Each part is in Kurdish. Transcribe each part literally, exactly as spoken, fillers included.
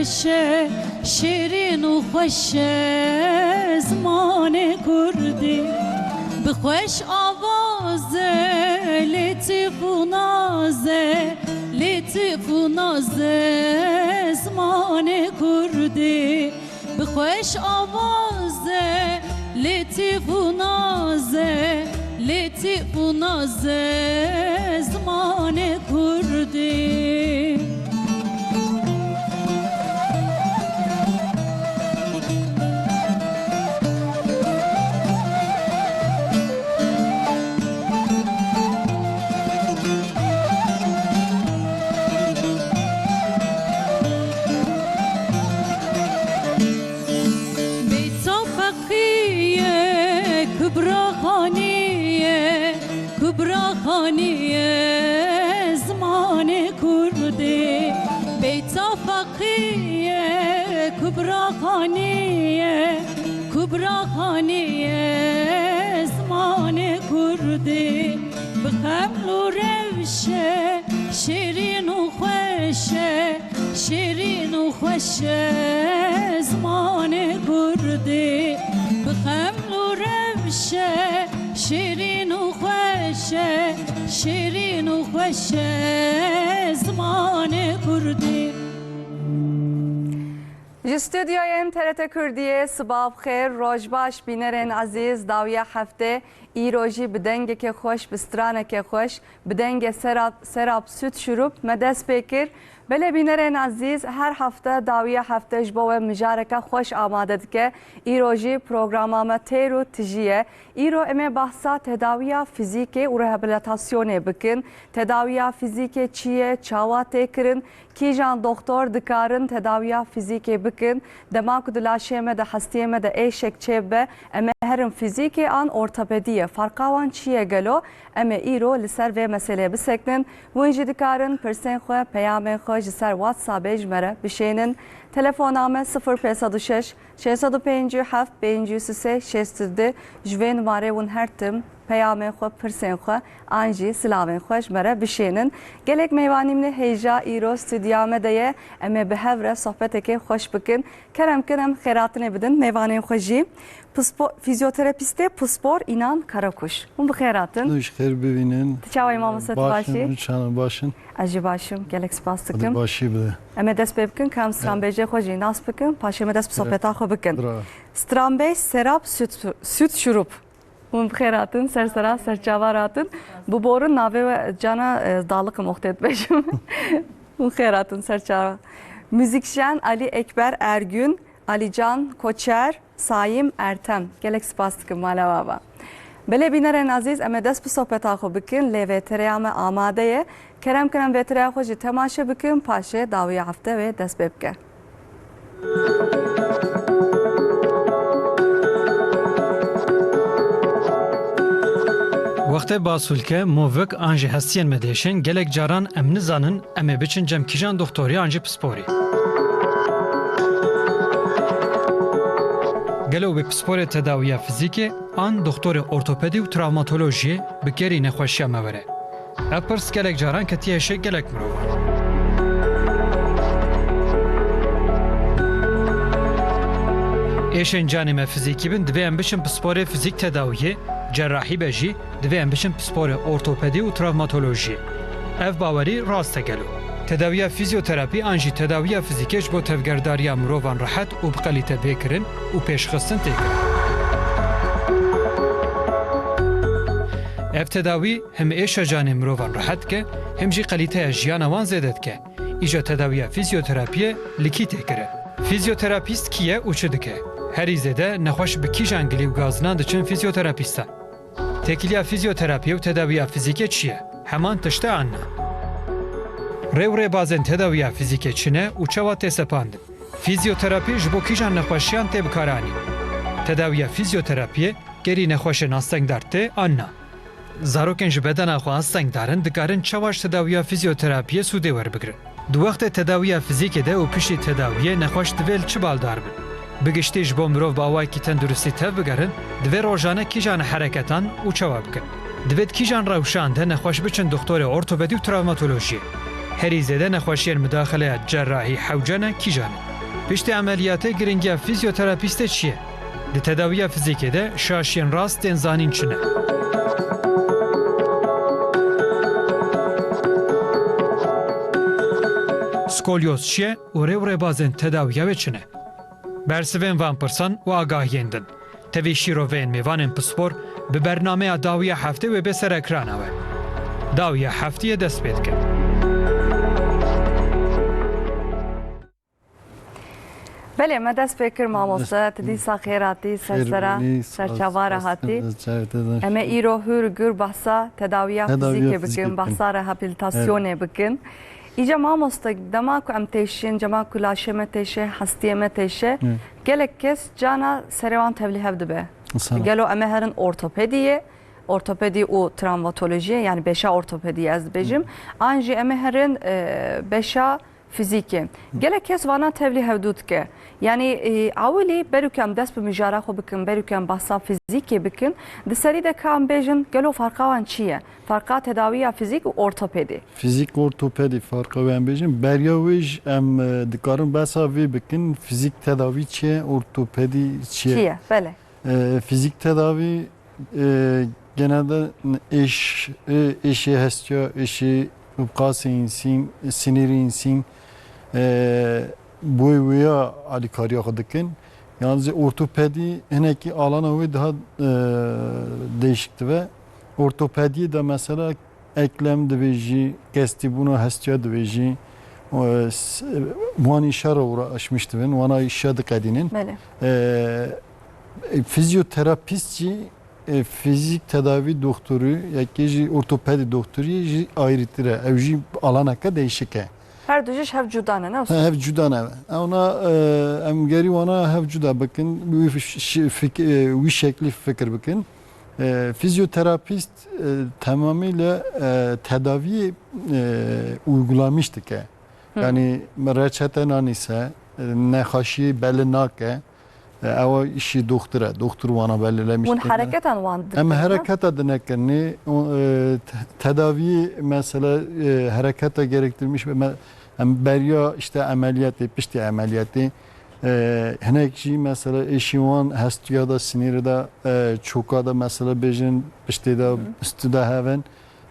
Şe, şêrîn û xweş e zimanê kurdî. Bi xweş avaz e, lêtif û naz e, lêtif û naz e zimanê kurdî. Bi xweş avaz e, lêtif û naz e, lêtif û naz e zimanê kurdî. Beyta Feqî ye, Kubra Xanî ye, Kubra Xanî ye zimanê kurdî. Beyta Feqî ye, Kubra Xanî ye, Kubra Xanî ye zimanê kurdî. Bi xeml û rewş e, şêrîn û xweş e, şêrîn û xweş e zimanê kurdî. Bi xeml û rewş e, şêrîn û xweş e, şêrîn û xweş e zimanê kurdî. Ji stûdyoyên T R T Kurdiyê siba bi xêr, roj baş bînerên ezîz, dawiya heftê, îro jî bi dengekê xweş, bi stranekê xweş, bi dengê Serap, Serap Süt Şurup me dest pê kir. Belê bînerên ezîz, her hefte dawiya hefte ji bo we mijareke xweş amade dike. Îro jî programa me têr û tijî ye. Îro em ê behsa tedawiya fizîkê û rehabilitasyonê bikin. Tedawiya fizîkê çi ye, çawa tê kirin, kîjan doxtor dikarin tedawiya fizîkê bikin? Dema ku di laşê me de, hestiyê me de êşek çêbibe, em ê herin fizîkê an ortopediyê? Ferqa wan çi ye gelo? Em ê îro li ser vê meselê bisekinin. Hûn jî dikarin pirsên xwe, peyamên xwe ji ser WhatsAppê ji me re bişênin. Telefona me sifir pênc sed û şeş, şeş sed û pêncî û heft, pêncî û sê, şêst û du. Ji vê numarê hûn her tim peyamên xwe, pirsên xwe an jî silavên xwe ji me re bişênin. Gelek mêvanî min ê hêja îro stûdyoya me de ye. Em ê bi hev re sohbetekê xweş bikin. Kerem kin em xêrhatinê bidin mêvanên xwe jî. Pispo-, fîzyoterapîstê pispor Înan Karakuş. Hûn bi xêr hatin. Hûn ji xêr bibînin. Tu çawa yî mamoste, tu baş î? Başim, hûn çawa baş in? Ez jî baş im, gelek spas dikim. Hadi başî bide. Em ê dest pê bikin, ka em stranbêjê xwe jî nas bikin, paşê me dest bi sohbeta xwe bikin. Bravo. Stranbêj Serap Süt, Süt Şurup. Hûn bi xêr hatin, ser sera, ser çava hatin. Biborin navê we cana, e, daliqim wextê dibêjim. Hûn xêr hatin, ser çava. Muzîkjen Alî Ekber Ergün, Alîcan Koçer, Sayîm Ertem. Gelek spas dikim mala we ava. Belê bînerên ezîz, em ê dest bi sohbeta xwe bikin, lê vêtereya me amade ye. Kerem kin em vêtereya xwe jî temaşe bikin, paşê dawiya hefte wê dest pê bike. Wextê basûlke, movik an jî hestiyên me diêşin, gelek caran em nizanin em ê biçin cem kîjan doxtorî an jî pisporî. Gelo wê pisporê tedawiya fizîkê an doxtorê ortopedî û travmatolojiyê bi gerî nexweşiya me were? Ev pirs gelek caran ketiye hişê gelek mirovan. Êşên canê me fizîkî bin, divê em biçin pisporê fizîk tedawiyê, cerrahî be jî, divê em biçin pisporê ortopedî û travmatolojiyê. Ev bawerî rast e gelo? Tedawiya fîzyoterapî an jî tedawiya fizîkê ji bo tevgerdariya mirovan rehet û bi qelîte bê kirin û pêşxistin tê kirin. Ev tedawî him êşa canê mirovan rehet dike, him jî qelîteya jiyana wan zêde dike. Îca tedawiya fîzyoterapiyê li kî tê kirin? Fîzyoterapîst kî ye û çi dike? Herî zêde nexweş bi kîjan gilî û gazinan diçin fîzyoterapîstan? Têkiliya fîzyoterapiyê û tedawiya fizîkê çi ye? Heman tişt e an na? Rê û rêbazên tedawiya fizîkê çi ne û çawa tê sepandin? Fîzyoterapî ji bo kîjan nexweşiyan tê bikaranîn? Tedawiya fîzyoterapiyê gerî nexweşên astengdar tê an na? Zarokên ji bedena xwe astengdar in, dikarin çawa ji tedawiya fîzyoterapiyê sûdê werbigirin? Di wextê tedawiya fizîkê de û piştî tedawiyê nexweş divê li çi baldar bin? Bi giştî ji bo mirov bi awayekî tenduristî tev bigerin, divê rojane kîjan hereketan û çawa bikin? Divê di kîjan rewşan de nexweş biçin doxtorê ortopedî û travmatolojiyê? Herî zêde nexweşiyên midaxeleya cerrahî hewce ne kîjan in? Piştî emeliyatê giringiya fîzyoterapîstê çi ye? Di tedawiya fizîkê de şaşiyên rast tên zanîn çi ne? Skolyoz çi ye û rê û rêbazên tedawiya wê çi ne? Bersivên van pirsan û agahiyên din. Tevî şîroveyên mêvanên pispor bi bernameya dawiya heftê wê bê ser ekrana we. Dawiya heftiyê dest pê dike. Belê, me dest pê kir mamoste, tu dîsa xêr hatî, ser sera, ser çava re hatî. Em ê îro hûr gur behsa tedawiya fizîkê bikin, behsa rehabilitasyonê bikin. Îca mamoste, dema ku em têşin, dema ku laşê me têşe, hestiyê me têşe, gelek kes cana serê wan tevlî hev dibe. Gelo em ê herin ortopediyê, ortopedî û travmatolojiyê, yani beşa ortopediyê ez dibêjim, an jî em ê herin, e, beşa fizîkê. Gelek kes vana tevlî hevdû dike. Yani, e, ewilî berû ku em dest bi mijara xwe bikin, berû ku em behsa fizîkê bikin, di serî de ka em bêjin, gelo farqa wan çi ye? Farqa tedawiya fizîk û ortopedî. Fizîk, ortopedî farqa wê em bêjin. Beriya wê jî em, e, dikarin behsa vê bikin. Fizîk tedavî çi ye? Ortopedî çi ye? Çi ye? Belê. E, fizîk tedavî, e, genelde êş, e, êşê hestiya, êşê qasê însîn, sinîrê însîn, e, boy wêya alîkariya xwe dikin. Yalnız ortopedî hinekî alana wê daha, e, değişik dibe. Ortopediyê de mesela eklem dibêjî, kestîbûna hestiya dibêjî, e, s-, wan îşa re uğraşmış dibin, wana îşa diqedînin. Belê. E, e, fizyoterapîst jî, e, fizîk tedavî doktorî, yekê jî ortopedî doktorî jî ayrıtır e. Ew jî alaneke değişik e. Her du jî ji hev cuda ne, ne wisa? He, hev cuda ne. Ona, e, em gerî wana hev cuda bikin, wî fiş-, şi-, fik-, e, wî şeklî fikir bikin. E, fizyoterapîst, e, tamamıyla, e, tedaviyê, e, uygulamış dike. Hı. Yani reçete nanîse, e, nexaşiyê belli nake, e, ewa işi doktor e. Doktor wana belirlemiş. Hûn dike, ne? Hereketan wan dikin, ne? Em hereketa dinekin, ne? O, e, te-, tedavi mesela, e, hereketa gerektirmiş, me-, em beriya işte emeliyatê, piştî emeliyatê, e, hinek jî mesela êşî wan hestiya da, sinîrê da, e, çoka da mesela bêjin, piştê da, Hı. üstü da hevin.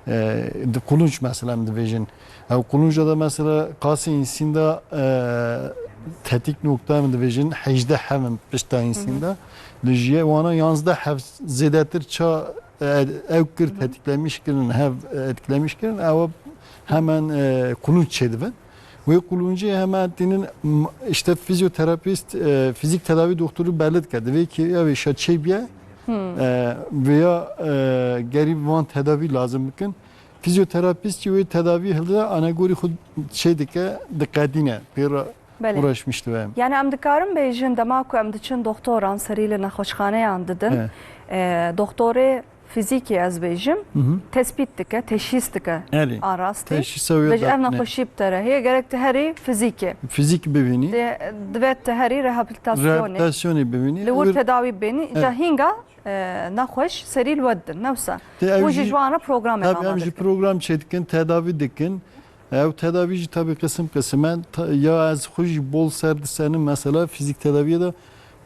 E, di qulunc mesela em dibêjin. Ew qulunca da mesela qasê însîn de, e, tetik nokta em dibêjin, hejdeh hev in pişta Hı hı. însîn de. Li jiyê wana yanzdeh hev zêdetir ça, e, ew kir Hı hı. tetiklemiş kirin, hev, e, etkilemiş kirin, ew hemen, e, qulunc çêdibin. Wê quluncê hemen tînin, m-, işte fizyoterapist, e, fizik tedavi doktoru belli dike. Divê ki ev êşa çêbiye, Hmm. e, veya, e, gerî van tedavî lazim bikin. Fizyoterapist jî wê tedavî hilde anegorî xwe çê dike, diqedîne. Pê re Belê. uğraşmış dibe. Yani em dikarin bêjin dema ku em diçin doktoran serî li nexweşxaneyan didin, He. e, doktorê fizîkê ez bêjim, Hı hı. tespît dike, teşhîs dike Erê. arastî. Teşhîsa wê Bêje ev dakine. nexweşî bi te re heye, gerek tu herî fizîkê. Fizik bibînî. Dê, divê tu herî rehabilitasyonê. Rehabilitasyonê bibînî. Li wir Wê tedawî bibînî. Evet. Ca hînga, e, nexweş serî li we didin, ne wisa? Tê ew Û jî jî, jî wana program tabii, ew jî dikin. program çê dikin, tedavi dikin. Ew tedavî jî tabii qisim qisim e. Ta-, ya ez xwe jî bol ser disenim mesela fizik tedaviyê de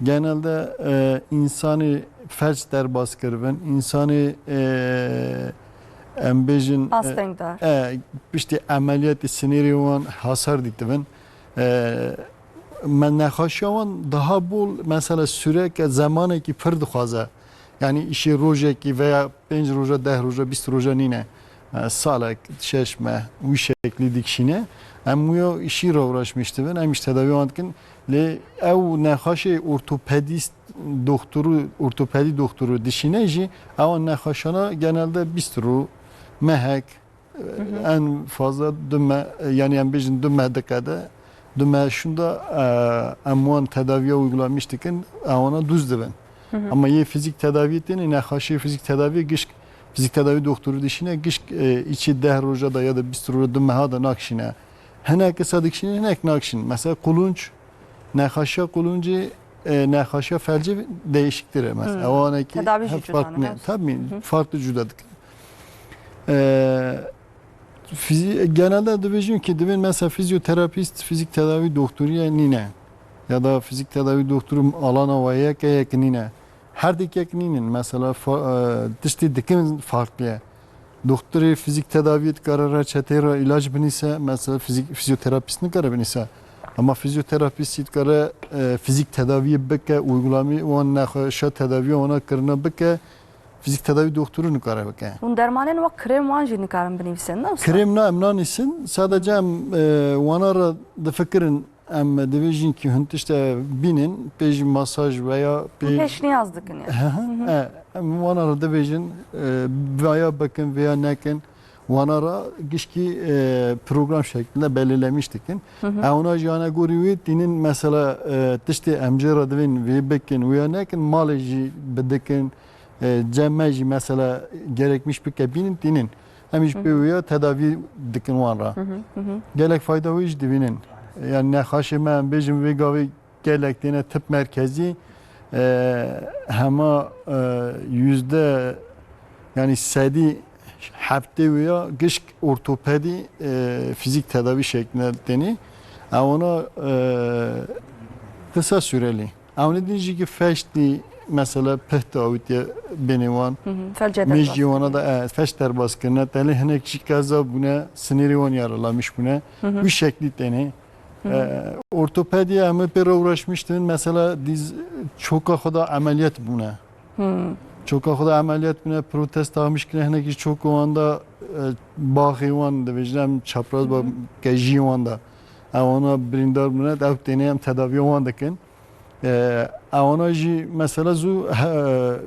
genelde, e, insanê felç derbas kiribin, insanê, e, em bêjin, e, Astengdar. e, piştî emeliyatê sinêrê wan hasar dîtibin. E, me nexaşiya wan daha bol mesela süreke, zemanekî pir dixwaze. Yani îşê rojekî veya pênc roja, deh roja, bîst roja nîne. E, salek, şeş meh, wî şeklî dikişîne. Em wî îşî re uğraşmış dibin, em îş tedavî wan dikin. Lê ew nexaşê ortopedîst doktoru, ortopedî doktoru dişîne jî, ewan nexaşana genelde bîst ro, mehek, Hı hı. en fazla du meh, yani em bêjin du meh diqede. Du meh şunda, e, em wan tedaviya uygulamiş dikin, ewana dûz dibin. Hı hı. Ama yê fizik tedaviyê têne, nexaşê fizik tedaviyê gişk, fizik tedavi doktoru dişîne gişk, e, içi deh roja da ya da bîst roja du meha da nakşîne. Hinek kisa dikşîne, hinek nakşîn. Mesela qulunç, nexaşiya quluncê, e, nexaşiya felcê değişiktir e mesela. Hmm. Ewanekî Tedavî jî hep cuda farklı ne, ne? Tabii, Hı hı. farklı cuda dikin. E, fizi-, genelde dibêjin ki divên mesela fizyoterapist, fizik tedavi doktoriye nîne. ya da fizîk tedawî doktorû alana we yek e, yek nîne. Her dikek nînin. Mesela fa-, e, tiştê dikin farklı ye. Doktorê fizîk tedawî dikare reçeteyê re îlac binîse, mesela fizîk, fizyoterapîst nikare binîse. Ama fizyoterapîst dikare, e, fizîk tedawî bike, uygulamî wan nexweşa tedawî wana kirine bike, fizîk tedawî doktorû nikare bike. Hûn dermanên wek krêm wan jî nikarin binivîsin, ne usta? Krêm na, em nanîsin. Sadece em, e, wana re difikirin, em dibêjin ki hûn tişte bînin, pê jî masaj veya pê Hûn pêşniyaz dikin yani. Hı hı. E, em wana re dibêjin, e, veya bikin veya nekin. Wana re gişkî, e, program şeklinde belirlemiş dikin. Hı hı. E, ona jî ana gorî wê tînin mesela, e, tiştê em jê re divên vê bikin, wê ya nekin, malê jî bidikin, e, cem me jî mesela gerekmiş bike bînin tînin. Em jî Hı hı. pê wê ya tedavî dikin wan re. Hı hı, hı hı. Gelek fayda wê jî dibînin. Yani nexaşê me em bêjin vê gavê gelek têne tip merkezî, e, hema, e, yüzde, yani sedî heftê wê ya gişk ortopedî, e, fizîk tedavî şeklinde têne. Ew ona, e, kısa süreli. Ewnê din jî ki feştî mesela pih dawîtiye bênê wan. Hı hı. Felce Mêj derbas jî wana kirine. da, e, feş derbas kirine. Telê hinek jî keza bûne, sinêrê wan yaralanmış bûne. Hı hı. Wî şeklî têne. Hı hı. E, ortopediye em ê pê re uğraşmiştin. Mesela dîz çoka xwe da emeliyat bûne. Hı. Çoka xwe da emeliyat bûne, protez taxmiş kirine, hinekî çoka wan da, e, baxê wan dibêjin em çapraz Hı hı. ba kejiyê wan da. Ewana birîndar bûne, ew têne em tedaviya wan dikin. E, ewana jî mesela zû he,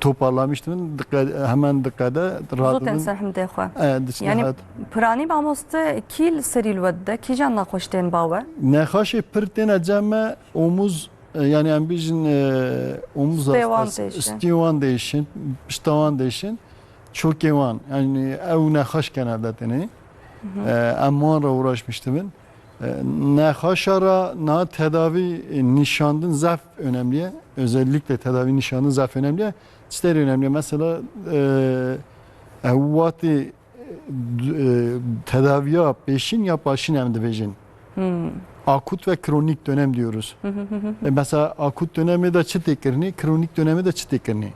toparlamiştin, diqe-, hemen diqede Zû tên radibin. ser himdê xwe. E, diçin Yani hat. piranî mamoste kî li serî li we dide, kîjan nexweş tên ba we? Nexaşê pir têne cem me, omuz, e, yani em bêjin, e, omuz Stê wan hastası, değişin. stê wan değişin, pişta wan değişin, çokê wan. Yani ew nexaş genelde têne. Hı hı. E, em wan re uğraşmıştibin. E, nexaşa ra na tedavi, e, nişandin zaf önemli ye. Özellikle tedavi nişandin zaf önemli ye. Çi derê önemli ye? Mesela, e, e, watê, e, tedaviya pêşîn ya paşîn em dibêjin. Hmm. Akut ve kronik dönem diyoruz. Hı hı hı hı. E, mesela akut dönemê de çi tê kirinî, kronik dönemê de çi tê kirinî?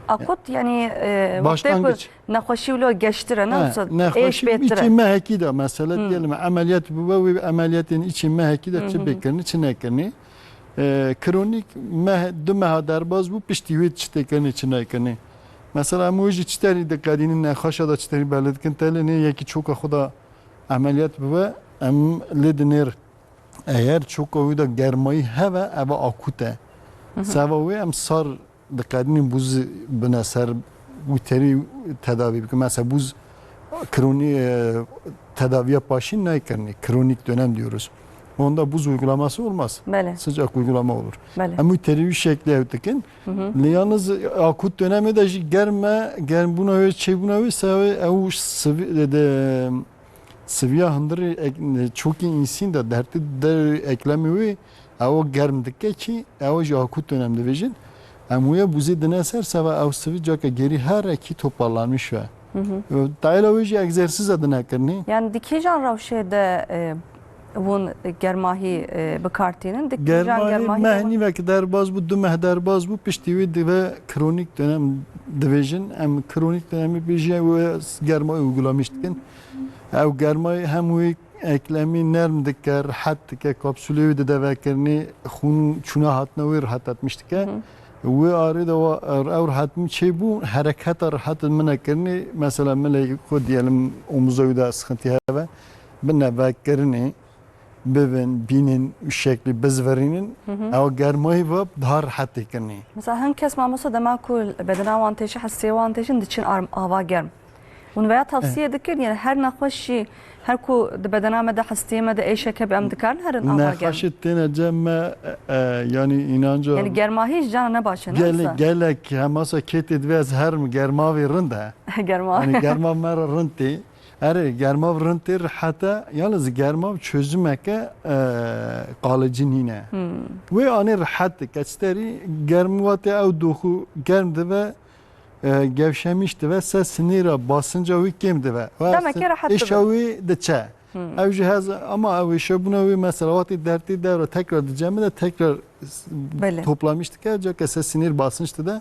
Akut yani, e, Başlangıç. wextê ku nexweşî wilo geştire, ne He, wisa nexweşî êş bêtir e. Içê mehekî de mesela Hmm. diyelim emeliyat bûbe, wê emeliyatên içê mehekî de Hı çi hı hı. bê kirinî, çi nekirinî. E, kronik meh, du meha derbas bû, piştî wê çi tê kirinî, çi nekirinî. Mesela em wê jî çi terî diqedînin, nexaşa da çi terî belê dikin, telê nê yekî çoka xwe da emeliyat bibe, em lê dinêr. Eger çoka wî de germayî heve, eve akût e. Hı hı. Seva wê em sar diqedînin bûz bine ser wî terî tedavî bikin. Mesela bûz kronî, e, tedaviya paşîn nayê kirinê. Kronik dönem diyoruz. Onda buz uygulaması olmaz. Belê. Sıcak uygulama olur. Belê. Em wî terî wî şeklî ew dikin. Hı hı. Lê yalnız akût dönemê de jî germe, germbûna wê, çêbûna wê, sewê ew sivî, de, siviya hundirê ek-, çokî însîn de dertê der eklemê wê, ew germ dike kî, ew jî akût dönem dibêjin. Em wê buzê dine ser, seba ew sivî cake gerî her ekî toparlanmış ve. Hı hı. Tayla wê jî egzersiza dine kirinî. Yani di kîjan rewşê de, e, hûn germahî, e, bi kar tînin? Di kîjan Germahî germahî de meh hûn nîvek derbas bû, du meh derbas bû, piştî wî dibe kronîk dönem dibêjin. Em kronîk dönemê bêjî wê germayî uygulamiş dikin. Ew germayî hem wî eklemî nerm dike, rihet dike, kapsûlê wî dide vekirinê, xûn çûna hatina wî rihet etmiş dike. Hı hı. Wê arê de wa, ew rihet min çêbû, hereketa rihet min nekirinê, mesela milê xwe diyelim omuza wî de sıkıntı heve, bine vekirinê, bibin, bînin, şeklî bizvirînin, Hı hı. ew germayî ve daha rihet tê kirinê. Mesela hin kes mamosta dema ku bedena wan têşe, hestê wan têşin, diçin arm-, ava germ. Hûn veya tavsiye dikin, yani her nexweşî, her ku di bedena me de, hestiyê me de êşek hebe, em dikarin herin ava germ? Nexweşî têne cem me, e, e, yani înanca Yani germahî ji cana ne baş e, ne gelek, wisa? Gelek hemasa kêtê divê ez herim, germavê rind e. Germa. Yani germa me re rind tê. Erê, germav rind tê, rihet e. Yalnız germav çözümeke, e, kalıcı nîne. Hmm. Wê anê rihet dike. Çi terî germ wate ew doxu germ dibe, e, gevşemiş dibe, ser sinîra basınca wî kêm dibe. Ve Demek ki rehet êşa dibe. wî diçe. Ew jî hez, ama ew êşebûna wê mesela wextê dertê dewra tekrar dicemide tekrar s- Belê. toplamiş dike, cake ser sinir basınç dide,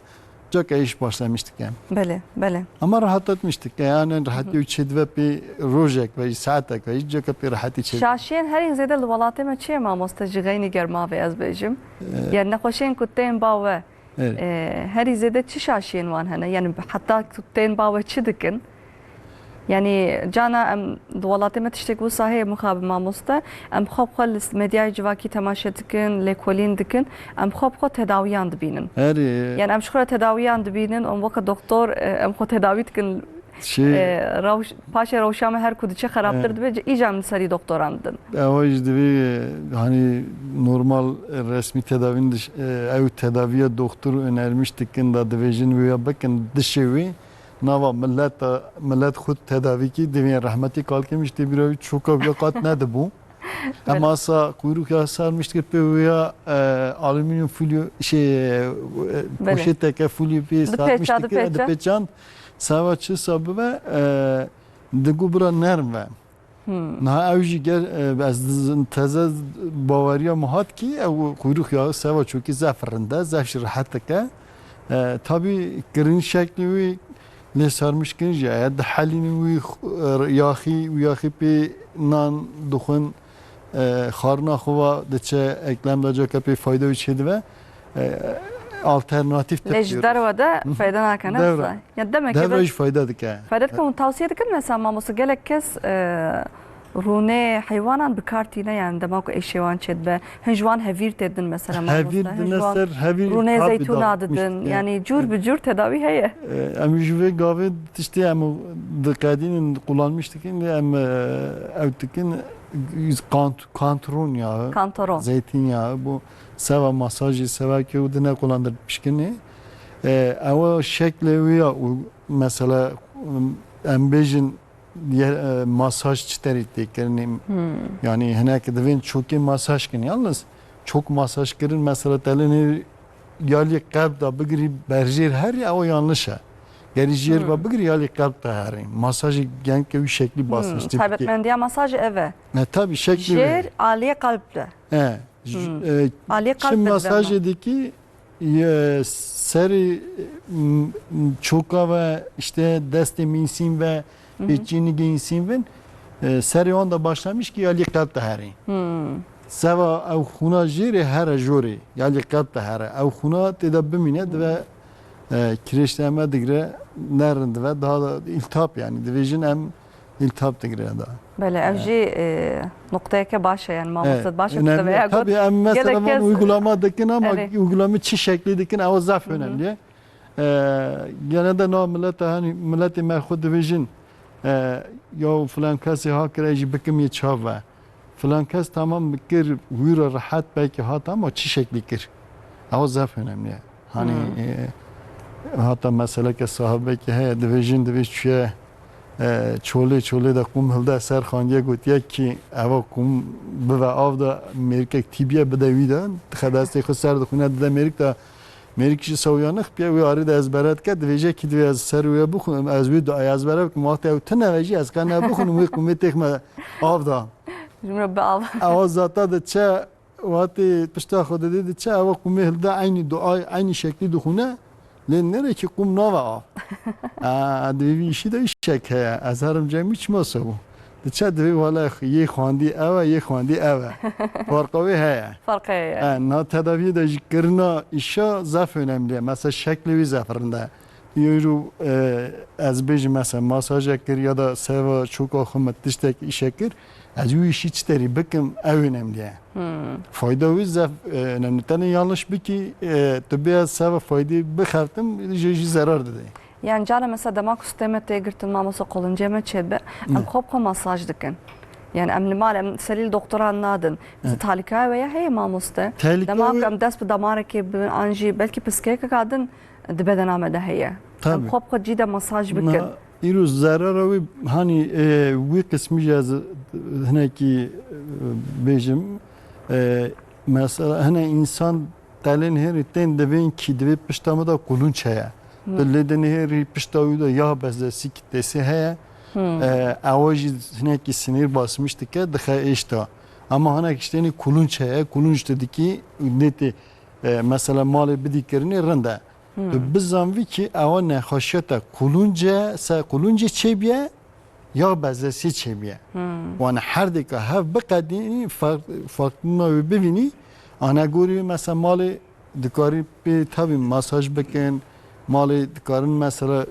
cake iş başlamış dike. Belê, belê. Ama rahat etmiş dike, yani rahatî ew çêdibe pê rojek ve saetek ve cake pê rahatî çêdibe. Şaşiyên herî zêde li welatê me çi ye mamoste, ji xeynî germavê ez bêjim? Ee, Yani nexweşiyên ku tên ba we, Evet. Ee, herî zêde çi şaşiyên wan hene? Yani heta tu tên ba we çi dikin? Yani cana em di welatê me tiştek wisa heye mixabin mamoste. Em xwe bi xwe li medyayê civakî temaşe dikin, lêkolîn dikin. Em xwe bi xwe tedawiyan dibînin. Herî. Yani em ji xwe re tedawiyan dibînin, em weke doktor, e, em xwe tedawî dikin. Şey, Ee, rewş-, paşê rewşa me her ku diçe xerabtir Evet. dibe, îca em li serî doktoran didin. Ewa jî divê, e, hani normal, e, resmî tedavîn diş-, e, ew tedaviya doktor önermiş dikin da divêjin wê ya bikin dişê wê. Nava millet, millet xwe tedavî kî divê rehmetî kalkê min jî tê bîra wî çoka wî ya qat nedibû. Em Belê. asa kuyruk ya sarmiş dikir pê wê ya, e, alüminyum folyo, şey, e, Belê. poşeteke folyo pê Dipêça, sarmiş dikir, e, dipêça. dipêçand. Seva çi sa bibe, e, digu bira nerm ve. Hmm. Niha ew jî gel, e, ez diz-, teze baweriya min hat kî ew kuyruk ya seva çokî zef rind e, zef jî rehet dike. E, tabî kirin şeklî wî lê sarmiş kirin jî heye. Dihelînin wî xu-, e, yaxî, wî yaxî pê nan dixwin, e, xarina xwe va diçe eklem da cake pê fayda wî çêdibe. E, alternatîf Lê ji tepkiyoruz. derve de Hı hı. fayda nake, ne Devre. wisa? Ya demek ki Devre be- jî fayda dike. Fayda dike û tavsiye dikin mesela mamoste gelek kes, e, rûnê heywanan bi kar tîne, yani dema ku êşê wan çêdibe. Hin ji wan hevîr têdin mesela mamoste. Hevîr Hin ji dine wan ser, hevîr rûnê tabî zeytûna dağıtmış didin. dike. Yani cûr bi cûr tedawî heye. E, em ji vê gavê tiştê em diqedînin, kullanmış dikin, lê em, e, ew dikin, kant-, kantron yağı, Kantoron. zeytinyağı, bu seva masajî, seva ki û dine kullandır pişkinê. E, ewa şeklê wî ya û mesela, em bêjin ye-, e, masaj çi terî tê kirinê? Hmm. Yani hinek divên çokê masaj kirin. Yalnız çok masaj kirin mesela telin ya lê qelb da bigirî berjêr herî ew yanlış e. Gerî jêr Hmm. ve bigirî ya lê qelb da herî. Masajê genke wî şeklî Hmm. basınç tê bikê. Taybetmendiya masajê ev e. E, tabii şeklî Jêr ve. aliyê qelb de. E, j- Hmm. e, Aliyê çi qelb de masajê dikî, ye, serê, m- m- çoka ve işte destê mînsîn ve Hı hı. pêçînigê însîn vin, e, serê wan de başlamiş ki ya lê qelb de herî. Hmm. Seva ew xûna jêrê here jorê, ya lê qelb de here. Ew xûna tê de bimîne, dibe, e, kireçte me digire, nerin dibe, daha da iltihap yani. Divêjin em iltihap digire da. Belê, ev Evet. jî, e, nokteyeke baş e yani, mamoste Evet, baş e, önemli. Tabii em mesela Gelek van kes uygulama dikin ama Evet. uygulama çi şeklî dikin, ew zaf Hı hı. önemli. E, gene de na milete, hani miletê me xwe divêjin, e, ya filan kesê ha kire jî bikim yê çav ve. Filan kes tamam kir, wî re rehet belkî hat ama çi şeklî kir? Ew zef önemli ye. Hani, Hmm. e, hata meseleke sahabekî heye, divêjin divê çûye, e, çolê, çolê de qûm hilde ser xandiye gotiye ki eva qûm bive av da mêrikek tîbiye bide wî de, dixe destê xwe ser dixwîne dide mêrik de, mêrik jî sewya nixpiye, wê arê de ezbere dike, divêje ki divê ez ser wê bixwim, ez wê duayê ezbere bikim, wextê ew tune ve jî ez qe nebixwim, wê qûmê têxme av da. Ji min re bi av. Ewa zata diçe, wextê pişta xwe didê diçe, ewa qûmê hilde eynî duay, eynî şeklî dixwine, lê nêre ki qûm nave av. Aa, divê vî îşî de îşek heye. Ez herim cem wî çima se bû. Diçe divê wele yê xwendî ew e, yê xwendî ew e. Farqa wê heye. Farqê heye. E, na tedaviyê de jî kirina îşa zaf önemli ye. Mesela şeklê wî zaf rind e. Îro, e, ez bêjim mesela masajek kir ya da seva çoka xwe min tiştek îşe kir, ez wî îşî çi terî bikim ew önemli ye. Hmm. Fayda wî zef, e, önemli. Tenê yanlış bikî, e, tu bê ez seva faydê bixertim, jê jî zerar didê. Yani cara mesela dema ku stê me tê girtin, mamoste, qolincê me çêbe, em Hı. xwe bi xwe masaj dikin. Yani em li mal, em serî li doktoran nadin. Hı. Talîkaya wê ya heye mamoste. Talîka Dema ku wê em dest bi damarekê bibin, an jî belkî piskeyekeka din di bedena me de heye. Tabii. Em xwe bi xwe cî de masaj bikin. Na, îro zerara wê, hani, e, wî qismî jî ez hinekî, e, bêjim. E, mesela hine însan telên hêrî tên divên kî divê pişta me de kulunç heye. Hmm. Tu lê dinê hêrî pişta wî de ya bezesî ki têsê heye. Hmm. E, ewa jî hinekî sinîr basmiş dike, dixe êşta. Ama hinek tiştê kulunç heye, kulunç tu dikî, nê tê, e, mesela malê bidî kirinê rind e. Hmm. Tu bizanvî ki ewa nexweşiya te kulunc e, se kuluncê çêbiye, ya bezesî çêbiye. Hmm. Wan her dêka hev biqedînî fark-, farklîna wê bivînî. Anegorî mesela malê dikarî pê tevî masaj bikin. Malê dikarin mesela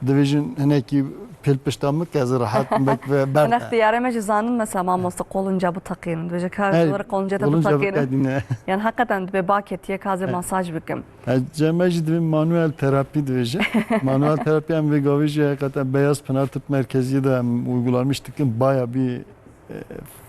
divêjin hinekî pêl pişta min ke ez rehet bek ve ber. Hinek diyare me jî zanin mesela mamoste qolunca biteqînin. Dibêje ka Hey, zor qolunca te qolunca biteqînin. Biqedîne. Yani hakikaten dibê baketiye ka ez ê Hey. Masaj bikim. Ez cem me jî divê manuel terapi dibêje. Manuel terapi em vê gavê jî heqeten Beyaz Pınar Tıp Merkezi'ye de em uygulamış dikin. Baya bir, e,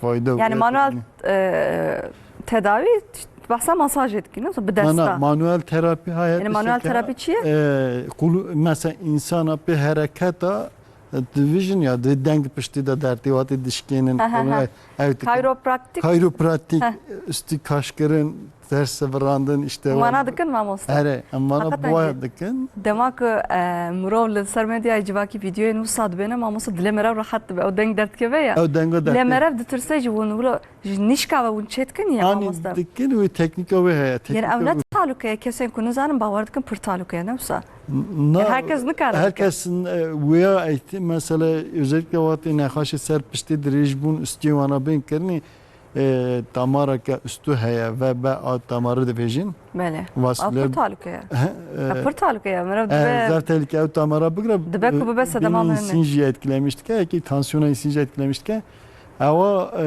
fayda Yani û manuel, e, tedavi, işte, bahsa masaj etkin, nasıl bir Mana-, desta. Manuel terapi hayat Yani manuel terapi çi ye? E, kulu, mesela insana bir hareketa, e, division ya, de deng piştî de dertî watê dişkênin, Ha, ha, kolu ha. ev, ev dikin. Chiropractic. Chiropractic, Heh. Üstü kaşkirin, ters sevirandin, işte Mana o dikin mamoste? Here, em mana Hakikaten buaya ki. Dikin. Dema ku, e, mirov li ser medyayê civakî vîdeoyên wisa dibêne, mamoste dilê merav rehet dibe. O deng derdikeve ya. Ew dengo Dilê derdikeve. Merav ditirse jî hûn wilo ji nîşka ve hûn çêdikin ya Anî mamoste? Dikin wê teknîka wê heye. Yani Teknîka ev ne wê. Talûke ye, kesên ku nizanin bawer dikin pir talûke ye, ne wisa? Na, Yani herkes nikare herkes, e, wêya eğitim, mesela özellikle wextê nexaşê ser piştê dirêj bûn, üstiyê wana bên kirinî, e, damareke üstü heye, V B A damarı dibêjin. Belê. Vasüler Ew pir talûke ye. He, e, Ev pir talûke ye. Merav e, dibe, zaf tehlike ew damara bigre, dibe ku e, bibe sedema bînî mehemê. Însîn jî etkilemiş dike, yekî tansiyona însîn jî etkilemiş dike. Ewa, e,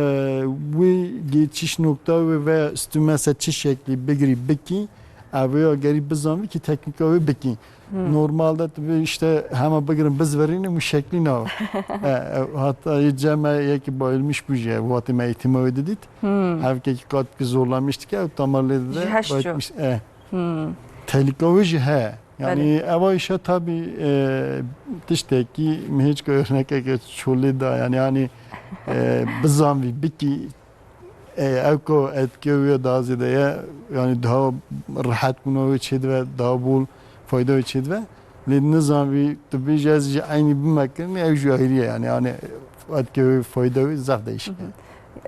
wê geçiş nokta wê veya üstü mesela çi şeklî bigirî bikî, ev ya gerî bizanvî ki teknîka wê bikî. Hmm. Normalde tu bê işte hema bigirin bizverînin û şeklî nava. E, e, hatta yê cem me yekî bayılmış bû jî, wextê me eğitima wê didît. Hmm. Hevkekî qat ki zorlamiş dike, ew tamar lê dide, Ji heşt çû. Bayılmış, e. Hmm. Tehlîka wê jî heye. Yani Belê. Eva işe tabi, e, tiştekî mi hêçka örnekeke çolê da, yani, yani, e, bizanvî bikî, e, ew ku etkê wê daha zêde ye, yani daha rehet bûna wê çêdibe, daha bol fayda wê çêdibe. Lê nizanvî tu bêjî ez jî eynî bime kirinî, ew jî ayrî ye, yani, yani etkê wê fayda wê zaf değişik e. Hı hı.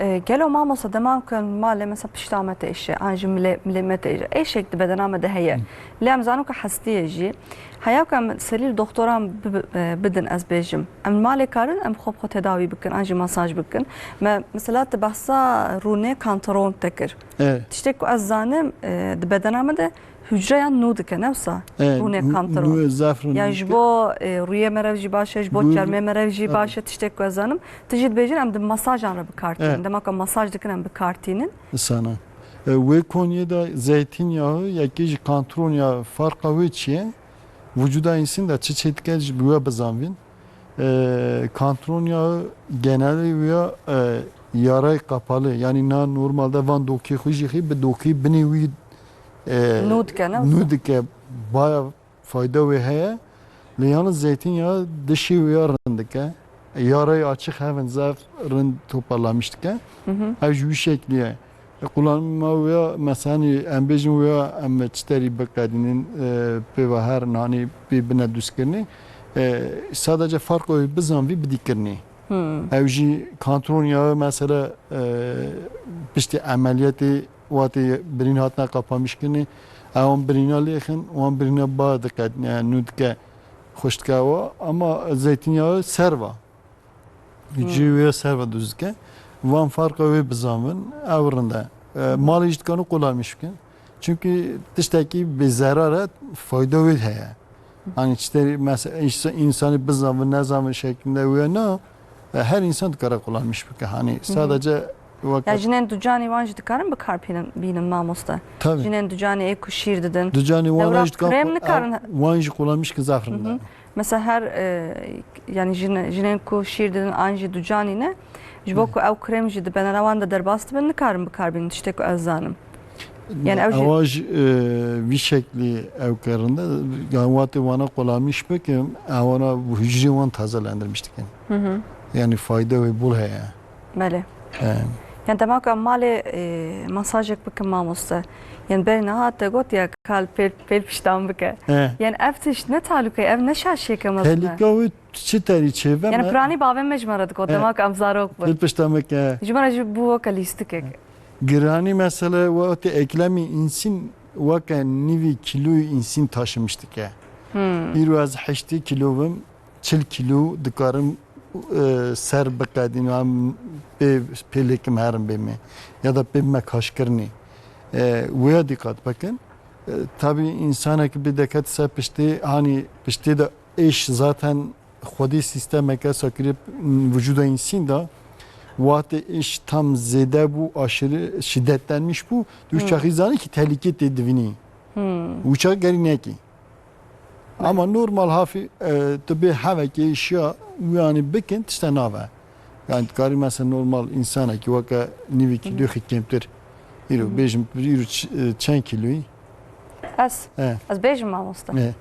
E, gelo mamosta dema ku malê mesela pişta me têşe, an jî milê, milê me têşe. Êşek di bedena me de heye. Hı. Lê em zanin ku hestî ye jî. Heya ku em serî li doktoran bi-, bi-, e, bidin ez bêjim. Em malê karin em xwe bi xwe tedawî bikin, an jî masaj bikin. Me, mesela tu behsa rûnê kantaron te kir. Evet. Tiştek ku ez zanim, e, di bedena me de hücreyan nû dike, ne wisa? E, Rûnê nû-, kantaron. Nû zaf rûn Ya dike. Ji bo, e, rûyê me rev jî baş e, ji bo Bû- çermê me rev jî E. Baş e, tiştek ku ez zanim. Tu jî dibêjin em di masajan re bi kar tînin. E. Dema ku masaj dikin em bi kar tînin. Sana. E, wê konyê de zeytinyağı, yekê jî kantaron ya farqa wê çi ye? Vücuda însin de çi çê dike ji bi we bizanvîn. E, kantaron yağı geneli wê ya, e, yarayı kapalı. Yani na normalde van dokê xwe jî xî bi dokê binê wî, e, Nû dike, ne wisa? Nû dike. Baya fayda wê heye. Lê yalnız zeytinyağı dişê wê ya rind dike. Yarayı açık heven zaf rind toparlamış dike. Hı hı. Ev ji wî şeklî ye. E, kullanma wê ya, mesela, em bêjin wê ya, em çiterî biqedînin, e, pê ve her nanî pê bine dûstkirinê. E, sadece farq wê bizanvî bidîkirinê. Hmm. Ew jî kantaron yağı, mesela, e, piştî emeliyatê watê birîn hatine qapamişkirinê, ewan birîna lêxin, wan birîna ba diqedîne, yani nû dike, xweş dike wa, ama zeytinyağı serva. Hmm. Cihê wê ya serva dûz dike. Van farqa wê bizanvin, ew rind e. E, malê jî dikano kullanmiş bikin. Çünkü tiştekî bê zerar e, fayda wê heye. Hani işte mesela insa-, insanı bizanvin, nezanvin şeklinde wê na, e, her insan dikare kullanmış bike. Hani Hı hı. Sadece weke Ya jinên ducanî wan jî dikarin bi kar bînin, bînin mamoste. Tabii. Jinên ducanî ê ku şîr didin. Ducanî wan Lewra jî dikar krem ku-, nikarin. Wan jî kullanmış ki zaf rind e. Hı hı. Mesela her, e, yani jine-, jinên ku şîr didin an jî ducanî ne, ji bo ku ew krem jî di bedena wan de derbas dibin, nikarin bikarbînin, tiştê ku ez zanim. Yani ew jî Ewa jî, e, vî şeklî ew kirin de, yani watê wana kullanmış bikim, ewana hücrê wan tazelendirmiş dikin. Hı hı. Yani fayda wê bol heye. Belê. He. Yani dema ku em malê, e, masajek bikin mamoste. Yani berê niha te got ya kal pêl, pêl piştan bike. He. Yani ev tişt ne talûke, ev ne şaşiyeke mezin e. Tehlîka wê çi terî çêve Yani me? Piranî bavê me ji me re digot, He. dema ku em zarok bin. Pêl piştan bike. Ji me re jî bû weke lîstikek. He. Giranî mesele wextê eklemî însîn weke nîvî kîloyî însîn taşimiş dike. Hmm. Îro ez heştê kîlo bim, çil kîlo dikarim, e, ser biqedînim, em pê, pêlêkim herim bê me ya da pê bime kaşkirinê. E, wêya dîqat bikin. E, tabî însanek bi deket ser piştê, hanî piştê de êş zaten xwedî sîstemeke sakirê vücuda însîn de, wextê êş tam zêde bû, aşırı şiddetlenmiş bû, tu Hmm. çaxî zanî ki tehlîkê tê divînî. Hmm. Û çax gerî nekî. Ama normal hafî, e, tu bê hevekê şiya wî anî bikin, tişte nave. Yani dikarî mesela normal însanekî weke nîvî Hı hı. kîloyê kêmtir. Îro Hı hı. bêjim, îro ç-, e, çend kîloyî? Ez? He. Ez bêjim mamoste. He.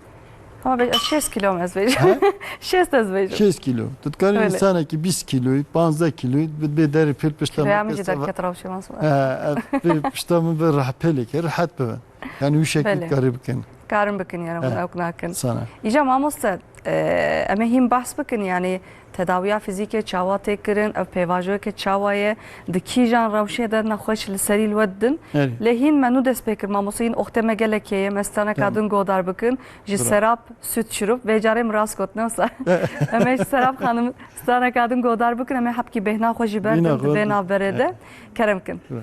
Ama bê-, ez şêst kîlo me ez bêjim. He? Şêst ez bêjim. Şêst kîlo. Tu dikarî Öyle. însanekî bîst kîloyî, panzdeh kîloyî, bi, bê derê pêl pişta Kîloya min min jî kir seba-, derket rewşê mamoste. He, ev pê pişta min bi rah-, pêlê kir, rehet bibe. Yani wî şekilî Belê. dikarî bikin. Karin bikin yani He. hûn ewk nakin. Sana. Îca mamoste, e, em ê hîn behs bikin yani tedawiya fizîkê çawa tê kirin, ev pêvajoyeke çawa ye, di kîjan rewşê de nexweş li serî li we didin. Erê. Lê hîn me nû dest pê kir mamoste, hîn oxtê me gelek heye, me straneka Tamam. din godar bikin. Ji Bira. serab süt şurup, vê carê min rast got, ne wisa? Em ê ji serab xanim straneka din godar bikin, em ê hebkî bêhna xwe jî Bîna berdin di xwe vê di-, navberê de. He. Kerem kin. Bira.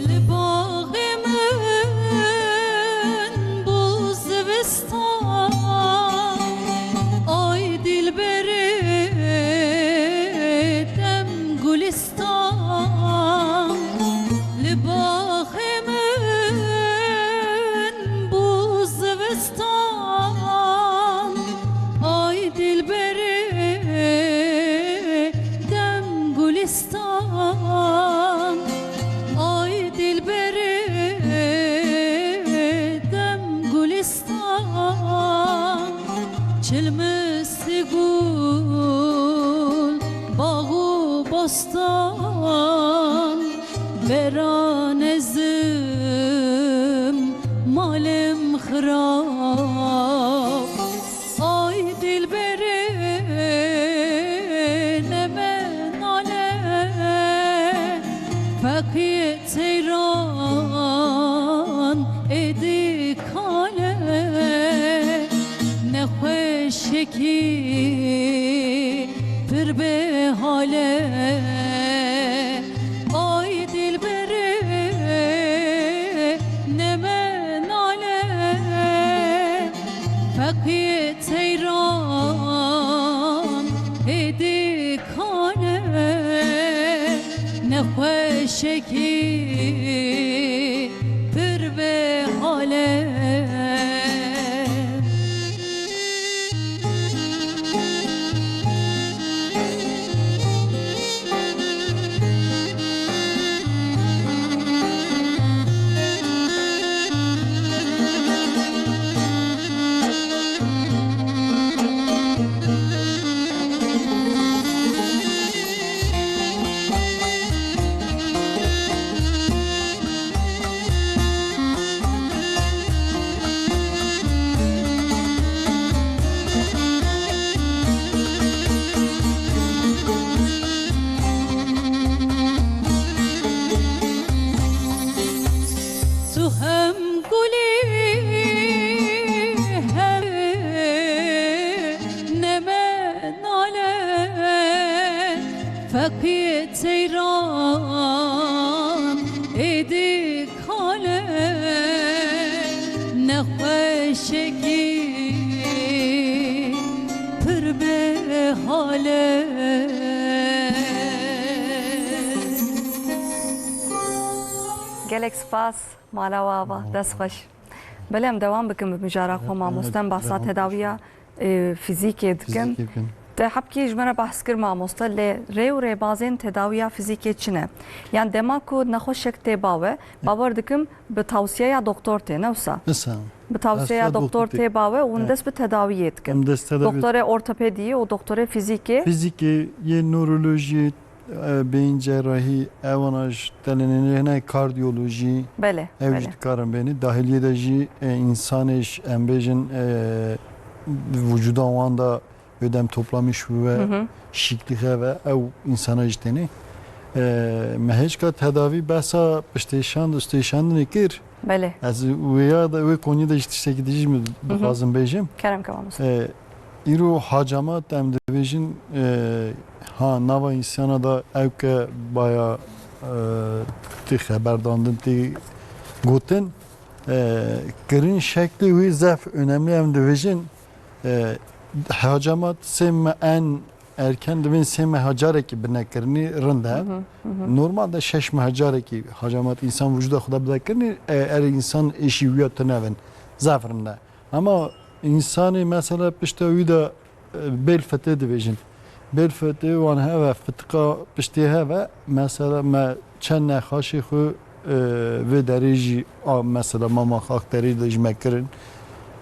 Li baxê min bû zivistan, ay dilberê dem gulistan. Li baxê min bû zivistan, ay dilberê dem gulistan, ay dilberê dem gulistan. Çil misli gul, bax û bostan, vera nezim, malim xirab. Ay dilberê, neme nale, feqî teyran êdî kale, nexweşekî pir bê hale. Ay dilberê, neme nale, feqî teyran êdî kale, nexweşekî pir bê hale. Weşekî pir bi hale. Gelek spas, mala we ava, dest xweş. Belê em dewam bikin bi mijara xwe, mamoste, em behsa tedawiya, e, fizîkê dikin. Fizîkê bikin. Te hebkî ji me re behs kir, mamoste, lê rê û rêbazên tedawiya fizîkê çi ne? Yan dema ku nexweşek tê ba we, bawer dikim bi tawsiyeya doktor tê, ne wisa? Wisa. Bi tawsiyeya doktor tê ba we û hûn dest bi tedawiyê dikin. Em dest tedawî Doktorê ortopediyê û doktorê fizîkê. Fizîkê, yê nörolojiyê, e, beyin cerrahî, ewana ji telenê hene kardiyolojî, Belê, ew jî belê. dikarin bêne. Dahiliyê de jî, e, însanê ji, em bêjin, e, vücuda wan da ödem toplamış ve Hı hı. şikli heve, ew însana jî tenê. E, me hêçka tedavî behsa piştêşand, stêşandinê kir. Belê. Ez wê ya da, wê konî de jî tiştekî dijî min Hı hı. dixwazim bêjim. Kerem ke mamoste. E, îro hacamat em dibêjin, e, ha, nava însana da ew ke baya, e, tê xeberdandin, tê gotin, e, kirin şeklê wê zef önemli em dibêjin. E, hacamat sê me en erken divên sê meha carekî bine kirinî rind e. Hı hı, hı hı. Normalde şeş meha carekî hacamat însan vücuda xwe de bide kirinî, e, erê însan êşî wîya tune bin. Zaf rind e. Ama însanê mesela pişta wî de, e, bêl fitê dibêjin. Bêl fitê wan heve, fitika piştê heve. Mesela me çend nexaşê xwe, e, vê derê jî, a, mesela mama Xakterê de ji me kirin.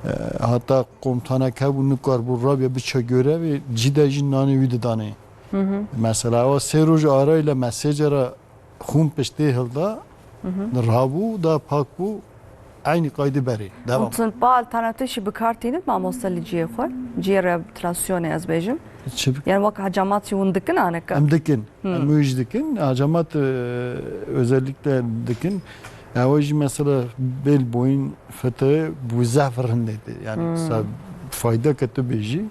E, hata komtanek hebû, nikarbû rabiye biçe görevê, cî de jî nanê wî didanê. Hı hı. Mesela ewa sê roj arayla me sê cara xûn piştê hilda, Hı hı. rabû, da pak bû, eynî qayde berê. Devam. Hûn tund ba alternatif jî bi kar tînin mamoste li cihê xwe? Cihê rehabilitasyonê ez bêjim. Çi bi- Yani wek hacamat jî hûn dikin aneke? Em dikin. Hı. Em wê jî dikin. Hacamat, e, özellikle dikin. Ewa jî mesela bêl boyun fıtığı bu zaf rindê. Yani Hmm. sa-, fayda ke tu bêjî.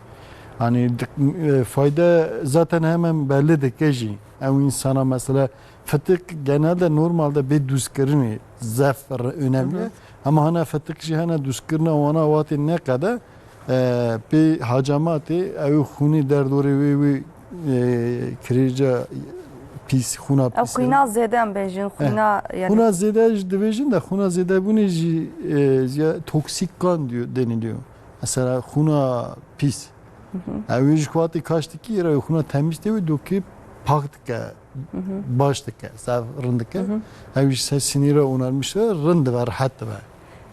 Hani dik-, e, fayda zaten hemen belli dike jî. Ew insana mesela fıtık genelde normalde bê duzkirinê zaf r-, önemli. Hı hı. Ama hana fıtık jî hana duzkirina wana watê ne qede, e, pê hacamatê ew xûnê derdorê wê, wê, e, kirêca pîs, xûna Ew pîs. Xwîna zêde em bêjin, Eh, xwîna, yani xûna zêde jî dibêjin de, xûna zêdebûnê jî, e, ya toksik kan diyor, deniliyor. Mesela xûna pîs. Hı hı. Ew ê ji xwatê kaş dikî, re xûna temiz tê wê dokê pak dike, Hı hı. baş dike, zaf rind dike. Hı hı. Ew ji ser sinî re onarmiş re rind dibe, rehet dibe.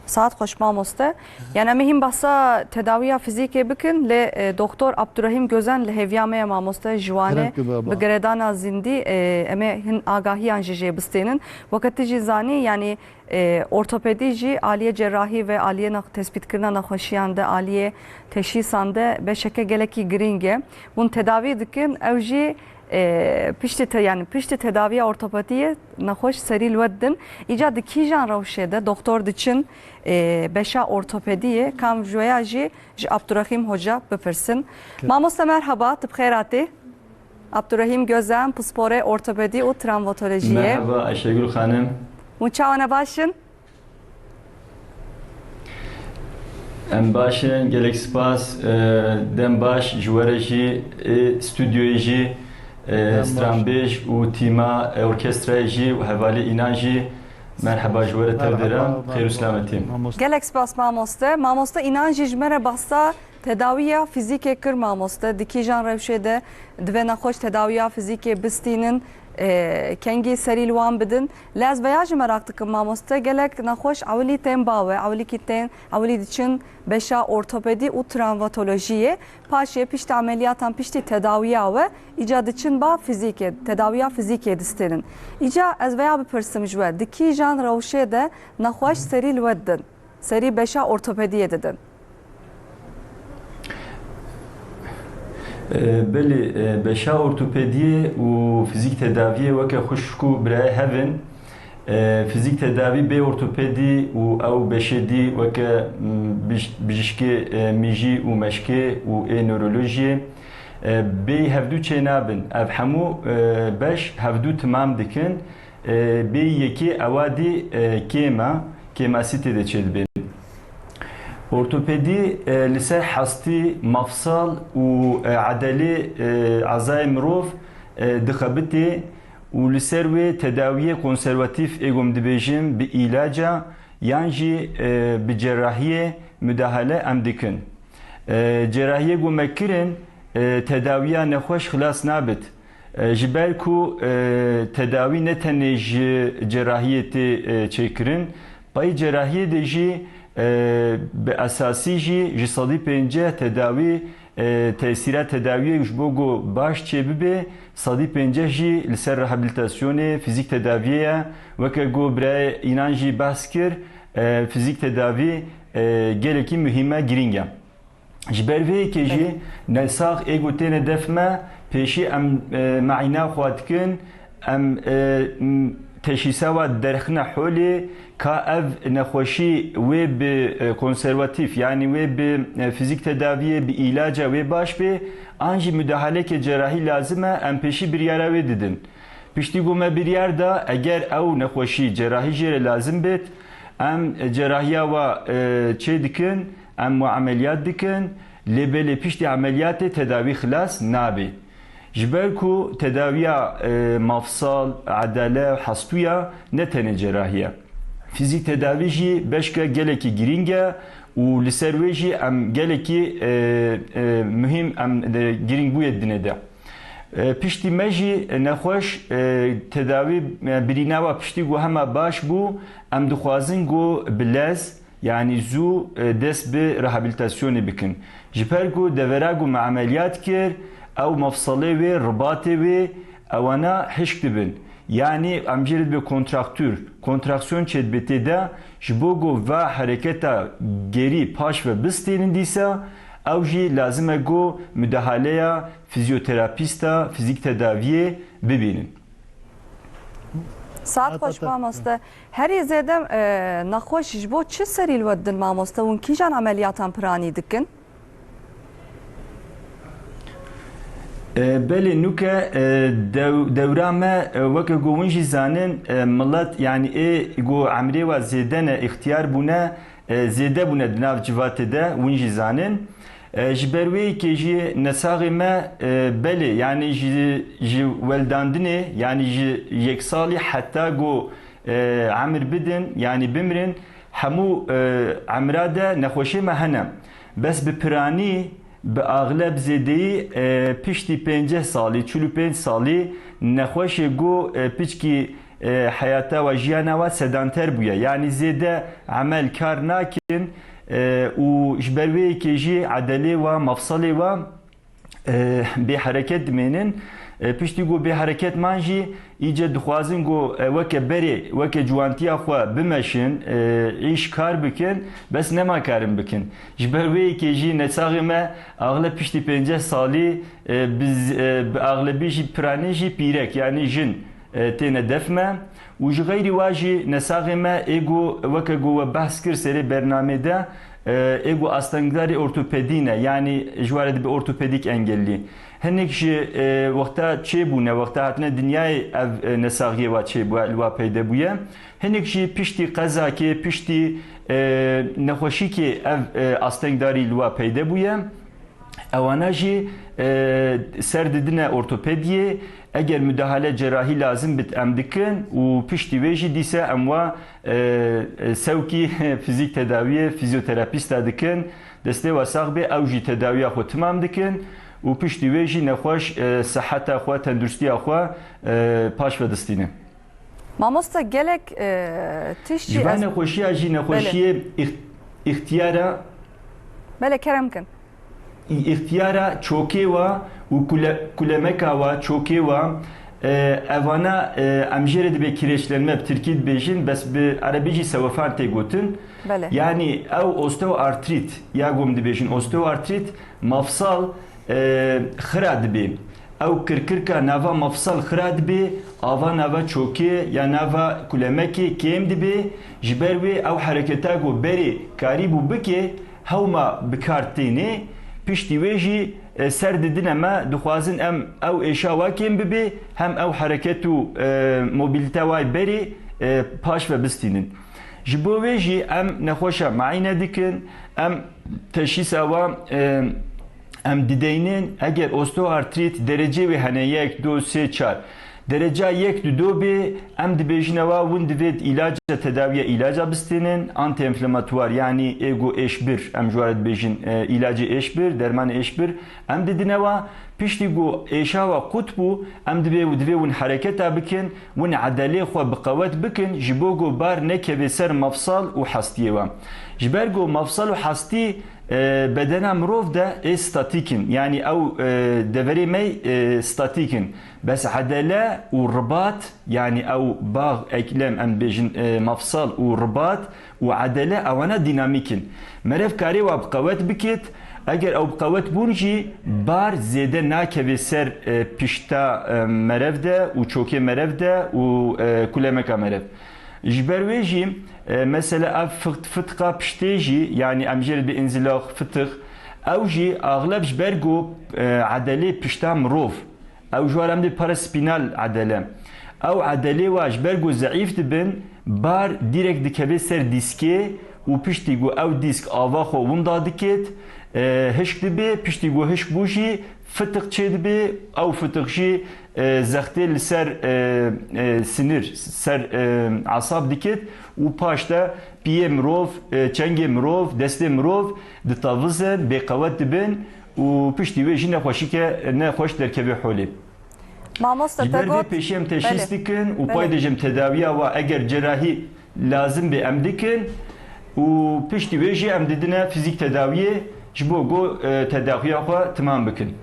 Saet xweş mamoste. Yani em ê hîn behsa tedawiya fizîkê bikin, lê, e, Doktor Abdurrahîm Gözen li hêviya me ye mamoste, ji Wanê Kerem ki baba. Bi girêdana zindî, e, em ê hin agahiyan ji jê bistênin. Weke tu jî zanî, yani E, ortopedî jî aliyê cerrahî ve aliyê nex-, tespîtkirina nexweşiyan de, aliyê teşhîsan de beşeke gelekî girîng e. Hûn tedavî dikin, ew jî, e, piştî te-, yani piştî tedaviya ortopediyê nexweş serî li we didin. Îca di kîjan rewşê de doktor diçin, e, beşa ortopediyê, kam ji we ya jî ji Abdurrahîm Hoca bipirsin. Ke- Mamoste merhaba, tu bi xêr hatî. Abdurrahîm Gözen, pisporê ortopedî û travmatolojiyê. Merhaba Ayşegül Xanim. Hûn çawa ne, baş in? Em baş in, gelek spas. E, dem baş ji we re jî, ê stûdyoyê jî, e, Dem baş. stranbêj û tîma, e, orkestrayê jî û hevalê înan jî. Merheba ji we re tev diram. Merheba, Xêr û merheba. selametî. Mamoste. Gelek spas mamoste. Mamoste înan jî ji me re behsa Tedawiya fizîkê kir mamoste, di kîjan rewşê de divê nexweş tedawiya fizîkê bistînin, e, kengî serî li wan bidin. Lê ez veya jî meraq dikim mamoste, gelek nexweş ewilî tên ba we, ewilîkî tên, ewilî diçin beşa ortopedî û travmatolojiyê. Paşê piştî emeliyatan, piştî tedawiya we, îca diçin ba fizîkê, tedawiya fizîkê distênin. Îca ez veya bipirsim ji we, di kîjan rewşê de nexweş serî li we didin? Serî beşa ortopediyê didin. E, belê, e, beşa ortopediyê û fizîk tedaviyê weke xwişk û birayê hev in. E, fizîk tedavî bê ortopedî û ew beşê dî weke, m, bij-, bijîşkê, e, mijî û meşkê û ê newrolojiyê, e, bêyî hevdû çênabin. Ev hemû, e, beş hevdû timam dikin. E, bê yekê ewa dî, e, kêm e, kêmasî tê de çêdibên. Ortopedî, e, li ser hestî, mafsal û, e, edelê, e, ezayê mirov, e, dixebitê û li ser wê tedawiyê konservatîf ê ku em dibêjin bi îlaca yan jî, e, bi cerahiyê mudahale em dikin. E, cerahiyê ku me kirin, e, tedawiya nexweş xilas nabit. E, ji ber ku, e, tedawî ne tenê ji cerahiyê tê, e, çêkirin, payî cerahiyê de jî, e, bi esasî jî ji sedî pênceh tedawî, e, tesîra tedawiyê ji bo ku baş çêbibe, sedî pênceh jî li ser rehabilitasyonê, fizîk tedaviyê ye. Weke ku birayê Înan jî behs kir, e, fizîk tedavî, e, gelekî muhîm e, girîng e. Ji ber vê yekê jî nesax ê ku têne def me, pêşî em, e, meîna xwe dikin, em, e, m-, teşhîsa wa derxine holê, ka ev nexweşî wê bi, e, konservatîf, yanî wê bi, e, fizîk tedaviyê, bi îlaca wê baş bê, an jî mudahaleke cerahî lazim e, em pêşî biryara wê didin. Piştî ku me biryar da, eger ew nexweşî cerahî jê re lazim bêt, em cerahiya wa, e, çê dikin, em wa emeliyat dikin, lê belê piştî emeliyatê tedawî xilas nabê. Ji ber ku tedawiya, e, mafsal, edale, hestûya ne tenê cerahî ye. Fizîk tedavî jî beşke gelekî girîng e û li ser wê jî em gelekî, e, e, muhîm em, e, girîngbûyê dine de. E, piştî me jî nexweş, e, tedawî, e, birîna wa piştî ku hema baş bû, em dixwazin ku bi lez, yanî zû, e, dest bi rehabilitasyonê bikin. Ji ber ku devera ku me emeliyat kir, ew mefselê wê, ribatê wê, ewana hişk dibin. Yanî em jê re dibe kontraktûr, kontraksiyon çêdibe tê de, ji bo ku va hereketa gerî paş ve bistênin dîsa, ew jî lazim e ku mudahaleya fizyoterapîsta, fizîk tedaviyê bibînin. Saet xweş mamoste. Herî zêde, e, nexweş ji bo çi serî li we didin mamoste? Hûn kîjan emeliyatan piranî dikin? E, belê, nûke, e, dew-, dewra me, e, weke ku hûn jî zanin, e, milet, yanî ê ku emrê wa zêde ne, îxtiyar bûne, e, zêde bûne di nav civatê de, hûn jî zanin. E, ji ber wê yekê jî nesaxê me, e, belê, yanî ji, ji weldandinê, yanî ji yek salî heta ku, e, emir bidin, yanî bimirin, hemû, e, emra de nexweşê me hene. Bes bi piranî, bi axleb zêdeyî, e, piştî pênceh salî, çil û pênc salî nexweşê ku, e, piçkî e, heyata we, jiyana we sedanter bûye. Yanî zêde emel kar nakin, e, û ji ber wê yekê jî edelê we, mefselê we, e, bê hereket dimênin. E, piştî ku bê hereket man jî, îce dixwazin ku, e, weke berê, weke ciwantiya xwe bimeşin, e, îş kar bikin, bes nema karin bikin. Ji ber wê yekê jî nesaxê me axle piştî pênceh salî, e, bi z-, e, bi axlebî jî piranî jî pîrek, yanî jin, e, têne def me. Û ji xeyrî wa jî nesaxê me ê ku weke ku we behs kir serê bernamê de, e, ê ku astengdarê ortopedî ne, yanî ji we re dibe ortopedîk engellî. Hinek ji, e, wexta çêbûne, wexta hatine dinyayê ev, e, nesaxiyê wa çêbûye, li wa peyde bûye. Hinek jî piştî qezakê, piştî, e, nexweşîkê ev, e, astengdarî li wa peyde bûye. Ewana jî, e, ser didine ortopediyê, eger mudahale cerahî lazim bit em dikin û piştî wê jî dîse em wa, e, e, sewkî fizîk tedawiyê fizyoterapîsta dikin. Destê we sax bê, ew jî tedawiya xwe timam dikin û piştî wê jî nexweş, e, siheta xwe, tenduristiya xwe, e, paş ve distînin. Mamoste, gelek, e, tişt jî. Ji van nexweşiya jî nexweşiyê îx-, îxtiyara. Belê, kerem kin. Îxtiyara çokê wa û kule-, kulemeka wa, çokê wa, e, evana, e, em jê re dibe kireçlenme, bi tirkî dibêjin, bes bi erebî jî sewefan tê gotin. Belê. Yanî ew osteoartrit, ya gom dibêjin osteoartrit, mafsal, e, xira dibê. Ew kirkirka nava mafsal xira dibê, ava nava çokê ya nava kulemekê kêm dibê, ji ber wê ew hereketa ku berê karîbû bikê, hewma bi kar tênê, piştî wê jî, e, ser didine me, dixwazin em ew êşa wa kêm bibê, hem ew hereket û, e, mobilîte wa berê, e, paş ve bistînin. Ji bo wê jî em nexweşa muayene dikin, em teşhîsa wa, e, em dideynin, eger osteoartrit derecê wê hene yek, du, sê, çar. Dereca yek, du, du bê, em dibêjine wa, hûn divêt îlaca, tedawiya îlaca bistînin, antienflamatuar, yanî ê ku êşbir, em ji we re dibêjin, e, îlacê êşbir, dermanê êşbir, em didine wa. Piştî ku êşa wa qut bû, em divê, divê hûn hereketa bikin, hûn edelê xwe bi qewet bikin, ji bo ku bar nekeve ser mefsal û hestiyê we. Ji ber ku mefsal û hestî, e, bedena mirov de ê statîk in, yanî ew, e, deverê me, e, statîk in. Bes edele û ribat, yanî ew bax, eklem, em bêjin, e, mefsal û ribat û edele, ewana dînamîk in. Merev karê wa bi qewet bikêt, eger ew bi qewet bûn jî bar zêde nakeve ser, e, pişta, e, merev de û çokê merev de û, e, kulemeka merev. Ji ber wê jî, e, mesela ev fit-, fitka piştê jî, yanî em jê re dibê înzilax, fitix, ew jî axleb ji ber ku, e, edelê pişta mirov, ew ji wan re em dê paraspinal edele. Ew edelê wa ji ber ku zeîf dibin, bar dîrek dikeve ser dîskê û piştî ku ew dîsk ava xwe winda dikêt, e, hişk dibe, piştî ku hişk bû jî fitix çêdibe, ew fitix jî, e, zextê li ser, e, e, sinir, ser, e, esab dikêt û paş de piyê mirov, e, çengê mirov, destê mirov ditavizin, bêqewet dibin û piştî wê jî nexweşîke, nexweş derkeve holê. Mamoste, Ji te ber vê got, pêşî em teşhîs belê, dikin û belê. Pay dêjim tedawiya wa eger cerahî lazim bê em dikin û piştî wê jî em didine fizîk tedawiyê ji bo ku, e, tedawiya xwe timam bikin.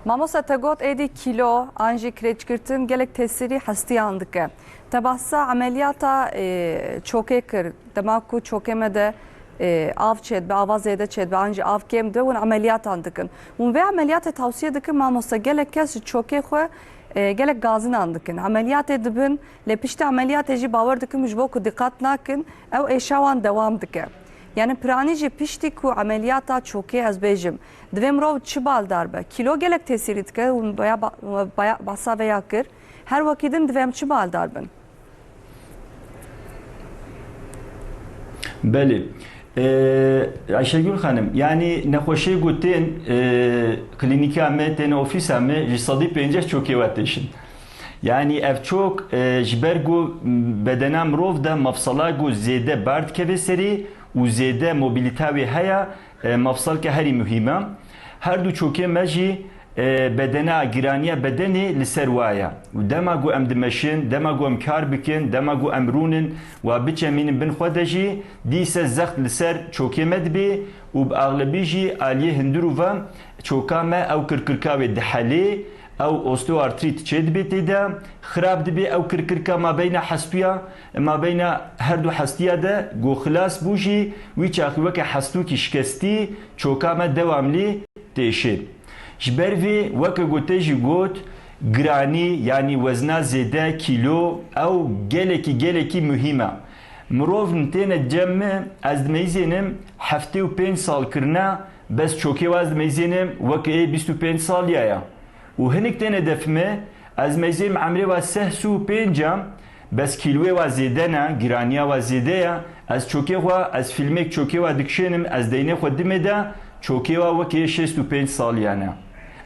Mamoste, te got êdî kîlo an jî kireçgirtin gelek tesîrî hestiyan dike. Te behsa emeliyata, e, çokê kir. Dema ku çokê me de, e, av çêdibe, ava zêde çêdibe, an jî av kêm dibe, hûn emeliyatan dikin. Hûn vê emeliyatê tawsiye dikin, mamoste, gelek kes ji çokê xwe, e, gelek gazinan dikin. Emeliyatê dibin, lê piştî emeliyatê jî bawer dikim ji bo ku diqat nakin, ew êşa wan dewam dike. Yani piranî jî piştî ku emeliyata çokê ez bêjim, divê mirov çi baldar be? Kîlo gelek tesîrî dike, hûn baya ba-, baya behsa vê ya kir. Her wekî din divê em çi baldar bin? Belê. Ee, Ayşegül Xanim, yani nexweşê ku tên, e, klînîka me, tên ofîsa me, ji sedî pênceh çokê we têşin. Yani ev çok, e, ji ber ku bedena mirov de mefsala ku zêde bar dikeve serî û zêde mobilîta wê heye, e, mefsalke herî muhîm e. Her du çokê me jî e, bedena, giraniya bedenê li ser wa ye. Û dema ku em dimeşin, dema ku em kar bikin, dema ku em rûnin, wa biçemînin bin xwe de jî, dîse zext li ser çokê me dibe û bi axlebî jî aliyê hundir û ve çoka me ew kirkirka wê dihelê, ew osteoartrit çêdibe tê de, xirab dibe ew kirkirka mabeyna hestûya, mabeyna her du hestiya de ku xilas bû jî, wî çaxî weke hestûkî şikestî, çoka me dewamlî têşê. Ji ber vê, weke ku te jî got, giranî, yanî wezna zêde, kîlo, ew gelekî, gelekî muhîm e. Mirov têne cem min, ez dimeyzênim heftê û pênc sal kirine, bes çokê wa ez dimeyzênim weke ê bîst û pênc saliya ye. Û hinik têne def min, ez meyzênim emrê wa seh sî û pênc e, bes kîloyê wa zêde ne, giraniya wa zêde ye. Ez çokê xwe, ez fîlmêk çokê wa dikişênim, ez deynê xwe dimê de, çokê wa wekî yê şêst û pênc saliyan e.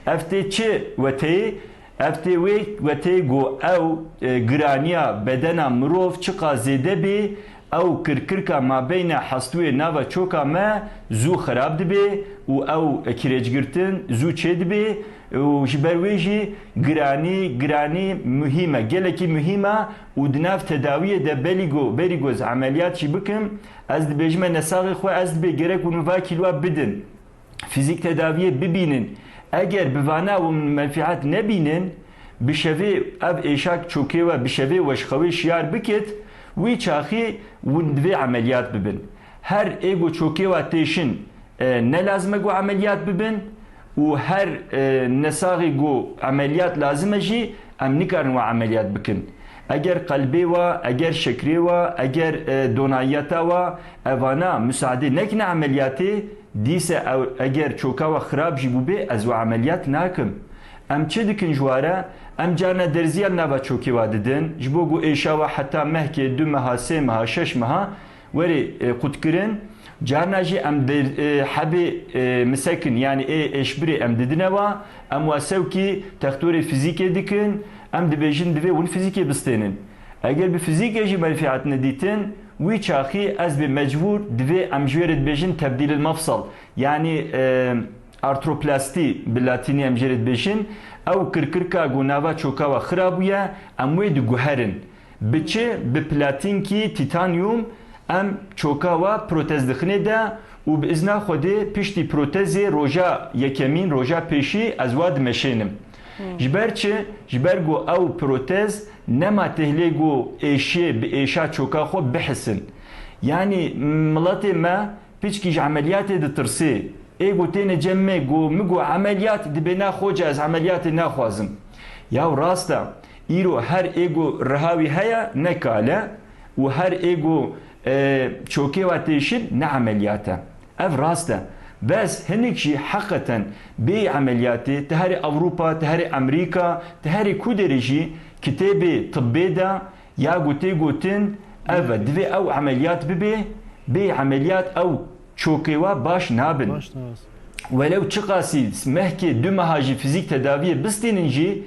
Ev tê çi weteyê? Ev tê wê weteyê ku ew, e, giraniya bedena mirov çiqa zêde bê, ew kirkirka mabeyna hestûyê nava çoka me zû xirab dibe û ew kirêcgirtin zû çêdibe. Û ji ber wê jî giranî, giranî muhîm e, gelekî muhîm e û di nav tedawiyê de belî ku, berî ku ez emeliyat jî bikim, ez dibêjime nesaxê xwe, ez dibê gerek hûn va kîlwa bidin. Fîzîk tedawiyê bibînin. Eger bi vana hûn menfîet nebînin, bi şevê ev êşak çokê we, bi şevê we ji xewê şiyar bikit, wî çaxî hûn divê emeliyat bibin. Her ê ku çokê we têşin, e, ne lazim e ku emeliyat bibin û her, e, nesaxê ku emeliyat lazim e jî em nikarin we emeliyat bikin. Eger qelbê we, eger şekrê we, eger, e, donayiyeta we, evana musaadê nekine emeliyatê, dîse ew, eger çoka we xirab jî bûbê, ez we emeliyat nakim. Em çi dikin ji we re? Em carna derziya li nava çokê we didin, ji bo ku êşa we heta mehkê, du meha, sê meha, şeş meha, Werê, e, qutkirin, carna jî em di, e, hebê, e, misekin, yanî ê êşbirê em didine wa, em wa sewkî textorê fizîkê dikin, em dibêjin divê hûn fizîkê bistênin. Eger bi fizîkê jî menfîet nedîtin, wî çaxî ez bê mecbûr divê em ji wê re dibêjin tebdîlil mefsel. Yanî, e, artroplastî bi latînî em jê re dibêjin, ew kirkirka ku nava çoka we xira bûye, em wê diguherin. Bi çi? Bi platînkî tîtanyum em çoka we protez dixinê de û bi izna Xwedê piştî protezê roja yekemîn, roja pêşî ez wa dimeşênim. Ji ber çi? Ji ber ku ew protez nema têhlê ku êşiyê bi êşa çoka xwe bihisin. Yanî miletê me piçkî ji emeliyatê ditirsê. Ê ku têne cem me ku min ku emeliyat dibê na xoca ez emeliyatê naxwazim. Yaw rast e. Îro her ê ku riha wî heye ne kal e û her ê ku, e, çokê wa têşin ne emeliyat e. Ev rast e. Bes hinek jî heqeten bêyî emeliyatê, ti herê Ewropa, ti herê Amerîka, ti herê ku derê jî kitêbê tibbê de ya ku tê gotin, ev e, divê ew emeliyat bibe, bê emeliyat ew çokê wa baş nabin. Baş nas. Welew çiqasî mehkê du meha jî fizîk tedaviyê bistînin jî,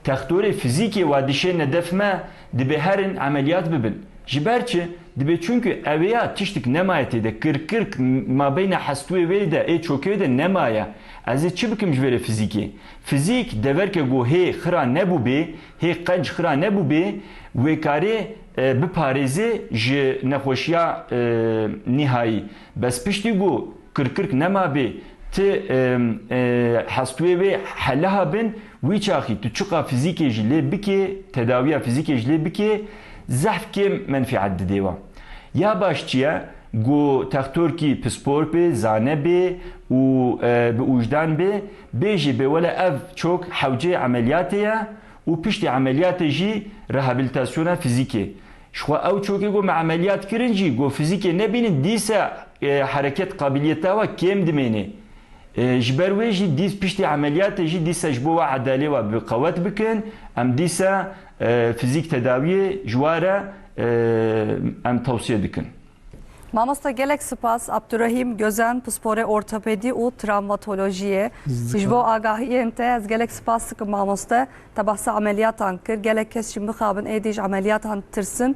textorê fizîkê wa dişêne def me, dibê herin emeliyat bibin. Ji ber çi? Dibê çunku ewêya tiştik nemaye tê de, kirkirk mabeyna hestûyê wê de, ê çokê wê de nemaye. Ez ê çi bikim ji vê re fizîkê? Fizîk deverke ku hê xira nebûbê, hê qenc xira nebûbê, wê karê, e, biparêzê ji nexweşiya, e, nîhayî. Bes piştî ku kirkirk nemabê, ti, e, e, hestûyê wê heliha bin, wî çaxî tu çiqa fizîkê jî lê bikê, tedawiya fizîkê jî lê bikê, zehf kêm menfîet didê we. Ya baş çi ye? Ku textorkî pispor bê, zane bê û, e, bi ûjdan bê, bêjê bê wele ev çok hewceyê emeliyatê ye û piştî emeliyatê jî rehabilitasyona fizîkê. Ji xwe ew çokê ku me emeliyat kirin jî, ku fizîkê nebînin, dîsa, e, hereket qabiliyeta we kêm dimêne. E, ji ber wê jî dîs piştî emeliyatê jî dîsa ji bo we edalê we bi qewet bikin, em dîsa, e, fizîk tedawiyê ji we re, e, em tewsiye dikin. Mamoste, gelek spas. Abdurrahîm Gözen, pisporê ortopedî û travmatolojiyê. Ji bo agahiyên te ez gelek spas dikim, mamoste. Te behsa emeliyatan kir. Gelek kes jî mixabin êdî ji emeliyatan tirsin.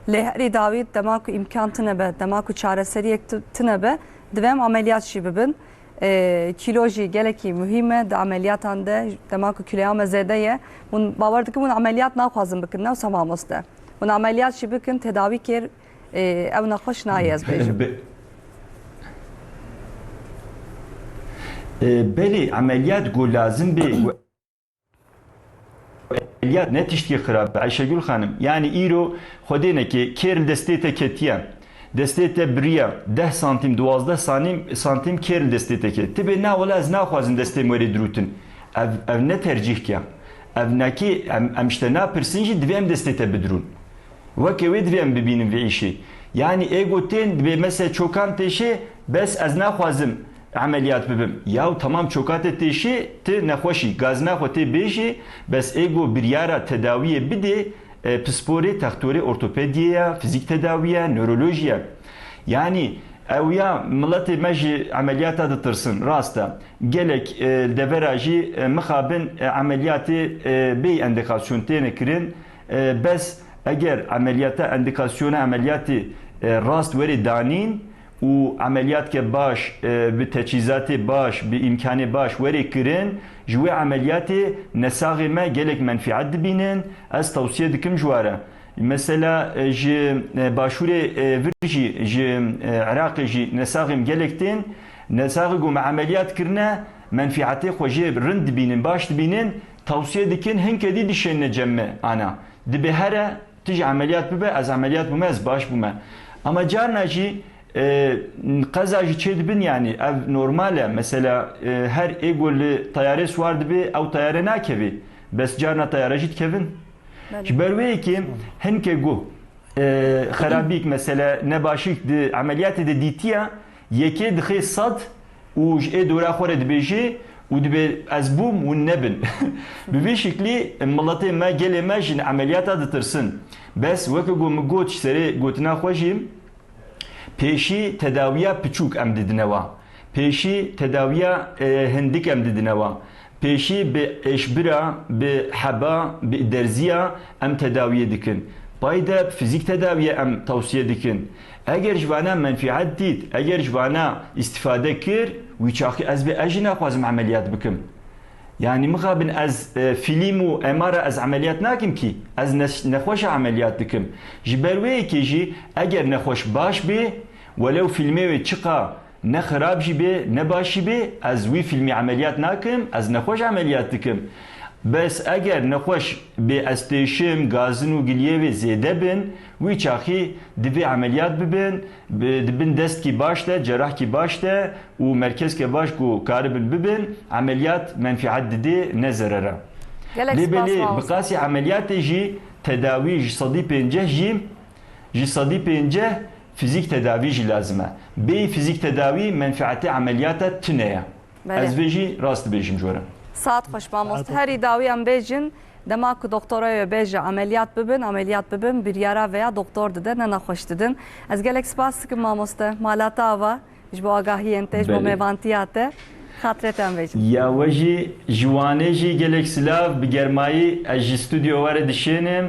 Lê herî dawî dema ku îmkan tune be, dema ku çareseriyek tu-, tune be, divê em emeliyat jî bibin. Ee, kîlo jî gelekî muhîm e di emeliyatan de. Dema ku kiloya me zêde ye, hûn bawer dikim hûn emeliyat naxwazin bikin, ne wisa mamoste? Hûn emeliyat jî bikin, tedawî kêr, ee, ew nexweş nayê, ez bêjim. Be-, e, belê, emeliyat ku lazim bê, ku emeliyat ne tiştê xirab e, Ayşegül Xanim. Yanî îro Xwedê neke kêr li destê te ketiye. Destê te biriye deh santîm, duwazdeh sanîm-, santîm kêr li destê te ket. Ti bê na wele ez naxwazim destê min werê dirûtin. Ev, ev ne tercîhke. Ev nekê em, em ji te napirsin jî divê em destê te bidirûn. Weke wê divê em bibînin vê îşê. Yanî ê ku tên dibê mesela çokan têşê, bes ez naxwazim emeliyat bibim. Yaw temam çoka te têşê, ti nexweşî, gazina xwe tê bêjê, bes ê ku biryara tedawiyê bidê, e, pisporê, textorê ortopediyê ye, fizîk tedawî ye, nörolojî ye. Yanî ew ya miletê me ji emeliyata ditirsin, rast e. Gelek, e, devera jî, e, mixabin, e, emeliyatê, e, bêyî endikasyon têne kirin, e, bes eger emeliyata, endikasyona emeliyatê, e, rast were danîn û emeliyatke baş, e, bi teçhîzatê baş, bi îmkanê baş were kirin, ji wê emeliyatê nesaxê me gelek menfîet dibînin. Ez tewsiye dikim ji we re. Mesela, e, ji, e, başûrê, e, vir jî, ji, e, Iraqê jî nesaxê me gelek tên. Nesaxê ku me emeliyat kirine, menfîetê xwe jê rind dibînin, baş dibînin, tewsiye dikin, hinke dî dişênine cem me ana. Dibê here, tu jî emeliyat bibe, ez emeliyat bûme, ez baş bûme. Ama carna jî, e, qeza jî çê dibin, yanî ev normal e. Mesela, e, her ê ku li teyarê siwar dibe, ew teyare nakeve. Bes carna teyare jî dikevin. Belê. Ji ber wê yekê hinke ku, e, xerabîk, mesele nebaşîk di emeliyatê de dîtiye, yekê dixê sed û ji ê dora xwe re dibêjê û dibê ez bûm, hûn nebin. Bi vî şiklî miletê me, gelê me ji emeliyata ditirsin. Bes weke ku min got ji serê gotina xwe jî, Pêşî tedawiya piçûk em didine wa. Pêşî tedawiya, e, hindik em didine wa. Pêşî bi êşbira, bi heba, bi derziya em tedawiyê dikin. Pay de fizîk tedawiye em tewsiye dikin. Eger ji vana menfîet dît, eger ji vana îstîfade kir, wî çaxî ez bê ez jî naxwazim emeliyat bikim. Yanî mixabin ez, e, fîlîm û M R a ez emeliyat nakim kî, ez ne-, nexweşa emeliyat dikim. Ji ber wê yekê jî eger nexweş baş bê, welew fîlmê wê çiqa ne xirab jî bê, ne baş jî bê, ez wî fîlmî emeliyat nakim, ez nexweş emeliyat dikim. Bes eger nexweş bê, ez têşim, gazin û giliyê wê zêde bin, wî çaxî divê emeliyat bibin, bi, di bin destkî baş de, cerahkî baş de û merkezke baş ku karibin bibin, emeliyat menfîet didê, ne zerera. Gelek Lê spas belê bi mamoste. Qasî emeliyatê jî tedawî ji sedî pênceh jî, ji sedî pênceh fizîk tedawî jî lazim e. Bêyî fizîk tedawî menfîetê emeliyata tune ye. Belê. Ez vê jî rast dibêjim ji we re. Saet xweş mamoste. Saet xweş. Herî dawî em bêjin, dema ku doktora wê bêje emeliyat bibin, emeliyat bibin, biryara veya doktor dide, ne nexweş didin. Ez gelek spas dikim mamoste, mala te ava, ji bo agahiyên te, ji bo Belê. mêvantiya te. Xatirê te em vêjin. Ya we jî, ji Wanê jî gelek silav, bi germayî ez ji stûdyo we re dişênim.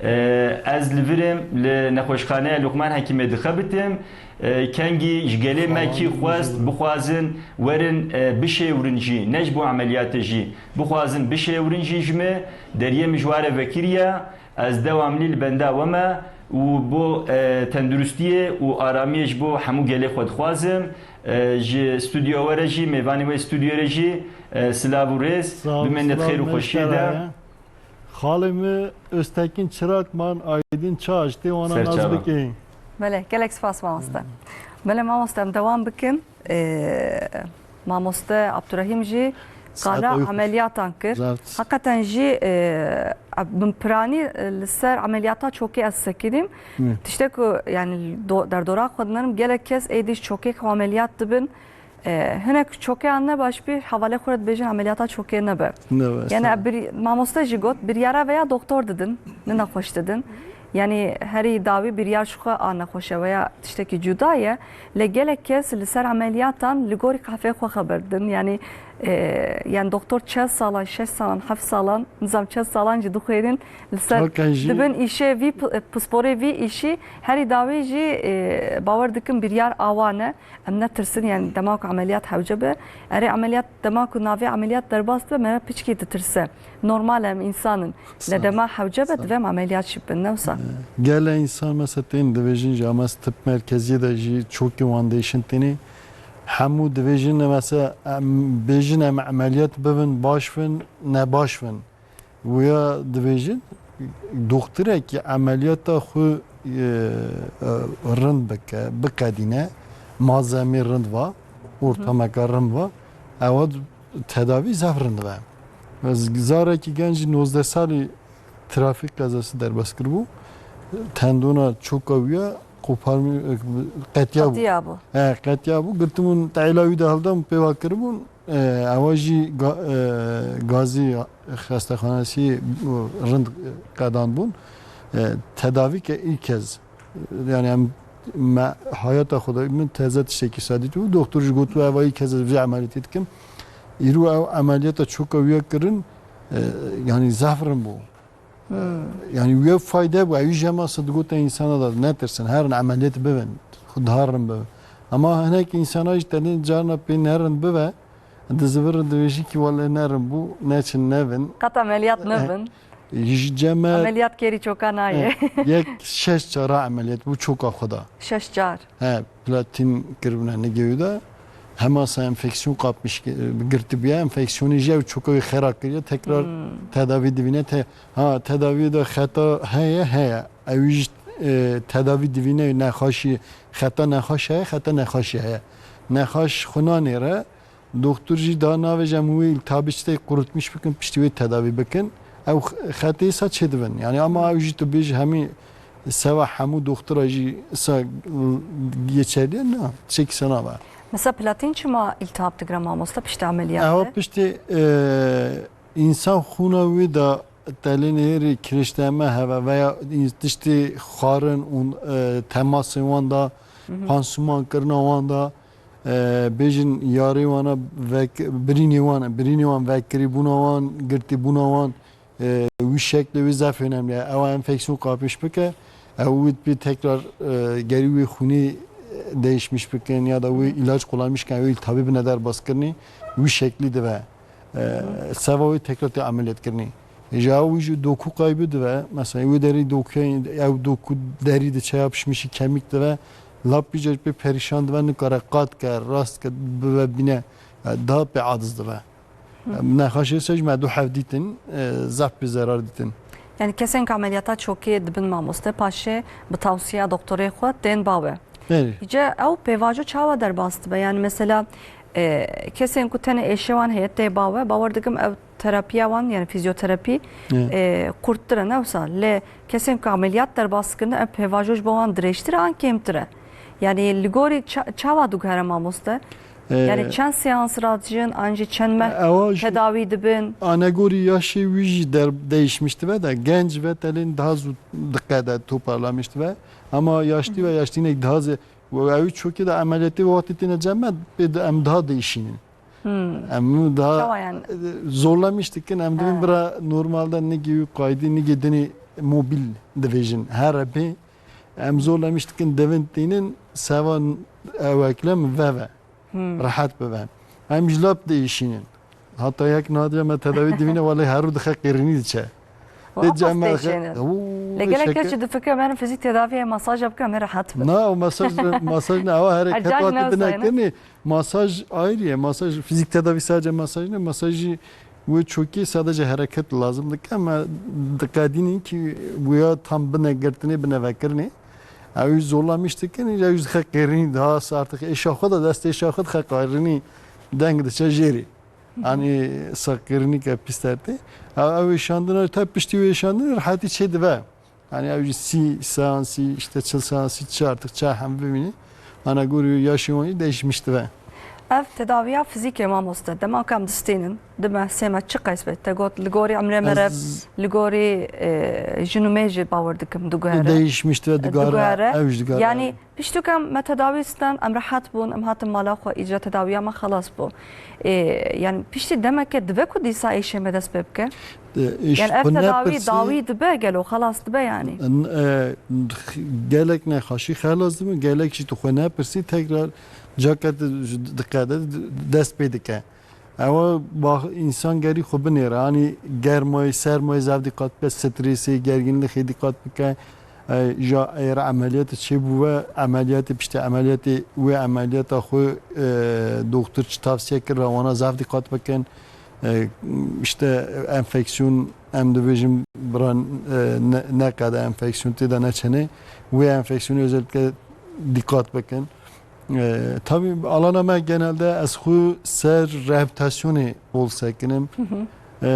Ee, ez li vir im, li nexweşxaneya Luqman Hekîmê dixebitim. Ee, kengî ji gelê me kî xwest, bixwazin, werin, e, bişêwirin jî, ne ji bo emeliyatê jî, bixwazin bişêwirin jî ji me, deriyê min ji we re vekiriye. Ez dewamlî li benda we me û bo, e, tenduristiyê û aramiyê ji bo hemû gelê xwe dixwazim. E, ji stûdyo we re jî, mêvanê wê stûdyo re jî, e, silav û rêz. Sağ ol, bimêne di silav xêr û me xweşiyê de. Xalê min Öztekin Çırakman, Aydin Çaş, tê wana nas bikê. Belê, gelek spas mamoste. Belê mamoste, em dewam bikin. Ee, mamoste Abdurrahîm jî qala emeliyatan kir. Heqeten jî, e, min piranî, e, li ser emeliyata çokê ez sekinîm. Tiştek ku, yani, do-, derdora xwe dinerim, gelek kes êdî ji çokê xwe emeliyat dibin. E, hinek çokeyan ne baş bî, hevalê xwe re dibêjin emeliyata çokê nebe. Nebe, Yani, sağ ol. Bir, mamoste jî got, biryara veya doktor didin, ne nexweş didin. Yani, herî dawî biryar ji xwe a nexweş e veya tiştekî cuda ye. Lê gelek kes li ser emeliyatan li gorî qehfeyê xwe xeber didin. Yani, e, yani doktor çel salan, şeş salan, heft salan, nizam çel salan jî dixwênin li ser Çakan jî dibin îşê vî pi-, pisporê vî îşî. Herî dawî jî, e, bawer dikim biryar awa ne. Em netirsin, yani dema ku emeliyat hewce be. Erê emeliyat, dema ku navê emeliyat derbas dibe, me piçkî ditirse. Normal e, em însan in. Lê dema hewce be, divê em emeliyat jî bibin, ne wisa? Gele însan mesela tên dibêjin jî, ama ez tip merkeziyê de jî çokî wan değişin tênê. Hemû dibêjin mesela em bêjin em emeliyat bibin, baş bin, ne baş bin. Wûya dibêjin, doxturekî emeliyata xwe, e, e, rind bike, biqedîne, malzemê rind va, ortameke rind va, ewa tedavî zaf rind be. Ez zarekî genc jî nozdeh salî trafîk qezası derbas kiribû. Tendona çoka wî ya qoparmî, qetiya bû. Qetiya bû. He, qetiya bû. Girtibûn, teyla wî de hildan, pêva kiribûn. E, ewa jî ga-, e, gazî xestexanesî rind qedan bûn. E, tedavî ke îlk kez, yani em me hayata xwe de min teze tiştekî sadî tu, doktor jî gotu, ewa îlk kez ez vê emeliyatê dikim. Îro ew emeliyata çoka wî ya kirin, e, yani zaf rind bû. Hmm. Yani wê fayde bû. Ew jî hema se digote însana da netirsin, herin emeliyat bibin. Xwe daha rind bibin. Ama hinek însana jî tenê carna pê nerin bibe, di zivir re dibêjî ki wele nerin bû, neçin nevin. Qet emeliyat nebin. Ji cem e, Emeliyat kêrî çoka nayê. E, yek şeş cara emeliyat bû çoka xwe da. Şeş car. He, platin kiribûne nigê wî de. Hema se enfeksiyon kapmiş, e, girtibiye, enfeksiyonê jî ew çoka wî xera kiriye, tekrar Hmm. tedavî dibîne. Te-, ha, tedavî de xeta heye, heye. Ew jî, e, tedavî dibîne, nexweşî, xeta nexweş heye, xeta nexweşî heye. Nexweş xwe nanêre, doktor jî daha navêje em wê îltihabê çi tê qurutmiş bikin, piştî wê tedavî bikin. Ew xetê sa çêdibin. Yani ama ew jî tu bêjî hemî seva hemû doktora jî sa geçerliye na, çekî sana ve. Mesela platin çima îltihab digre mamoste piştî emeliyat? Ewa piştî, e, însan xûna wî de telê nêrî kirişte me heve veya tiştê xwarin û, e, temasê wan da pansuman kirina wan da, e, bêjin yarê wana vek-, birînê wan, birînê wan vekirîbûna wan, girtîbûna wan, e, wî şeklê wî zaf önemli ye. Ew enfeksiyon kapîş bike, ew wî pê tekrar, e, gerî wî xwînê değişmiş bikin ya da wî îlaç kullanmış bikin, ew îltihabî bine derbaskirinê, wî şeklî dibe. E, seva wî tekrar tê emeliyatkirinê. Ji ew jî doku kaybı dibe, mesela wî derî doku, ew doku derî diçe ya pişmişî kemîk dibe, lap jî pê perîşan dibe, nikare qat ke, rast ke, bibe bîne, e, daha pê adiz dibe. Nexweşê sej me du hev dîtin, e, zaf pê zerar dîtin. Yani kesên ku emeliyata çokê dibin mamoste, paşê bi tawsiya doktorê xwe tên bawe. Erê. Îca ew pêvajo çawa derbas dibe? Yani mesela, e, kesên ku tenê êşê wan heye tê bawe, bawer dikim ew terapiya wan, yani fizyoterapî, Evet. e, kurttir e, ne wisa. Lê kesên ku emeliyat derbas kirine, ev pêvajo ji bo wan dirêjtir e an kêmtir e? Yani li gorî ça-, çawa diguhere mamoste? Ee, Yani çend seans radijin, an jî çend meh ewa jî tedawî dibin? Anegorî yaşê wî jî der-, değişmiş dibe de, genc ve telên daha zû diqede toparlamiş dibe. Ama yaşlı ve yaşlînek daha zê-, we ew çokê de emeliyatê ve wextê têne cem me, pê de em daha değişînin. Hmm. Em daha Çawa yani? e, zorlamiş dikin, em dibin Ha. bira normalde nigê wî qaydî, nigê dinê mobil divêjin. Her epê em zorlamiş dikin, devin tînin, seva ew eklem veve. Hmm. Rehet bibe. Em ji lap diêşînin. Hata yek nadiya me tedawî divîne, welê heru dixe qêrînî diçe. Wa Tê cem me pastê xe-, çêne. Wuu, Le gelek şeke- kes jî difikire, em herin fizîk tedaviyê masaja bikin, em ê rehet bin. Na, o masaj, masaj ne, ewa hereket Ecac wextê ne bine sayene. kirinê. Masaj ayrı ye. Masaj, fizik tedavi sadece masaj ne. Masajı ve çoki sadece hareket lazım dike, ama diqedînin ki bu ya tam bine girtinê, bine vekirinê. Ew jî zorlamiş dikin, ya jî dixe qêrînî daha artık êşa xwe de, dest êşa xwe dixe qêrînî, deng diçe jêrî. Anî seqirnîke pîstertê. Ew, ew êşandina te piştî wê êşandinê rehetî çê dibe. Yani ew jî sî seansî, işte çil seansî çi artık çi hem bimînî. Ana gorî yaşê wan jî değişmiş dibe. Ev tedaviya fizîkê mamoste, dema ku em distînin, di meh, sê meh çi qeys be? Te got li gorî emrê meriv, Ez- li gorî, e, jin û mêj jî bawer dikim diguhere. Değişmiş dibe, digare, Diguhere. ew jî digare. Yani Piştûk em me tedawî stan, em rehet bûn, em hatin mala xwe, îca tedawiya me xelas bû. Ê, yani piştî demeke dibe ku dîsa êşê me dest pê bike? E, êş Yani ev xwe tedawî nepirsî- dawî dibe gelo, xelas dibe yani? N-, e, gelek nexweşî xelas dibe, gelek jî tu xwe nepirsî, tekrar cake di-, diqede dest pê dike. Ewa bax, însan gerî xwe binêre. Anî germayê, sermayê zaf dîqat bike, stresê, gerginlixê dîqat bike. E, ja eger emeliyatê çêbû ve, emeliyatê piştî emeliyatê wê emeliyata xwe, e, doktor çi tavsiye kir, wana zaf dîqat bikin. E, işte enfeksiyon em dibêjin bira, e, ne, ne qede enfeksiyon tê de neçene. Wê enfeksiyonê özellikle dîqat bikin. E, tabii alana me genelde ez xwe ser rehabilitasyonê bol sekinim. E,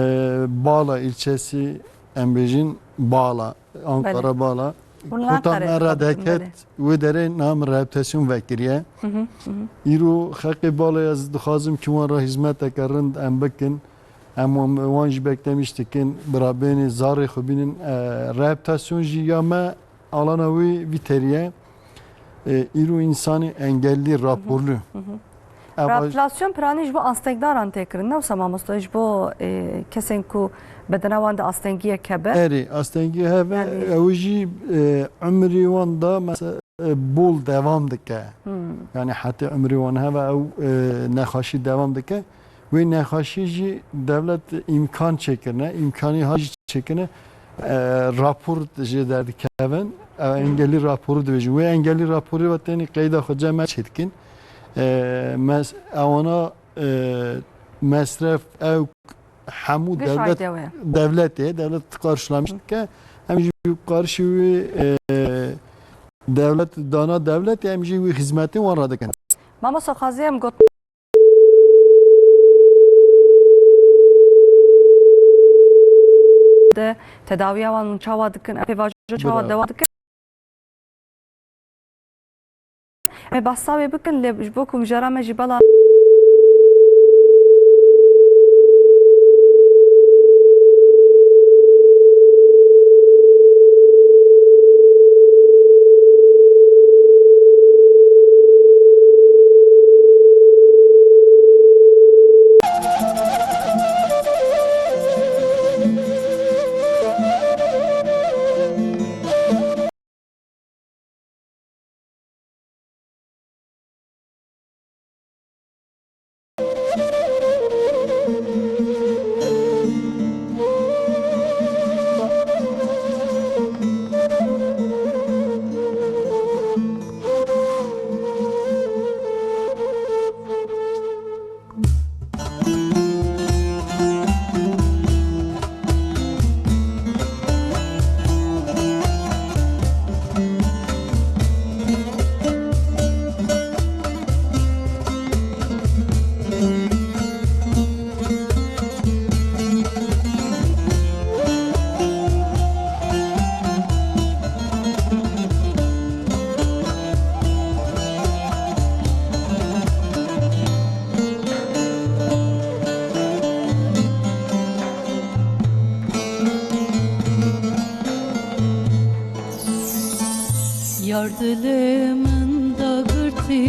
Bala ilçesi, em bêjin Bala, Ankara Belê. Bala. Hûn Kota Ankara'ya me re dikkat deket, edin, belê. Wê derê nam rehabilitasyon vekiriye. Îro xeqê Bala ez dixwazim ki wan re hizmeteke rind em bikin. Em wan, wan jî beklemiş dikin, birabênê zarê xwe bînin. E, rehabilitasyon jî ya me alana wî vî teriye, e, îro însanê engellî, raporlu. Hı hı. Ev Rehabilitasyon piranî ji bo astengdaran tê kirin, ne wisa mamoste, ji bo, e, kesên ku bedena wan de astengiyek hebe? Erê, astengî hebe, Yani ew jî, e, umrê wan da mesela, e, bol devam dike. Hmm. Yani hetê umrê wan hebe ew, e, nexweşî devam dike. Wê nexweşî jî dewlet îmkan çêkirine, îmkanî ha jî çêkirine, e, rapor jê derdikevin, e, engelî raporu dibêjin. Wê engelî raporê ve tenê qeyda xwe cem me çêdikin. E, mes-, ewana, e, mesref ew hemû Giş dewlet, aydê we. Dewletê, dewlet karşılamış dike. Em jî karşî wê, e, dewlet dana dewletê, em jî wê xizmetê wan re dikin. Mamosta xwazî em got de tedawiya wan hûn çawa dikin, ev pêvajo çawa Bira. dewa dikin? Em ê behsa wê bikin, lê ji bo ku mijara me jî bela Dilê min dagirtî,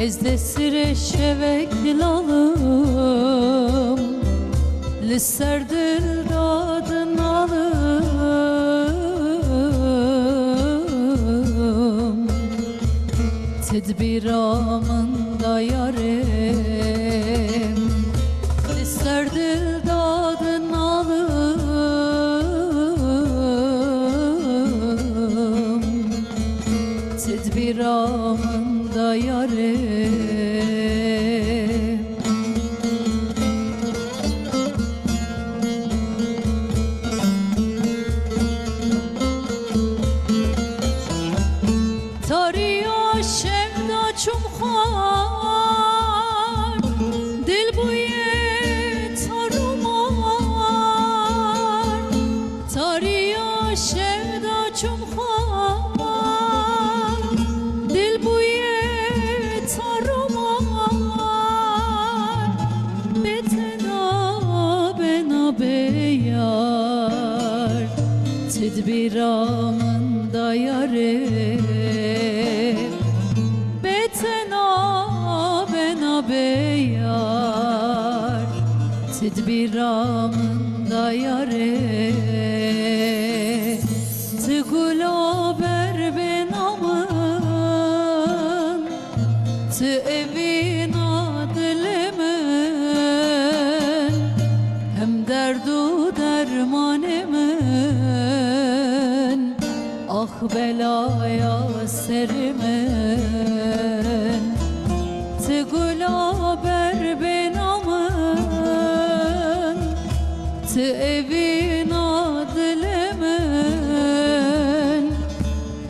ez destîrê şevek lalim, li ser dil da dinalim. Tedbîra min da yarê, li ser dil da dinalim. Tedbîra min da yarê. Tariya şev da çûm xwar, dil bûye tar û mar. Tariya şev da çûm xwar, dil bûye tar û mar. Bê te da, bê na bê yar, tedbîra min da yarê. Bê te na, bê na bê yar, tedbîra min da yarê. Ti gula ber bê na min, ti evîna dilê min, hem derd û dermanê min. Ax belaya serê min, ti gula ber bê na min, ti evîna dilê min,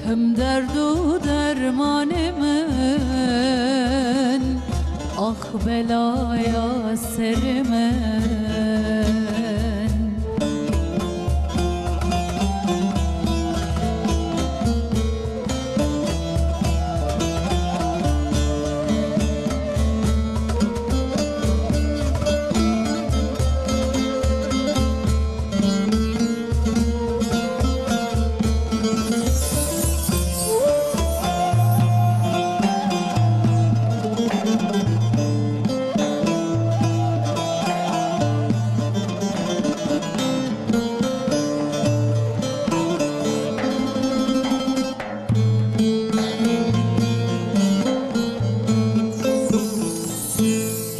hem derd û dermanê min. Ax belaya serê min.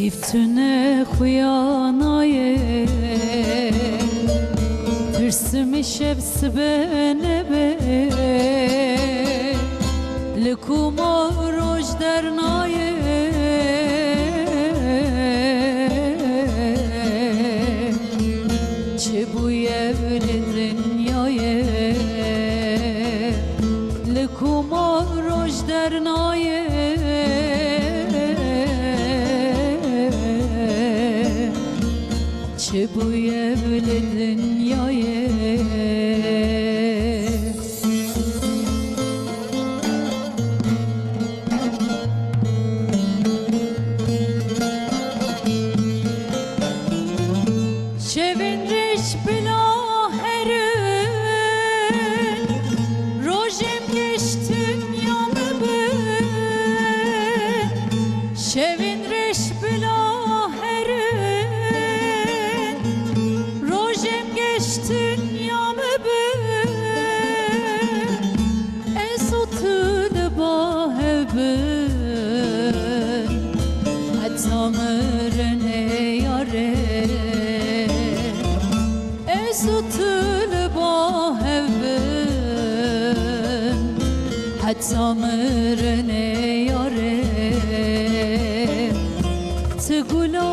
Hîv tune xuya nayê, tirsimî şev sibe nebe, li ku ma roj dernayê. Çi bûye li dinyayê, li ku ma roj dernayê. Çi bûye li dinyayê. Şevên reş bila herin, rojên geş dinya min bin. Şevên reş bila herin, rojên geş dinya min bin. Ez û tu li ba hev bin, heta mirinê yarê. Ez û tu li ba hev bin, heta mirinê yarê. Ti gula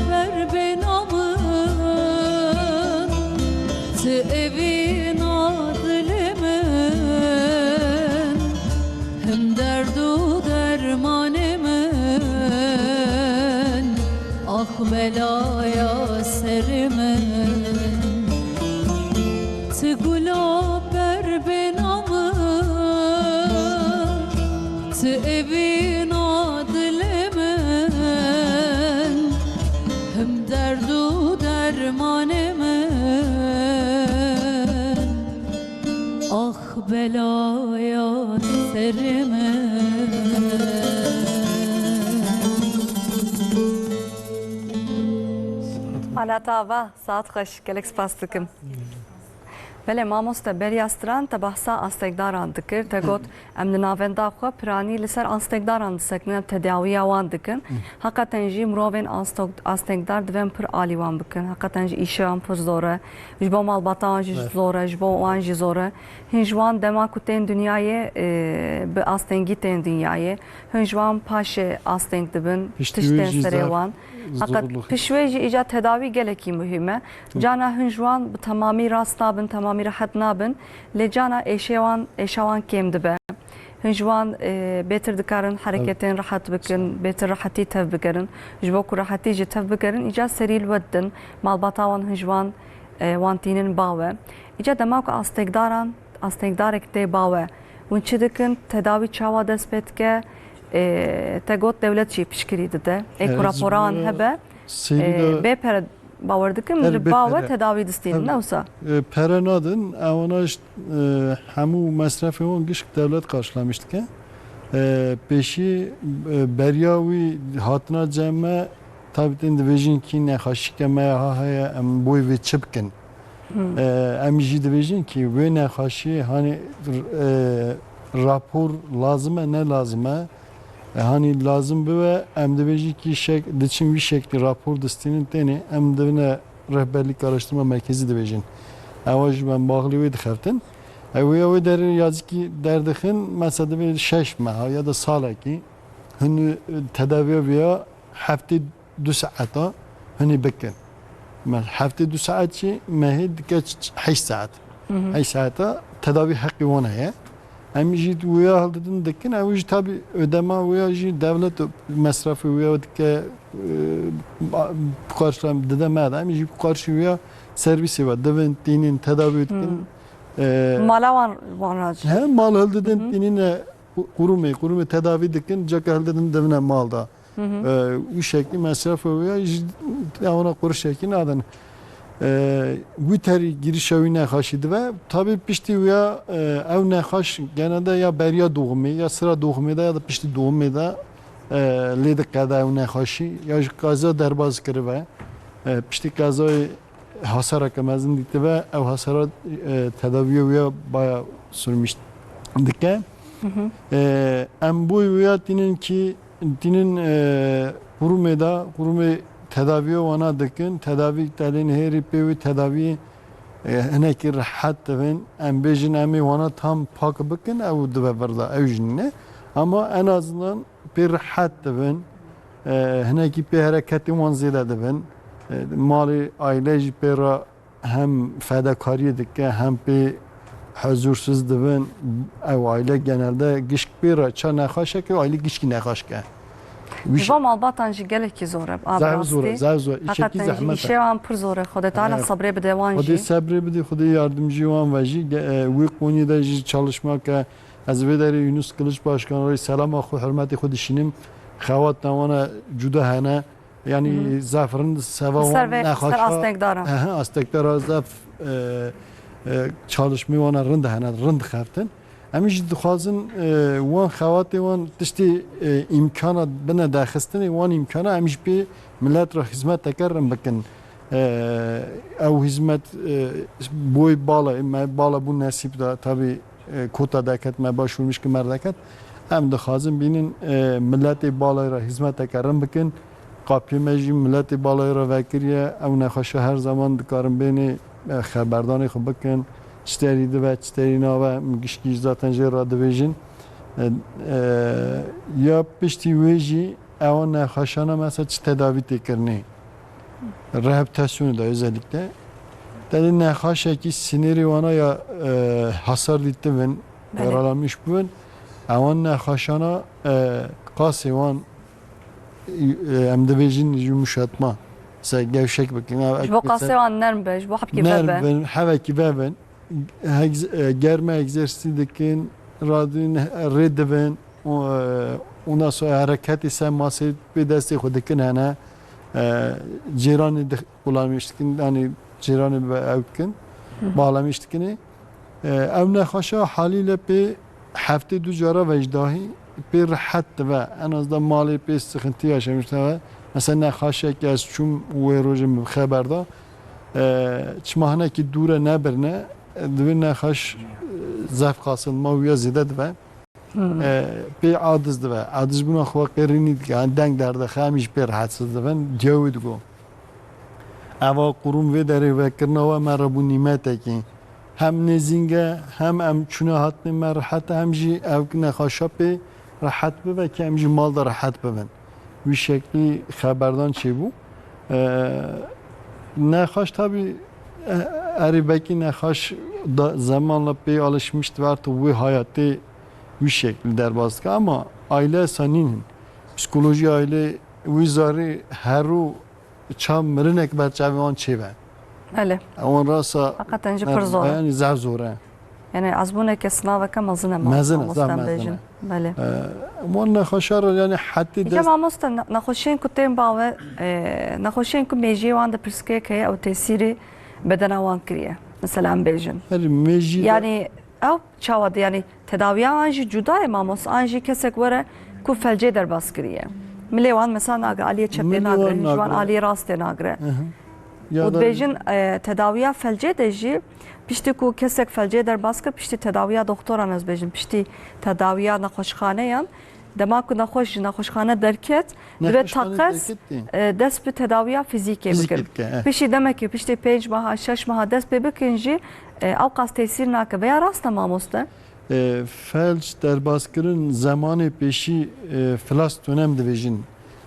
ber bê na min, ti evîna dilê min, him derd û dermanê min. Ax belaya serê min, ti gula ber bê na min, ti evîna dilê min, him derd û dermanê min. Ax Belaya ser min. Ana te ava, saet xweş, gelek spas dikim. Belê mamoste, beriya stran te behsa astengdaran dikir, te got, em li navenda xwe piranî li ser astengdaran disekinin, em tedawiya wan dikin. Heqeten jî mirovên asto-, astengdar divên pir alî wan bikin. Heqeten jî îşê wan pir zor e. Ji bo malbata wan jî zor e, ji bo wan jî zor e. Hin ji wan dema ku tên dinyayê, e, bi astengî tên dinyayê. Hin ji wan paşê asteng dibin, tiştên serê wan. Heqet pişwê jî îca tedawî gelekî muhîm e. Cana hin ji wan bi temamî rast nabin, temamî rehet nabin. Lê cana êşê wan, êşa wan kêm dibe. Hin ji wan, e, bêtir dikarin hereketên rehet bikin, bêtir rehetî tev bigerin. Ji bo ku rehetî jî tev bigerin, îca serî li we didin. Malbata wan hin ji wan, e, wan tînin bawe. Îca dema ku astengdaran, astengdarek tê bawe, hûn çi dikin, tedawî çawa dest pê dike, e, te got dewlet jî piştgirî dide. Ê ku raporan hebe, e, bê pere bawer dikim, li bawe tedawî distînin, ne wisa? E, pere nadin, ewana jî, e, hemû mesrefê wan gişk dewlet qarşilamiş dike. E, pêşî, e, beriya wî hatina cem me, tabî tên dibêjin kî nexweşîke me ha heye, em boy vê çi bikin? E, em jî dibêjin kî wê nexweşiyê, hanî, e, rapor lazim e, ne lazim e? E, hanî lazim bibe, em dibêjin kî şek-, diçin wî şeklî rapor distînin tênê, em dibine rehberlik araştırma merkezi dibêjin. Ewa jî em baxlî wê dixeftin. E, wê ya wê derê yazikî derdixin, mesela divê şeş meha ya da salekî, hin, e, tedaviya vê ya heftê du saeta hinî bikin. Me heftê du saet jî mehê dike ç-, ç-, heşt saet. Heşt saeta tedavî heqî wan heye. Em jî wêya hildidin dikin, ew jî tabî ödema wêya jî dewlet mesrefê wêya dike, e, ba-, bi qarşî dide me de. Em jî bi qarşî wêya servîsê ve divin, tînin, tedavî dikin. E, mala wan, wan racî. He, mal hildidin, tînine qu-, qurumê, qurumê tedavî dikin, caka hildidin divine mal da. E, wî şeklî mesref wêya ji ewana qurişekî nadin. E, wî terî girişa wî nexaşî dibe. Tabî piştî wêya, e, ew nexaş genelde ya beriya doğumê, ya sira doğumê de ya da piştî doğumê de, e, lê diqede ew nexaşî. Ya ji qeza derbaz kiribe. E, piştî qezayê hasareke mezin dîtibe, ew hasara, e, tedaviya wêya baya sürmîş dike. E, em boy wêya tînin kî, tînin, e, qurumê de, qurumê tedaviya wana dikin, tedavî telê nihêrî pê wî tedavî, e, hinekî rehet dibin. Em bêjin em ê wana tam pak bikin, ew dibe vir de, ew jî nîne. Ama en azından pê rehet dibin, e, hinekî pê hereketên wan zêde dibin. E, malê aîle jî pê re hem fedakariyê dike, hem pê huzûrsuz dibin. Ew aîle genelde gişk pê re ça nexaşeke, aîle gişkî nexaşke. Ji bo malbatan jî gelekî zor e, abi rastî. Zehf zor e, zehf zor e. Îşekî zehmet e. Heqeten jî îşê wan pir zor e. Xwedê Teala sebrê bide wan jî. Xwedê sebrê bide, Xwedê yardimcî wan ve jî. Ge-, e, wê konî de jî çalışma ke Ez vê derê Yunus Kılıç Başkan re selama xwe, hurmetê xwe dişînim. Xewatna wana cuda hene. Yanî zaf rind seva wan nexweşa. Ser astengdaran. Ehe, astengdara zaf, e, e, çalışmê wana rind hene, rind xeftin. Em jî dixwazin, e, wan xewatê wan tiştê, e, îmkana bine derxistinê wan îmkana em jî pê millet re xizmeteke rind bikin. E, ew hizmet, e, boy bala, me bala bû nesîb da, tabî e, kota deket me baş vurmuş ki merdeket. Em dixwazin bînin, e, miletê balay re hizmeteke rin bikin. Qapiyê me jî miletê balay re vekiriye. Ew nexweşa her zaman dikarin bênê, e, xeberdanê xwe bikin. Çiterî dibe, çiterî nabe, em gişkî zaten jê re dibêjin. E, e, ya piştî wê jî ewa nexweşana mesela çi tedavî tê kirinê? Rehabilitasyonê de özellikle. Tedê nexaşekî sinêrê wana ya, e, hasar dîtibin, yaralanmış bûbin. Ewan nexaşana, e, qasê wan, e, em dibêjin yumuşatma. Se gevşek bikin. Ji bo qasê wan nerm be, ji bo hevkî vebe. Nerm bin, hevekî vebin. Hegz-, e, germe egzersîzî dikin, radin, rê dibin, o, e, ondan sonra hereketê ser masê pê destê xwe dikin hene, e, cêranê dix-, xulamîş dikin, yanî cêranê bi ew dikin, bağlamış dikinê. E, ew nexweşa halîle pê heftê du cara ve ji dahî pê rehet dibe. En azdan malê pê sixintî yaşamiş dibe. Mesela nexweşek ez çûm wê rojê min xeber da. E, çima hinekî dûre nebirine, e, divê nexweş, e, zef qasil ma wîya zêde dibe. E, pê adiz dibe. Adizbûna xwe qêrînî dike. Deng derdixe, em jî pê rehetsiz dibin. Diya wî digo. Eva qurûn vê derê vekirina we me re bû nîmetekî. Hem nêzîng e, hem em çûne hatinê me rehet e, hem jî ev nexweşa pê rehet bibe ki em jî mal de rehet bibin. Wî şeklî xeberdan çêbû. E, nexweş tabî, e, erê belkî nexweş da, zemanla pê alışmiş dibe, artık wê hayatê wî şeklî derbas dike. Ama aile esa nînin. Psikolojî aile wî zarî herû ça mirinek ber çavê wan çêbe. Belê. Wan rasa Heqeten jî pir zor e. Yani zaf zor e. Yani azbûneke sinaveke mezin e. Mezin e, mamoste zaf em mezin bêjin. E. Belê. E, wan nexweşa re yani hetî Îca dest mamoste, ne-, nexweşiyên ku tên bawe, e, nexweşiyên ku mêjiyê wan de pirsgirêk heye ew tesîrî bedena wan kiriye. Mesela em bêjin. Her mêjî de Yani ew çawa de, yani tedawiya an jî cuda ye mamos, an jî kesek were ku felcê derbas kiriye. Milê wan mesela nagre, aliyê çepê Milê nagre, wan ji wan nagre. aliyê rastê nagre. Hı hı. Ya Û da dibêjin, e, tedawiya felcê de jî piştî ku kesek felcê derbas kir, piştî tedawiya doktoran ez bêjim, piştî tedawiya nexweşxaneyan, dema ku nexweş ji nexweşxane derket, divê Nexweşxane teqez, derket tê. e, dest bi tedawiya fizîkê Fizîkê bikin. bike, eh. Piştî demekê, piştî pênc meha, şeş meha dest pê bikin jî, e, ew qas tesîr nake. Veya rast e mamoste? E, felç derbaskirin zemanê pêşî, e, flas dönem dibêjin.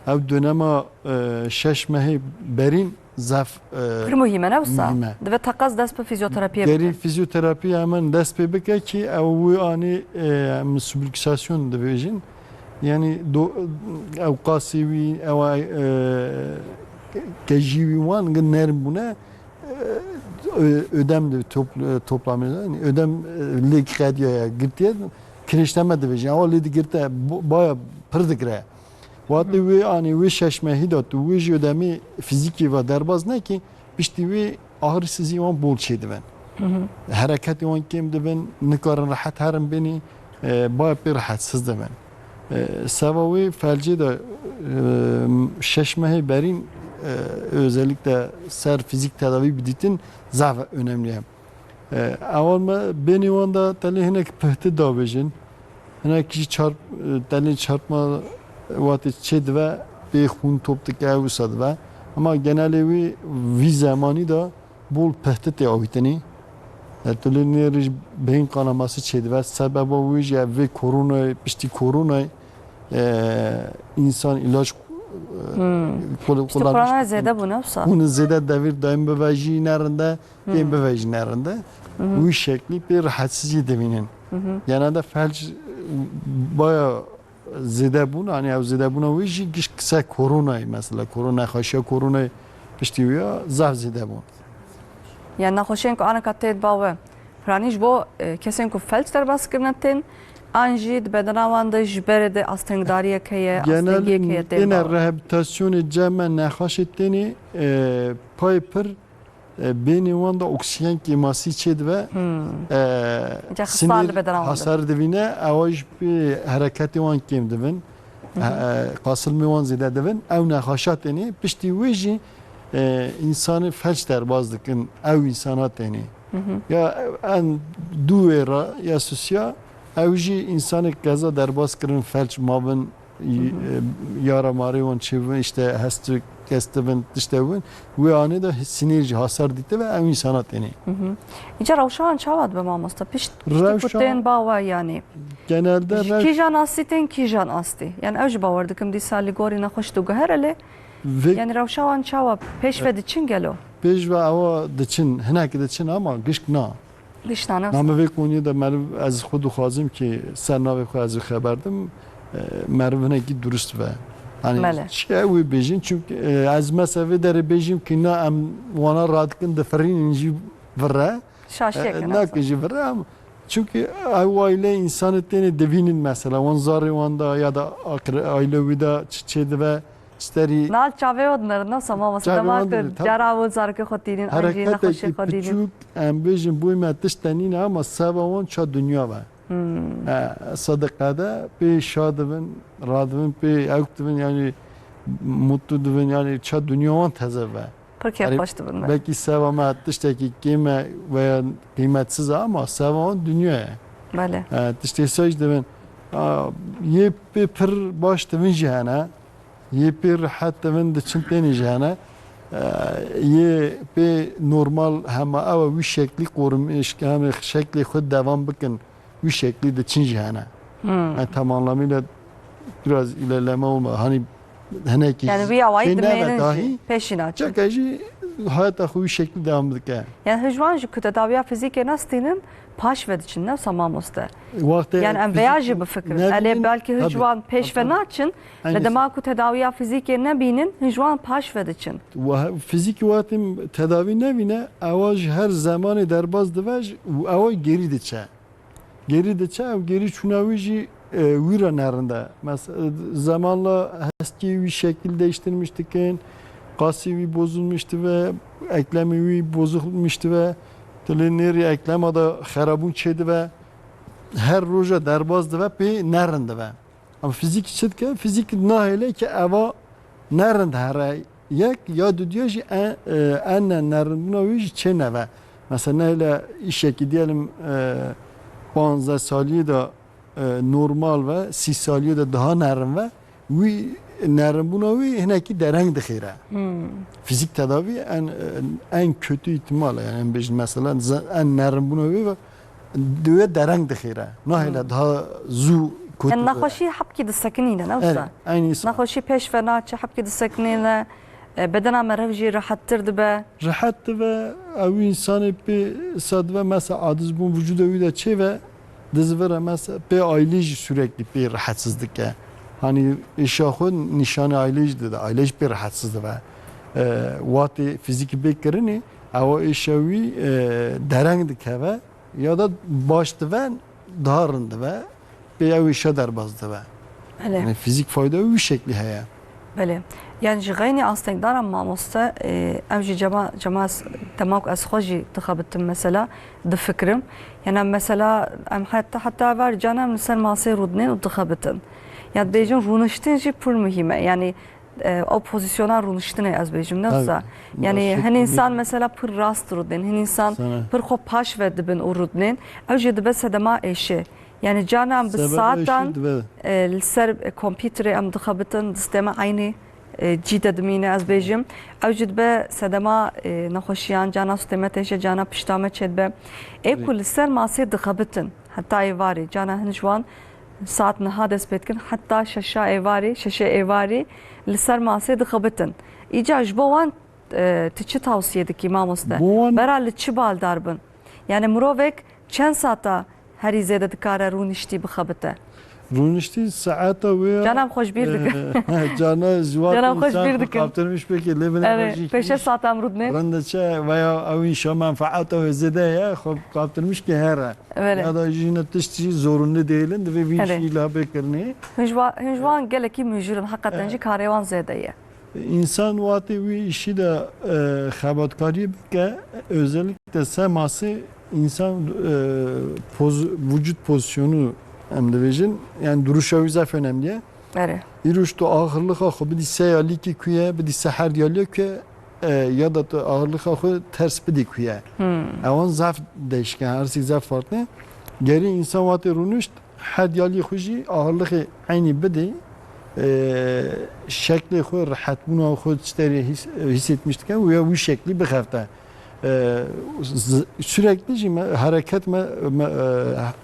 Ew dönema, e, şeş mehê berîn zaf, e, Pir muhîm e, ne wisa? muhîm e. Divê teqez dest bi fîzyoterapiyê Gerî bikin. fîzyoterapî hemen dest pê bike ki ew wî anî, e, em subluxasyon dibêjin. Yani do, ew qasî wî, ew, e, kejî wî wan gi nerm bûne, e, ö-, ödem de topl-, e, toplamê, yani ödem, e, lê qediya ya girtiye, kireçleme dibêjin. Ew lê digirte bo-, baya pir digire. Wate wê anî wê şeş mehî de tu wê jî ödemê fizîkî ve derbas nekî, piştî wê ağrısızî wan bol çêdibin. Hereketê wan kêm dibin, nikarin rehet herin bênî, e, baya pê rehetsiz dibin. E, seva wê felcê de, e, şeş mehê berîn, e, özellikle ser fizik tedavi bidîtin zaf önemli ye. E, ewan me bênî wan de telê hinek pihti dabêjin. Hinek jî çarp-, e, telê çarpma wate çê dibe, pê xûn top dike, ew wisa dibe. Ama genelê wî, vî zemanî de bol pihti tê awîtinî. E, tu lê nêrî jî beyin kanaması çê dibe. Sebeba wî jî ev vê koronayê, piştî koronayê, e, însan îlaç, e, Hmm. kul-, Piştî kullanmış koronaya dikin. zêde bûne wisa. Hûn zêde devîr dayim bibe jî nerinde, Tên Hmm. bivejîne rinde. Mhm. Wî şeklî pê rehetsizî dimînin. Mhm. Genelde felç baya zêde bûn, hani ew zêde bûna wî jî giş kise koronayê, mesela korona, nexweşiya koronayê piştî wî ya zaf zêde bûn. Yani nexweşiyên ku aneka têt ba we, piranî ji bo, e, kesên ku felç derbas kirine tên, an jî di bedena wan de ji berê de astengdariyek heye, astengiyek heye tên ba we. Genelî têne rehabilitasyonê cem me nexweşê tênê, e, payê pir E, bênê wan de oksijen kêmasî çêdibe. Hmm. E, Ca xisar sinir li bedena wan de. hasar divîne, ewa jî pê hereketê wan kêm dibin. Hı hı. E, qasilmê wan zêde dibin. Ew nexweşa tenê. Piştî wê jî, e, însanê felç derbas dikin. Ew însana tenê. Hı hı. Ya, en du wê ra ya susiya, ew jî însanê keza derbas kirin felç mabin. Hı hı. E, yara marê wan çêbin, işte hest û kes dibin, tişte bin. Wê anê de sinêr jî hasar dîtibe, ew însana tenê. Hı hı. Îca rewşa wan çawa dibe mamosta? Pişt, piştî ku Rewşa tên ba we yanî. Genelde Ji rew- kîjan astî tên, kîjan astî? Yani ew jî bawer dikim dîsa li gorî nexweş diguhere lê. Vê- Yani rewşa wan çawa pêş ve diçin gelo? Pêş ve ewa diçin, hinek diçin ama gişk na. Giştane. Name vê koniyê de meriv ez xwe dixwazim ki ser navê xwe ez xeber dim, e, meriv hinekî durust be. Hani Belê. çi ew ê bêjin, çünkü, e, ez mesela vê derê bêjim ki na em wana radikin difirînin jî virre. Şaşiyek E, e, nakin jî virre ama çünkü ew aile insanı têne divînin mesela, wan zarê wan da ya da akre-, aile wî da çi çê dibe, Sterî Nal çavê wan dinêrin, ne wisa mamoste? Dema ku cara wan zarokê xwe tînin, an jî nexweşê xwe tînin. Piçûk, em bêjin, boy me tişt de nîne, ama seva wan ça dinya ve. E, sediqe de pê şa dibin, radibin, pê ewk dibin, yani mutlu dibin, yani ça dinya wan teze ve. Pir kêfxweş dibin me. Belkî seva me tiştekî kêm e veya qîmetsiz e, ama seva wan dinya ye. Belê. E, tiştê sey jî dibin. A, yê pê pir baş dibin jî hene. Yê pê rehet dibin diçin tênê jî hene. E, yê pê normal hema ew e wî şeklî qorim, heme şeklê xwe devam bikin. Wî şeklî diçin jî hene. Hmm. Yani tam anlamıyla biraz ilerleme olma. Hani hinekî Yani wî awayî têne ve dimêrin dahi jî, pêşî naçin. Çeka jî hayata xwe wî şeklî devam dike. Yani hijwan jî ku tedawiya fizîkê nestînin, paş ve diçin, ne wisa mamoste? Wextê Yani em vêya jî bifikirin. Elê belkî hijwan pêş ve naçin, lê dema ku tedawiya fizîkê nebînin, hijwan paş ve diçin. Fizîkî wextê tedawî nebîne, ewa ji her zemanê derbas dibe û ewa gerî diçe. Gerî diçe, ew gerî çûna wî jî, e, wî re nerind e. Mes-, e, zamanla hestiyê wî şekil değiştirmiş dikin, kasî wî bozulmuş dibe, eklemê wî bozulmuş dibe, dilê nêrî eklema de xerabûn çêdibe, her roja derbas dibe, pê nerind dibe. Ama fizîk çi dike? Fizîk nahêle ki eva nerind here yek ya dudiya jî e, e, ene nerindbûna wî jî çêneve. Mesela nehêle îşekî diyelim, e, panzdeh saliyê de, e, normal ve, sî saliyê de daha nerin ve, wî nerinbûna wî hinekî dereng dixêre. Fizîk tedavî en, en kötü ihtimal e. Yani em bêjin mesela ze-, en nerinbûna wî ve Diwê dereng dixêre. Nahêle daha zû kotî. Yani nexweşî hepkî disekinîne, ne wisa? Eynî wisa. Nexweşî pêş ve naçe, hepkî disekinîne. E, bedena meriv jî rehettir dibe. Rehet dibe, ew însanê pê sa dibe, mesela aciz bûn vücuda wî de çê ve, dizivire mesela pê ailê jî sürekli pê rehetsiz dike. Hani êşa xwe nîşanê ailê jî dide, ailê jî pê rehetsiz dibe. E, watê fizîkî bê kirinê, ewa êşa wî, e, dereng dikeve. Ya da baş dibe, daha rind dibe, pê ew êşa derbas dibe. Belê. Yani fizîk fayda wî şeklî heye. Belê. Yani ji xeynî astengdaran mamoste, e, em jî cema, cema ez, dema ku ez xwe jî dixebitim mesela, difikirim. Yani em mesela em heta, heta ver cana em li ser masê rûdinên û dixebitin. Ya dibêjin rûniştin jî pir muhîm e. Yani e, ew pozîsyona rûniştinê ez bêjim, ne wisa? Yani hin însan mesela pir rast rûdên, hin însan pir xwe paş ve dibin û rûdinên. Ew jî dibe sedema êşê. Yani cana em bi saetan, e, li ser, e, kompîterê em dixebitin, distê me eynî, e, cî de dimîne ez bêjim. Ew jî dibe sedema, e, nexweşiyan, cana stê me têşe, cana pişta me çêdibe. Ê ku li ser masê dixebitin, heta êvarê, cana hin ji wan saet niha dest pê dikin, heta şeşa êvarê, şeşê êvarê li ser masê dixebitin. Îca ji bo wan, e, tu çi tawsiye dikî mamoste? Bo wan Bera li çi baldar bin? Yani mirovek çend saeta herî zêde dikare rûniştî bixebite? Rûniştî saeta wê ya, Cana em xwe ji bîr dikin. E, cana ji wan Cana em xwe ji bîr dikin. Kaptirmiş pekî lê binê Erê, pêşe saeta em rûdinê. Rinde çi veya ew înşa menfaeta wê zêde ye, xwe kaptirmiş ki here. Belê. Ya da jî ne tişt jî zorunlu değilin, divê vî Erê. Îşî la bê kirinê. Hin ji wa-, hin ji wan gelekî mujir in, heqeten jî karê wan zêde ye. Însan watê wî îşî de, e, xebatkariyê bike, özellikle se masê însan, e, poz-, vücut pozisyonu em dibêjin, yani duruşa wî zaf önemli ye. Erê. Îro ji tu axirlixa xwe bidî se yalîkî ku ye, bidî se her yalîya ku ye, e, ya da tu axirlixa xwe ters bidî ku ye. Hmm. Ewan zaf değişken, her sî zaf farklı. Gerî însan watê rûnişt, her yalî xwe jî axirlixê eynî bidî, e, şeklê xwe, rehetbûna xwe, tişterê hîs-, hîsetmiş dike û ya wî şeklî bixefte. E, z-, sürekli jî me, hereket me, me, e,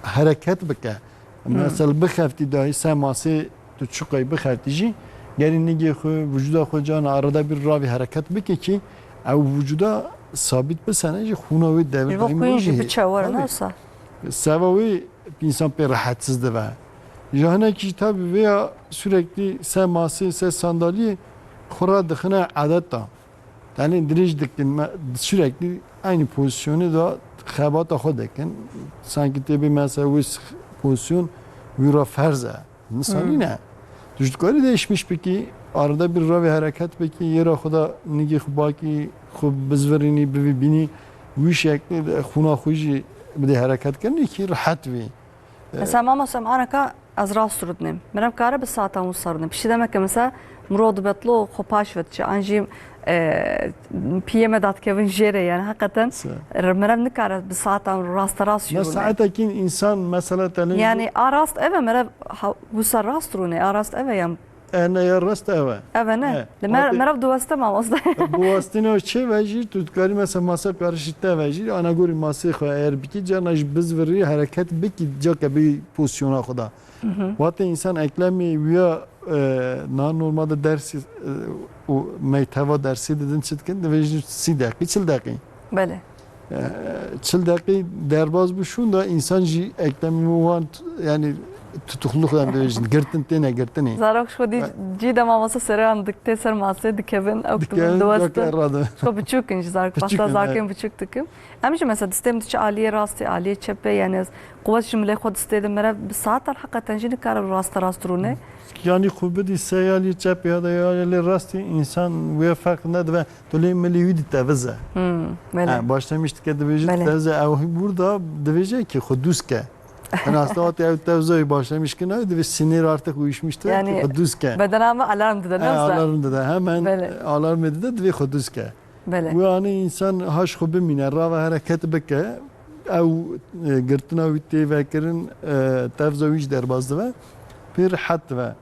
hereket bike. Mesela bixeftî dahî se masê tu çiqay bixeftî jî, gerî nigê xwe, vücuda xwe cana arada bir ravî hereket bike ki ew vücuda sabit bisene jî xûna wê devir Ji bo daîm xwîn jî jî biçe were, tabii. Nasa? Seva wê însan pê rehetsiz dibe. Ji hinekî jî tabii vêya sürekli se masê, se sandalyê xwe re dixine edeta. Yani dirêj dikin, me, sürekli aynı pozisyonu da xebata xwe dikin. Sanki tê bê mesela wê s-, pozisyon wî ra ferz e. Nisanî Hmm. ne. Tu ji dikarî değişmiş bikî, Arada bir ravê hereket bikî, yê ra xwe da nigê xwe bakî, xwe bizvirînî, bivî bînî, wî şeklî xûna xwe jî bidê hereket kirinî kî rehet bî. Mesela mamoste, em aneka ez rast rûdinim. Meriv kare bi saetan wisa rûdine. Piştî demeke mesela mirov dibetlo xwe paş ve diçe. An jî, e, piyê me dadikevin jê re yani heqeten. Meriv nikare bi saetan rasterast jî rûne. Saetekî însan mesela televîzyon. Yani a rast ev e, meriv ha-, wisa rast rûne, a rast ev e yan. E, ne ya rast ev e. Ev e ne? E, Li mer-, meriv diweste mamoste. Bi westîna çê ve jî tu dikarî mesela masa karşî te ve jî, ana gorî masê xwe eğer bikî, carna jî bizvirî, hereket bikî, cake bî pozisyona xwe da. Wate însan eklemê wîya, e, na normalde dersî, e, û meyteva dersî didin çi dikin? Divê jî sî deqî, çil deqî. Belê. E, çil deqî derbaz bû şûn da însan jî eklemê wan t-, yani tutukluk yani divê jî girtin têne girtinê. Zarok ji xwe dî cî de mamoste seran dik tê ser masê dikevin, ew Dikevin, diwestin. Cake radin. Ji xwe biçûk in jî zarok. Biçûk in, zarokên evet. Biçûk dikim. Em jî mesela distê min diçe aliyê rastê, aliyê çepê, yani ez quwet ji milê xwe distê de mere bi saetan heqeten jî nikare raste rast rûne. Yani xwe bidî sey aliyê çepê ya da ya aliyê rastê, însan wê ferq nedibe, tu lê milê wî ditevize. Hmm, belê. Ha, başlamış dike dibêje Belê. Tevze ew burada dibêje ki xwe dûz ke. Hena asta wate ew tevze başlamış kina, divê sinir artık uyuşmuştu Yani ki xwe dûz ke. Bedena me alarm dide, ne Ha, wisa? Alarm dide, hemen Belê. Alarm dide, divê xwe dûz ke. Belê. Wê anî însan haş xwe bimîne, rava hereket bike. Ew, e, girtina wî tê vekirin, e, tevza wî jî derbas dibe. Pê rehet dibe.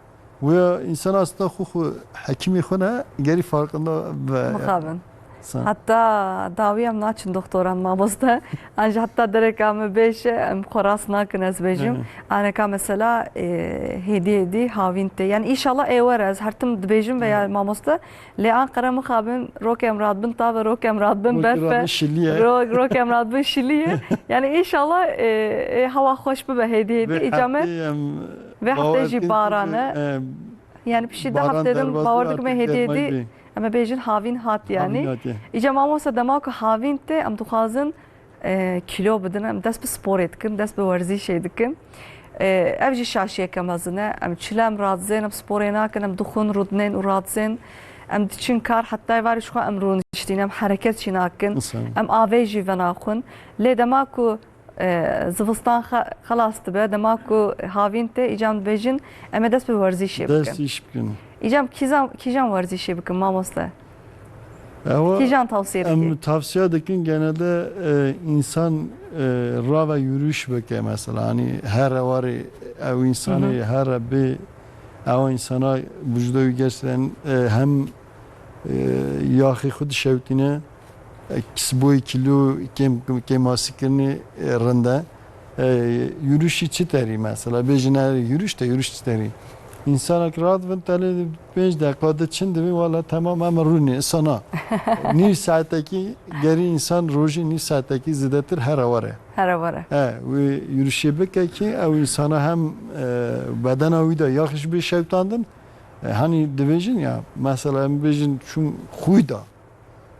Wê însan aslında xwe, xwe hekimê xwe ne, gerî farkında be. Mixabin. Sa- Hatta dawî em naçin doktoran mamoste. An jî hatta dereka me bêje, em xwe rast nakin ez bêjim. Hı hı. Aneka mesela, e, hêdî hêdî havîn tê. Yani înşallah ê were, ez her tim dibêjim veya Hı. Mamoste, Lê Anqere mixabin, rokê em radibin tav e, rokê em radibin Rokê berf e. Radibin şilî ye. Ro-, rokê em radibin şilî ye. Yani înşallah, e, e, hewa xweş bibe hêdî hêdî. Vê Îca me heftê em vê heftê bawer jî dikin baran ki, e. E, Yani piştî du baran heftê din derbas bawer be, dikime artık hêdî hêdî. Germayî bê. Em ê bêjin havîn hat yani. Havîn hat ye. Îca mamoste dema ku havîn tê em dixwazin e, kîlo bidin, em dest bi sporê dikin, dest bi werzîşê dikin. E, ev jî şaşiyeke mezin e. Em çile em radizên, em sporê nakin, em dixwin, rûdinên û radizên. Em diçin kar, heta êvarî ji xwe em rûniştîn, em hereket jî nakin. Mesela. Em avê jî venaxwin. Lê dema ku, e, zivistan xe-, xelas dibe, dema ku havîn tê, îca em dibêjin, em ê dest bi werzîşê bikin. Dest iş bikin. Îca em kîzan, kîjan werzîşê bikin, mamoste? Ewa, Kîjan tavsiye em dikî? Tavsiye dikin genelde, e, însan, e, rave yürüyüş bike mesela. Hani her warê ew însanê Hı hı. Her bê ew însana vücuda gerçekten, e, hem, e, yaxê xwe dişewtîne, e, kisboyê kîlo kêm, kêmasîkirinê, e, rind e. E, yürüyüşî çi terî mesela? Bêjin her yürüyüş de yürüyüş çi terî? Însanek radibin telê pênc deqa diçin dibî, wala temam em rûnê, îsana. Nîv saetekî gerî însan rojî nîv saetekî zêdetir here were. Here were. E, wê yürüyüşê bike ki ew însana hem, e, bedena wî de yaxş bê şewtandin. E, hani dibêjin ya, mesela em bêjin çûm xwî da.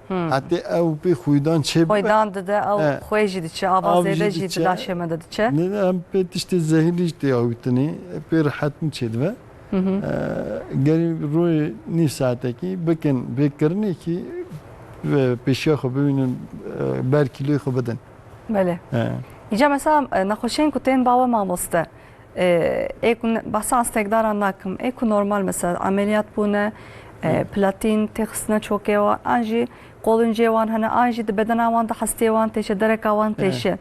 Hmm. Hetê ew pê xwîdan çê bibe. Xwîdan dide, ew He. Xwê jî diçe, ava Av jî zêde jî diçe. Di laşê me de diçe. Ne, em pê tiştê zehirî jî tê awîtinê, pê rehet min çê dibe. Hı hı. E, gerî royê nîv saetekî bikin, bê kirinê kî, e, pêşiya xwe bibînin, e, ber kîloyê xwe bidin. Belê. He. Îca mesela, e, nexweşiyên ku tên bawe mamoste, e, ê ku ne-, behsa astekdaran nakim, ê ku normal mesela ameliyat bûne, e, Hı. Platîn têxistine çokê wan, an jî qolincê wan hene, an jî di bedena wan de hestiyê wan têşe, dereka wan Hı. Têşe.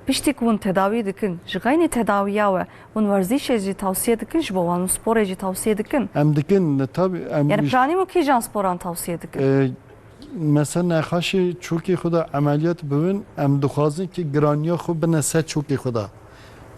Piştî ku hûn tedawî dikin, ji xeynî tedawiya we, hûn werzîşê jî tavsiye dikin ji bo wan, hûn sporê jî tavsiye dikin? Em dikin, tabii, em Yani jî planî û kîjan sporan tavsiye dikin? E, Mesela nexaşê çokê xwe de emeliyat bibin, em dixwazin ki giraniya xwe bine ser çokê xwe de.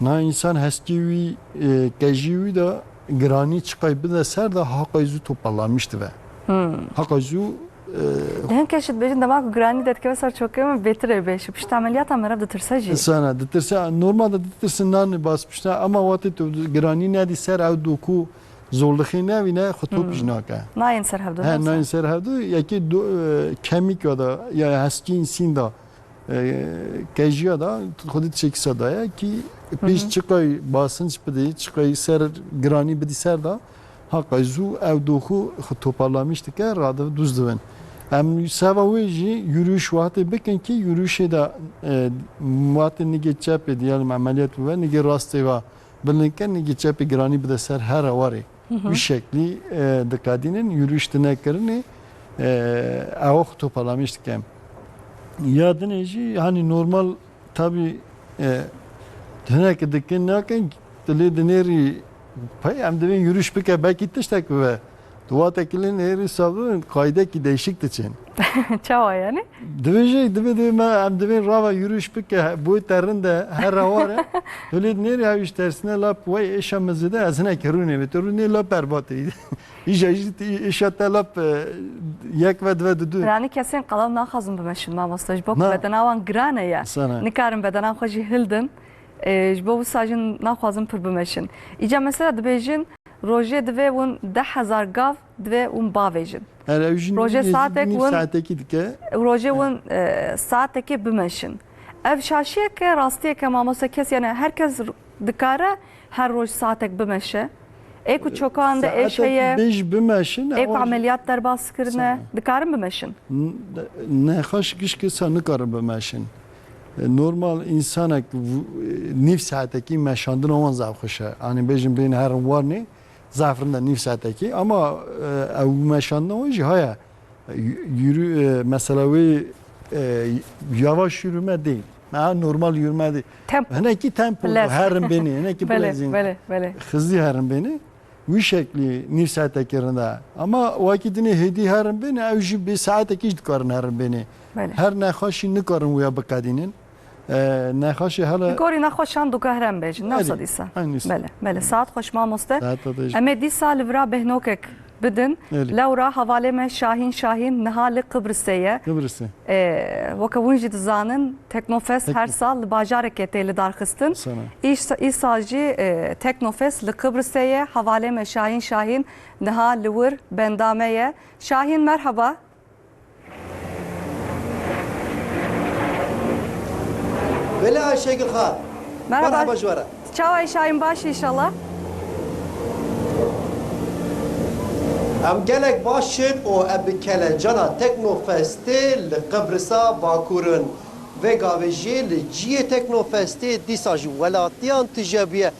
Na însan heskî wî, e, kejî wî de giranî çiqay bide ser de haqay zû toparlanmış dibe. Hmm. Haqay zû, e, Di hin keşî dibêjin dema ku giranî de dikeve ser çokê min bêtir ê bêşi. Pişta emeliyata meriv ditirse jî. Insana ditirse, normalde ditirsin nanê bas pişta ama wextê tu giranî nedî ser ew doku Zorlixê nevîne, xwe top Hmm. jî nake. Nayên ser hevdu, He, ne nayên ser hevdu. Yekê do-, e, kemîk ya da, ya heskî însîn da, e, kejiya da, xwedî çekîsa da ye ki Hı pêş hı. Çiqay basınç bidî, çiqay ser giranî bidî ser da, Ha qey zû ew doxû xwe toparlamiş dike, radiv dûz dibin. Em seva wê jî yürüyüş wextê bikin ki yürüyüşê de, e, wextê nigê çepê diyelim emeliyat bibe, nigê rastê ve bilind ke, nigê çepê giranî bide ser her warê. Hı hı. Wî şeklî, e, dikadînin, yürüyüş tine kirinê, e, ew xwe toparlamiş dike. Ya dinê jî, hani normal, tabi, e, hinek dikin nakin, dilê dinêrî pey em divên yürüyüş bike, belkî tiştek bibe. Tu watekî lê nêrî sabin, kaydekî değişik diçin. Çawa yani? Divê jî, divê, divê me, em divên rava yürüyüş bike, boy te rind e, her rewar e. Tu lê nêrî ew iş tersine lap, wey êşa min zêde, ez hinek rûnê, tu rûnê lap berbatê. Îja jî tî êşa te lap, e, yek ve dive didu. Yani kesên qalav naxwazin bimeşin, mamoste, ji bo ku Na. bedena wan giran e ya. Sana. Nikarin bedena xwe jî hildin. E, ji bo wisa jî naxwazin pir bimeşin. Îca mesela dibêjin, rojê divê hûn deh hezar gav divê hûn bavêjin. Her ew jî Rojê nîv, saetek nîv hûn, saetekî dike. Rojê hûn, e, saetekê bimeşin. Ev şaşiyeke, rastiyeke, mamoste, kes, yani her kes dikare her roj saetek bimeşe. Ê ku çokan de êş Saetek heye, bêj bimeşin, ê ku ewan jî ameliyat derbas kirine, Sana. dikarin bimeşin. N-, nexweş gişkê sa nikarin bimeşin. E, normal însanek vu-, e, nîv saetekî meşandina wan zaf xweş e. Anî bêjin bên herin warnê, zaf rind e nîv saetekî. Ama, e, ew meşandina wan jî haya. Yü-, yürü, e, mesela wê, e, yavaş yürüme değil. Ha, normal yürüme değil. Tempo. Hinekî tempo, Lez. herin bênê, hinekî Belê, bilezin. belê, belê. Xizî herin bênê. Wî şeklî nîv saetekî rind e. Ama wekî dinê hêdî herin bênê, ew jî bi saetekî jî dikarin herin bênê. Belê. Her nexweşî nikarin wîya biqedînin. E, nexweşê hele Gorî nexweşan dûka herem bêjin, ne Erê, wisa dîsa? Aynı wisa. Belê, belê. Saet xweş mamoste. Saet xweş. Em ê dîsa li vira bêhnokek bidin. Erê. Lewra hevalê me Şahîn Şahîn niha li Qibrisê ye. Qibrisê. E, weke hûn jî dizanin, Teknofest Tekno- her sal li bajarekê tê lidarxistin. Sana. Îş-, îsal jî, e, Teknofest li Qibrisê ye. Hevalê me Şahîn Şahîn niha li wir benda me ye. Şahîn, merheba. Belê Ayşegül Xan. Merhaba. Merhaba ji we re. Çawa yî Şahîn, baş î înşallah? Em gelek baş in û em bi kelencana Teknofestê li Qibrisa Bakur in. Vê gavê jî li cihê Teknofestê dîsa jî welatiyan tije bûye.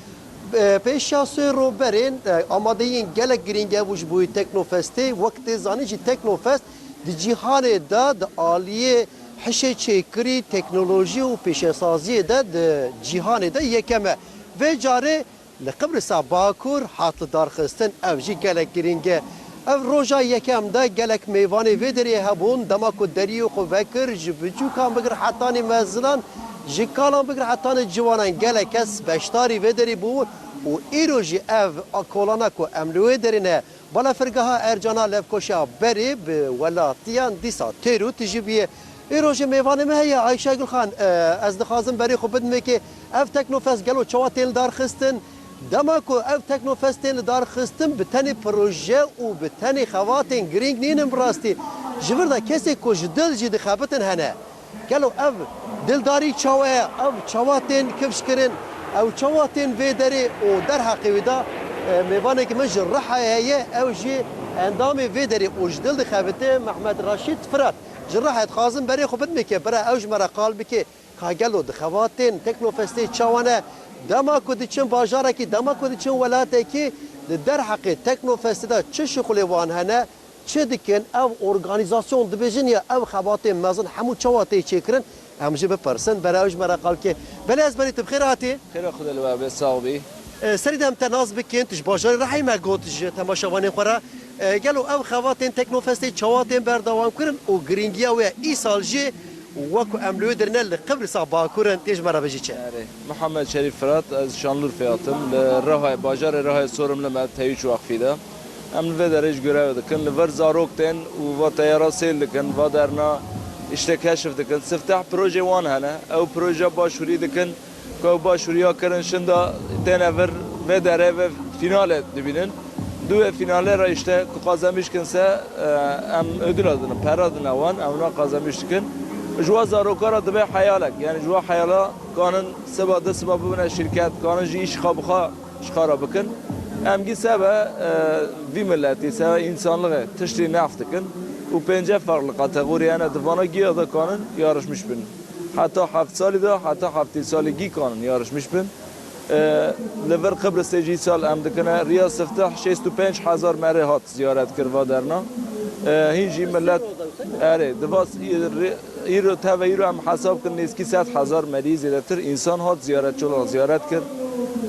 E, pêşiya sê ro berê, e, amadeyiyên gelek girîng hebû ji bo Teknofestê. Wek tê zanîn jî Teknofest di cîhanê de di aliyê hişê çêkirî, teknolojî û pêşesaziyê de di cîhanê de yekem e. Vê carê li Qibrisa Bakur hat lidarxistin, ev jî gelek girîng e. Ev roja yekem de gelek mêvanê vê derê hebûn, dema ku deriyê xwe vekir, ji biçûkan bigir hetanî mezinan, ji kalan bigir hetanî ciwanan gelek kes beşdarî vê derê bûn û îro jî ev kolana ku em li wê derê ne, balafirgeha Ercana Lefkoşa berê bi welatiyan dîsa têr û tijî bûye. Îro jî mêvanê me heye Ayşegül Xan, e, ez dixwazim berê xwe bidim wê kê ev Teknofest gelo çawa tên lidarxistin? Dema ku ev Teknofest tên lidarxistin, bi tenê proje û bi tenê xebatên girîng nînin bi rastî. Ji vir de kesê ku ji dil jî dixebitin hene. Gelo ev dildarî çawa ye? Ev çawa tên kifş kirin? Ew çawa tên vê derê û derheqê wî de, e, mêvanekî min ji Rihayê heye, ew jî endamê vê derê û ji dil dixebite, Mehmet Raşîd Firat. Ji Rihayê dixwazim berê xwe bidim wê kê bira ew ji me re qal bike. Ka gelo di xebatên Teknofestê çawa ne? Dema ku diçin bajarekî, dema ku diçin welatekî, di derheqê Teknofestê de çi şixulê wan hene, çi dikin, ev organîzasyon dibêjin ya ev xebatên mezin hemû çawa tê çêkirin? Em jî bipirsin, bere ew ji me re qal bike. Belê, ez berî tu bi xêr hatî. Xêra Xwedê li we be, sax bî. E, serî de em te nas bikin, tu ji bajarê Rihayê me got ji temaşevanên xwe re. E, gelo ev xebatên Teknofestê çawa tên berdewam kirin û girîngiya wê îsal jî wek ku em li wê derê ne li Qibrisa Bakur in, tê ji me re bijî çi? Erê. Mihemed Şerîf Firat, ez Şanlûrfê hatim. Li Rihayê, bajarê Rihayê Sorim li me teyûç wexfî de. Em li vê derê ji goreyê dikin. Li vir zarok tên û va teyara sêl dikin, va derna îşte keşif dikin. Sifteh projê wan hene. Ew proje başûrî dikin. Ku ew başûriya kirin, şinda têne vir vê derê ve fînale dibînin. Di wê fînale re îşte ku qazemîş kin se, e, em ödül didin, pera didine wan, em wan qazemîş dikin. Ji wa zaroka re dibe heyalek, yani ji wa heyala kanin siba di siba bibine şîrket, kanin jî îş xwe bi xwe ji xwe re bikin. Em gî sebe, e, vî miletî, sebe însanlixê tiştî nef dikin û pênce farklı kategorî hene di vana giya de kanin yarışmiş bin. Heta heft salî de, heta heftê salî gî kanin yarışmiş bin. E, li vir Qibrisê jî sal em dikine riya sifteh şêst û pênc hezar merê hat ziyaret kir va derna. E, hîn jî millet, erê, di va s-, î-, rê-, îro, teve îro em hesab kin nêzkî sed hezar merî zêdetir însan hat ziyaretçi olarak ziyaret kir.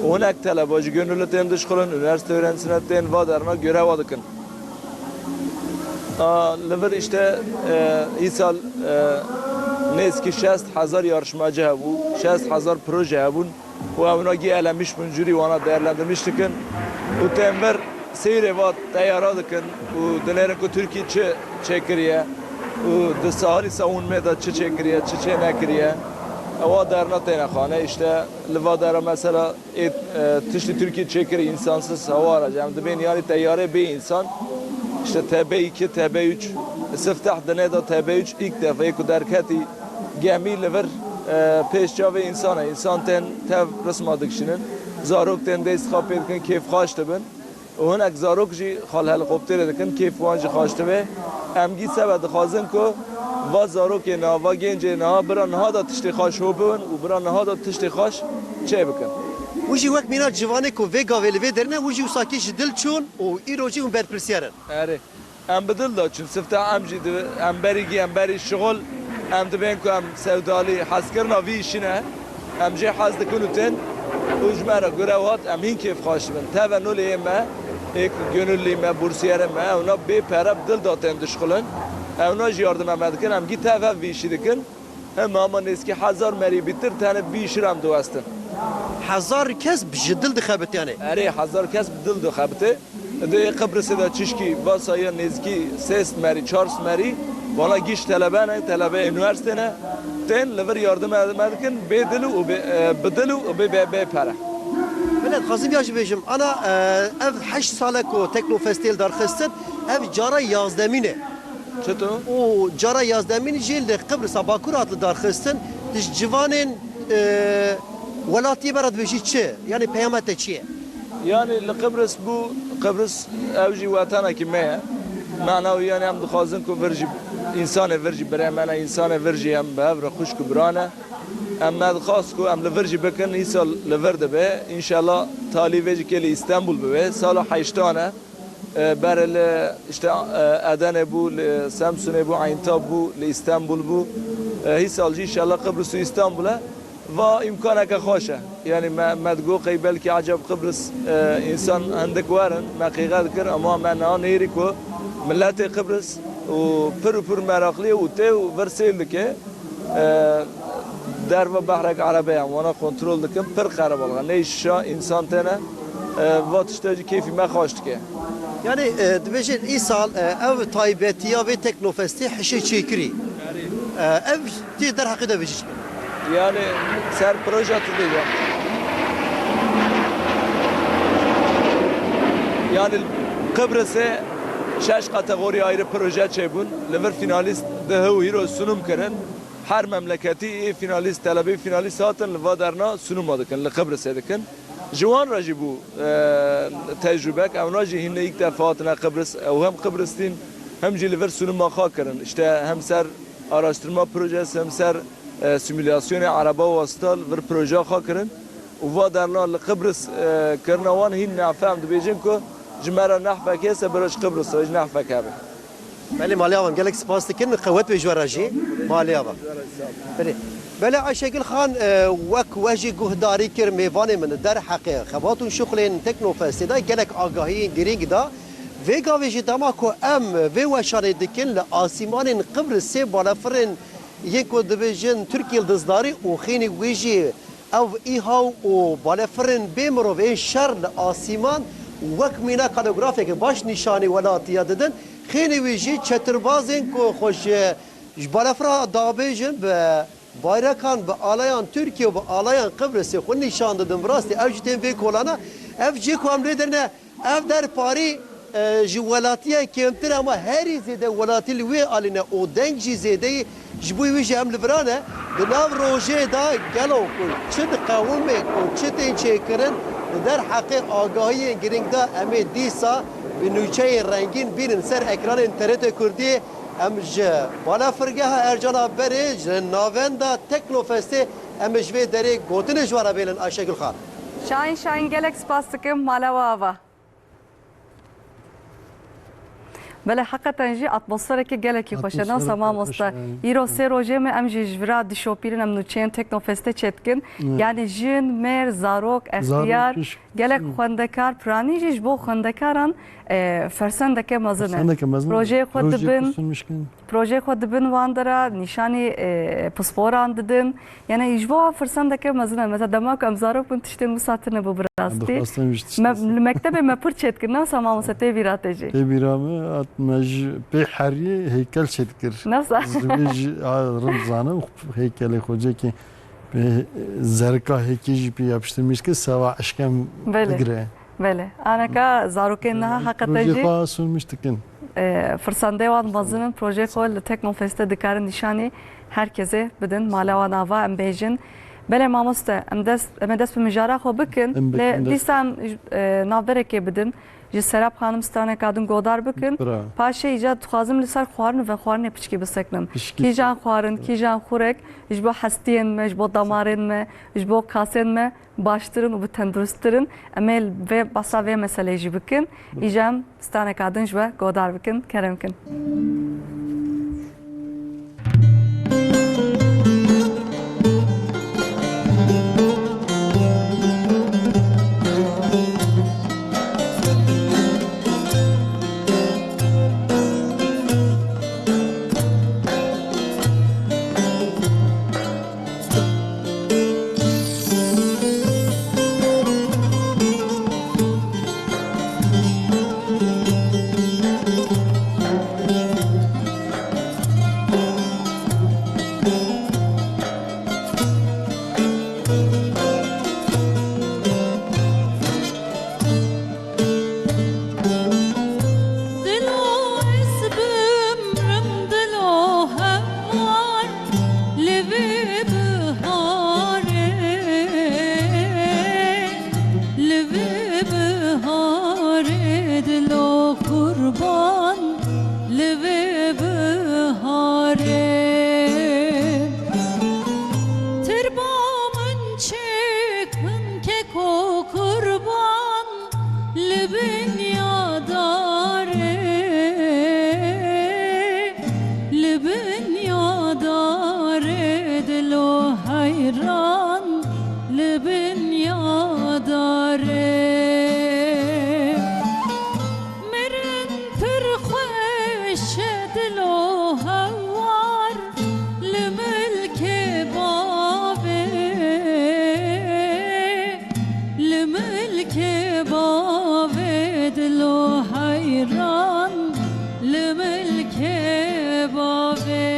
Û hinek teleba jî gönüllü tên dişxulin, üniversite öğrencisine tên va derna görewa dikin. A, li vir işte, e, îsal, e, nêzkî şest hezar yarışmacı hebû, şest hezar proje hebûn. Û ewna gî elemiş bin, jûrî wana değerlendirmiş dikin. Û tên vir seyrê va teyara dikin û dinêrin ku Tirkî çi çêkiriye û di salî sewûnmê de çi çêkiriye, çi çê nekiriye. Ewa derna têne xane. Îşte li va dera mesela ê, e, tiştî Tirkî çêkirî însansız hewara. Em dibên yanî teyarê bê însan. İşte T B iki, T B üç, sifteh dinê de T B üç ilk defa ku derketî gemî li vir, e, pêş çavê însan e. Însan tên tev risma dikişînin. Zarok tên dest xwe pê dikin, kêfxweş dibin. Û hinek zarok jî xal helikopterê dikin, kêf wan jî xweş dibe. Em gî sebe dixwazin ku va zarokê niha, va gencê niha, bira niha da tiştê xweş ho bibin û bira niha da tiştê xweş çê bikin. Û jî wek mîna civanê ku vê gavê li vê derine, û jî wisa kî ji dil çûn û îro jî hûn berpirsiyar in. Erê. Em bi dil de çûn. Sifte em jî di, em berî gî, em berî şixul, em dibên ku em sewdalî hezkirina vî îşî ne. Em jê hez dikin û tên û ji me re gurew hat, em hîn kêfxweş dibin. Teve nolê yê me, ê ku gönüllî me, bursiyerê me, ewna bê pere bi dil de tên dişxulin. Ewna jî yardime me dikin, em gî tev hev vî îşî dikin. Hema hema nêzkî hezar merî bîtir tenê vî îşî re em diwestin. Hezar kes ji dil dixebit yanê? Erê, hezar kes bi dil dixebite. Di Qibrisê de çişkî vasa ya nêzkî sê sed merî, çar sed merî, wana gîş telebe ne, telebeyê unîversîtê ne, tên li vir yardim me dikin, bê dil û bê, e, bi dil û bê, bê, bê pere. Belê, dixwazim ya jî bêjim, ana, e, ev heşt sal e ku Teknofestê li dar xistin, ev cara yazdemîn e. Çito? Û cara yazdemîn jî li Qibrisa Bakur hat li dar xistin, tu ji civanên, e, welatiyê me re dibêjî çi? Yanî peyama te çi ye? Yanî li Qibris bû, Qibris ew jî wetanekî me ye. Mena wî yanî em dixwazin ku vir jî însanê vir jî birê me ne, însanê vir jî em bi hev re xwişk û bira ne. Em me dixwast ku em li vir jî bikin, îsal li vir dibe. Înşallah talî vê jî kê li Îstenbul bibe. Sala heştan e. E, berê li, işte, e, Edenê bû, li Samsunê bû, Eyntab bû, li Îstenbul bû. E, hîsal jî înşallah Qibris û Îstenbul e. Va îmkaneke xweş e. Yanî me, me digot qey belkî ecab Qibris, e, însan hindik werin, me qîxe dikir, ama me niha nêrî ku miletê Qibris û pir û pir meraqlî ye û tê û vir sêl dike. E, derva behrek erebe ye, em wana kontrol dikin, pir qerebalix e. Ney şişa însan têne, e, va tişta jî kêfî me xweş dike. Yanî, e, dibêjin îsal, e, ev taybetiya vê Teknofestê hişê çêkirî. E, ev tê derheqê de bêjî çi? Yanî ser proje tu dê ya. Yanî Qibrisê şeş kategorî ayrı proje çêbûn. Li vir finalîst di hew hîro sunum kirin. Her memleketî ê finalîst, telebê finalîst hatin li va derna sunuma dikin, li Qibrisê dikin. Ji wan re jî bû, e, tecrûbek. Ewna jî hîn ilk defa hatine Qibris. Ew hem Qibris tîn, hem jî li vir sunuma xwe kirin. İşte hem ser araştırma projesi, hem ser, e, simülasyonê ereba wasta li vir projeya xwe kirin. Û va derna li Qibris, e, kirina wan hîn nehfe em dibêjin ku ji me re nehfek hese bira ji Qibris re jî nehfek hebe. Belê, malê avam, gelek spas dikin. Qewet wê ji we re jî. Malê ava. Belê. Belê, Ayşegül Xan, e, wek we jî guhdarî kir, mêvanê min derheqê xebat û şuxlên Teknofestê de gelek agahiyên girîng da. Vê gavê jî dema ku em vê weşanê dikin, li asîmanên Qibrisê balefirên yên ku dibêjin Türk Yıldızları û xênî wî jî ev îhaw û balefirên bê mirov ên şer li asîman wek mîna kalografeke baş nîşanî welatiya didin. Xênî wî jî çetirbazên ku xwe ji, ji balefira dabêjin bi bayrekan, bi alayan Tirkiye û bi alayan Qibrisê xwe nîşan didin. Bi rastî ev jî tên vê kolana. Ev cihê ku em lê derine, ev derparî, e, ji welatiyê kêmtir e, ama herî zêde welatî li wê alî ne û deng jî zêde yî. Ji bo wî jî em li viran e. Di nav rojê de gelo ku çi diqewime, ku çi tên çêkirin, Derheqê agahiyên girîng de em ê dîsa bi nûçeyên rengîn bînin ser ekranên T R T Kurdiyê. Em ji balafirgeha Ercana Berê ji navenda Teknofestê em ê ji vê derê gotinê ji we re bêlin Ayşegül Xan. Şahin, Şahin, gelek spas dikim, mala we ava. Belê, heqeten jî atmosfereke gelekî xweş e, nas e mamoste? Atmosfereke xweş e, evet. Îro sê rojê me em jî ji vira dişopînin, em nûçeyên Teknofestê çêdikin. Evet. Yani jin, mêr, zarok, extiyar, gelek xwendekar, piranî jî ji bo xwendekaran, e, fersendeke mezin e. Fersendeke mezin e. Projeyê xwe dibin, projeyê xwe dibin wan de re, nîşanî, e, pisporan didin. Yani ji bo wan firsendeke mezin e. Mesela dema ku em zarok bûn tiştên wisa tune bû bi rastî. Dixwastin ji tiştê Me-, li mektebê me pir çêdikin, ne wisa mamoste, tê bîra te jî? Tê bîra me, hat me ji pê heriyê heykel çêdikir. Ne wisa? Zivê jî, a, rind zane û heykelê xwe cekê pê zerika hêkê jî pê yapıştırmış kir, seva eşkem Belê. Bigire. Belê. Aneka zarokên niha heqete jî, xwe sunmiş dikin. E, firsendê wan mezin in, projeyê xwe li Teknofestê dikarin nîşanî her kesê bidin, mala wan ava em bêjin. Belê mamoste, em dest, em ê dest bi mijara xwe bikin. Em bikin, lê dest dîsa em, e, navberekê bidin. Ji Serap Xanim straneka din godar bikin. Bravo. Paşê îca dixwazim li ser xwarin û vexwarinê piçkî bisekinin. Piçkî. Kîjan xwarin, kîjan xurek, ji bo hestiyên me, ji bo damarên me, ji bo kasên me, baştir in û bi tenduristtir in. Em ê vê, behsa vê meseleyê jî bikin. Îja em straneka din ji we godar bikin. Kerem kin. Dilo ez bimrim, dilo hemar li vê biharê, li vê biharê, dilo qurban li vê biharê. Tirba min çêkin keko qurban, li bin ya darê, li bin ya darê, dilo heyran, li bin ya darê. Mirin pir xweş e, dilo hewar, li milkê bavê. Li milkê bavê, dilo heyran, li milkê bavê.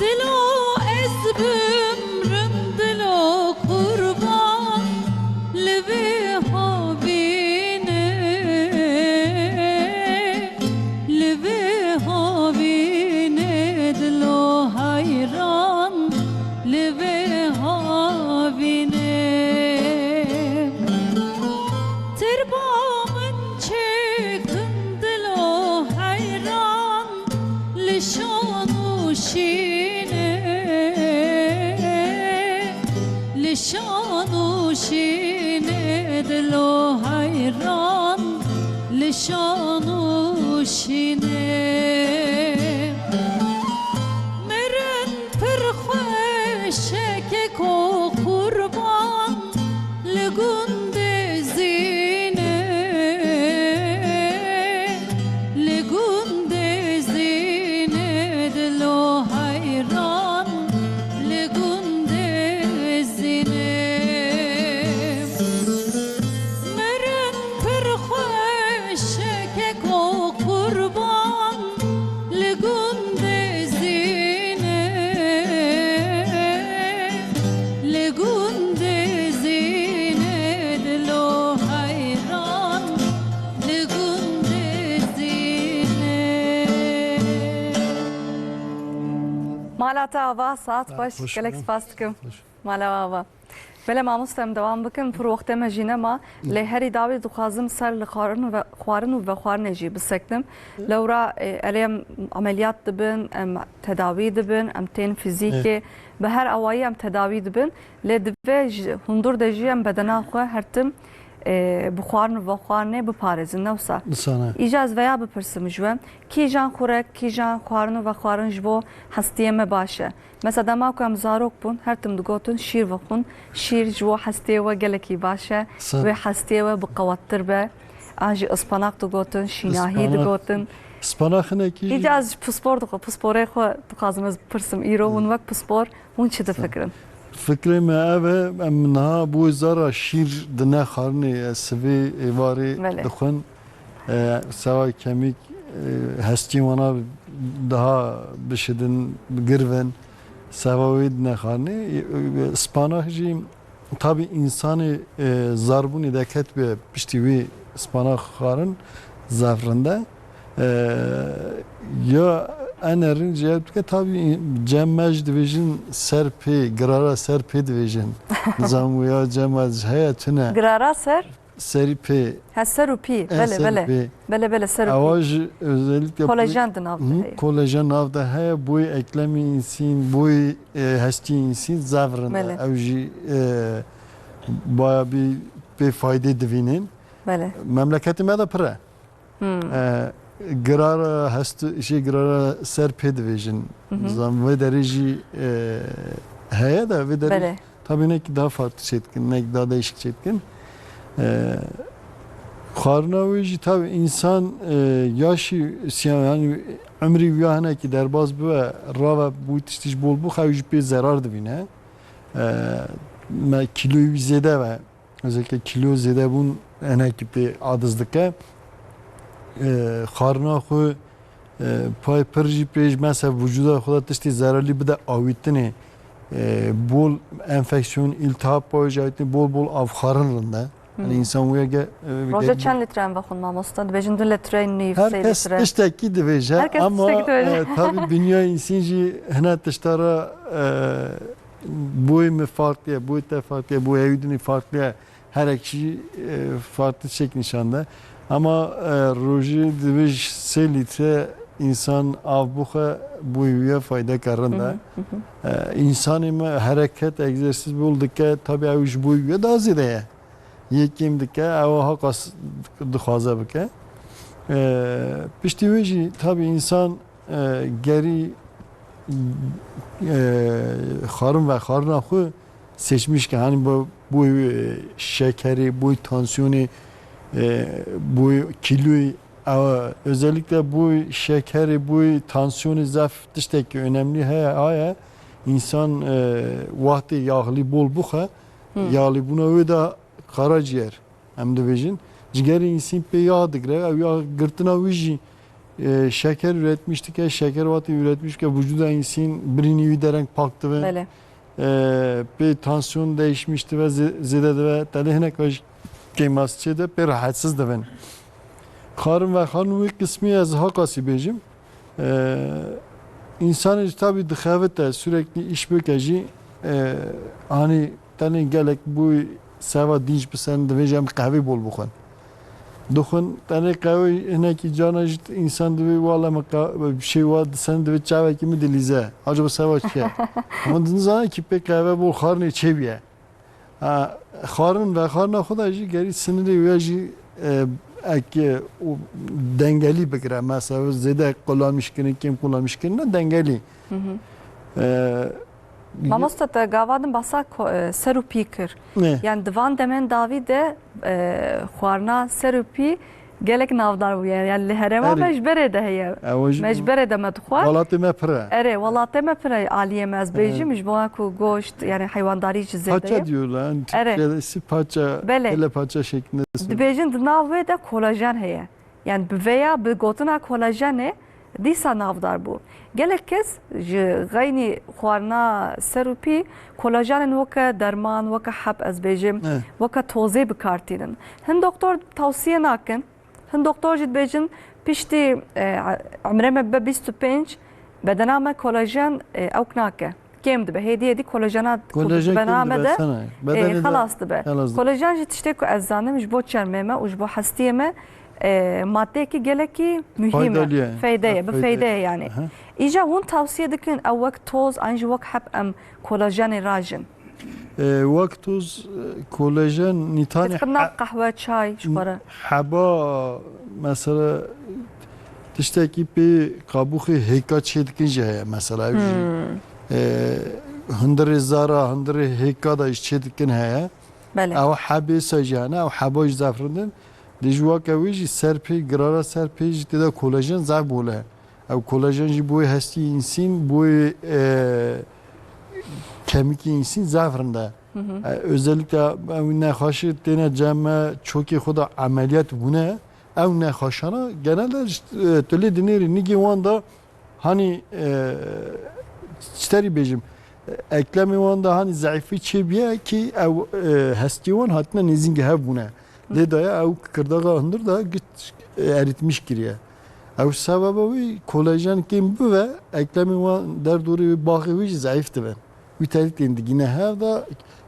Dilo ez bimrim, dilo qurban li vê havînê, li vê havînê, dilo heyran li vê havînê. Tirba min çêkin, dilo heyran li şan û şînê, li şan û şînê, dilo heyran li şan û şînê. Mirin pir xweş e keko qurban, li gundê Mala te ava, saet xweş, gelek spas dikim. Mala ava. Belê mamoste, em dewam bikin, pir wextê me jî nema. Lê herî dawî dixwazim ser li xwarin û ve-, xwarin û vexwarinê jî biseknim. Lewra, e, erê em emeliyat dibin, em tedawî dibin, em tên fizîkê, bi her awayî em tedawî dibin. Lê divê ji hundur de jî em bedena xwe her tim, e, bi xwarin û vexwarinê biparêzin, ne wisa? Îca ez veya bipirsim ji we, kîjan xurek, kîjan xwarin û vexwarin ji bo hestiyê me baş e? Mesela dema ku em zarok bûn, her tim digotin şîr vexwin, şîr ji bo hestiyê we gelekî baş e, wê hestiyê we bi qewettir be. An jî ispanak digotin, şînahî digotin. Ispanak hinekî jî. Îca ez ji pispor dixwe-, pisporê xwe dixwazim ez bipirsim. Îro hûn wek pispor, hûn çi difikirin? Fikrê me ev e, em niha bo zara şîr dine xwarinê, e, sivê êvarê dixwin. E, sewa kemîk, e, hestiyên wana daha bişidin, girvin. Sewa wê dine xwarinê. E, e, ispanak jî tabî însanê, e, zarbûnê deket be piştî wî ispanak xwarin zaf rind e. E, ya enerin jî ev dike tabî cem me jî dibêjin ser pê, girara ser pê dibêjin. Nizam wê ya cem ez heye tune. Girara ser? Serî pê. Ha, ser û pî. E, belê, serî belê. Pê. Belê, belê, ser û pî. Ewa jî özellikle kolajen di nav de heye. Kolajen nav de heye. Boyê eklemê însîn, boyê, e, hestiyê însîn zaf rind e. Belê. Ew jî, e, baya bir pê faydê divînin. Belê. Memleketê me de pir e. Hmm. E, girara hest, şey, girara ser pê dibêjin. Hı hı. Zan vê derê jî, e, heye de vê derê. Belê. Tabii hinek daha farklı şey dikin, hinek daha değişik şey dikin. E, xwarina wê jî tabii insan, e, yaşî siya, yani ömrü wî ya hinekî derbas bibe, rave bu tiştî ji bol bu xew jî pê zerar dibîne. E, me kîloyî wî zêde ve. Özellikle kilo zêdebûn hinekî pê adiz dike. E, xwarina xwe, e, pay pir jî pê ji mesela vücuda xwe de tiştê zerarlî bide awîtinê. E, bol enfeksiyon, îltihab pay jî awîtinê, bol bol av xwarin rind e. Hmm. Yani insan wê ge-, e, Roja ge- çend litre em vexwin mamosta? Dibêjin du litre nîv, sê litre. Her kes tiştekî dibêje ama, e, tabii dünya însîn jî hine tişta re, e, Boyê min farklı ye, boyê te farklı ye, boyê ew dinî farklı ye. Herek jî, e, farklı çek nîşan de. Ama, e, rojê divê ji sê lître însan av bixwe, boyê wî ye faydeke rind e. Hı hı, hı hı. E, însanê me hereket, egzersiz bol dike, tabii ew ji boyê wî ye daha zêde ye. Yê kêm dike, ew ha qas dixwaze bike. E, piştî wê jî tabii însan e, gerî, e, xwarin ve xwarina xwe seçmiş ke, hani bu, bu, e, şekerê, bu tansiyonê, e, bu kîloyê, e, özellikle bu şekerê, bu tansiyonê zaf tiştekî önemli heye, aye insan, e, wextê yağlı bol bixwe, Hmm. Yağlîbûna wê de karaciğer. Em dibêjin, cigerê însîn pê yağ digire, ew yağ girtina wî jî, e, şeker üretmiş dike, şeker wate üretmiş dike, vücuda însîn birînî wî dereng pak dibe. Belê. E, pê tansiyon değişmiş dibe, zê-, zêde dibe, tenê hinek ve ji kêmas çê de pê rahatsiz dibin. Xarin ve xarin wî qismî ez ha qasî bêjim. E, însanê jî tabî dixevite, sürekli îş bike jî, e, hani Tenê gelek bû seva dînc biserin, divê jî em qehvê bol bixwin. Dixwin, tenê qehwê hinekî cana jî însan divê, wala min qe-, bir şey wa diserin, divê çavekî min dilîze. Acaba seva çi ye? Ama dizane ki pê qehve bol xwarinê çêbûye. Ha, xwarin ve xwarina xwe de jî gerî sinirê wê jî, e, ek, e, û dengelî bigire. Mesela zêde kullanmış kirin, kêm kullanmış kirin, dengelî. Hı hı. E, Mamoste, te gava din basa ko-, e, ser û pî kir. Ne. Yani di van demên dawî de, e, xwarina ser û pî gelek navdar bûye. Yani li herêma Erê. me ji berê de heye. Ew jî Me ji berê de me dixwar. Welatê me pir e. Erê, welatê me pir e aliyê me ez bêjim. Ji bo ku goşt, yani heywandarî jî zêde ye. Paça diyorlar. Yani Erê. Türkçesi paça, Belê. kelle paça şeklinde. Dibêjin di nav wê de kolajen heye. Yani bi vêya, bi gotina kolajenê dîsa navdar bû. Gelek kes ji xeynî xwarina ser û pî kolajenên weke derman, weke heb, ez bêjim, Evet. weke tozê bi kar tînin. Hin doktor tavsiye nakin, hin doktor jî dibêjin piştî, e, emrê me bibe bîst û pênc, Bedena me kolajen, e, ewk nake. Kêm dibe. Hêdî hêdî kolajena ku di Kolajen kêm bedena me dibe, de, sana. e, Bedenê de xelas dibe. Xelas dibe. Kolajen jî tiştê ku ez zanim ji bo çermê me û ji bo hestiyê me, e, maddeyekî gelekî muhîm e. Faydalı ye. Feyde ye, bi feyde ye yani. Aha. Îja hûn tavsiye dikin ew wek toz an jî wek heb em kolajenê rajin? E, wek toz, e, kolajen nîtanê Dixin nav he-, qehwe, çay ji xwe re. Heba mesela tiştekî pê qabûxê hêka çê dikin jî heye mesela. Ew jî, Hmm. e, hundirê zara, hundirê hêka da jî çê dikin heye. Belê. Ew hebê sa jî hene, ew heba jî zef rind in. Dê jî weke wê jî ser pê, girara ser pê jî tê de kolajen zef bol e. Ew kolajen jî boyê hestî însîn, boyê, e, kemikî însîn zef rind e. Hı hı. E, özellikle ew nexweşî têne cem me çokê xwe de emeliyat bûne. Ew nexweşana genelde ji, e, tu lê dinêrî nigê wan de hanî, e, çi terî bêjim, e, eklemê wan de hanî zeîfî çêbûye ki ew, e, hestiyê wan hatine nêzîngê hev bûne. Hı. Lê daye ew kirdaxa hundir de giş, e, erîtmiş kiriye. Ew sebeba wî kolajen kêm bibe, eklemên wan derdorê wî baxê wî jî zeîf dibe. Wî terî tên digîne hev de,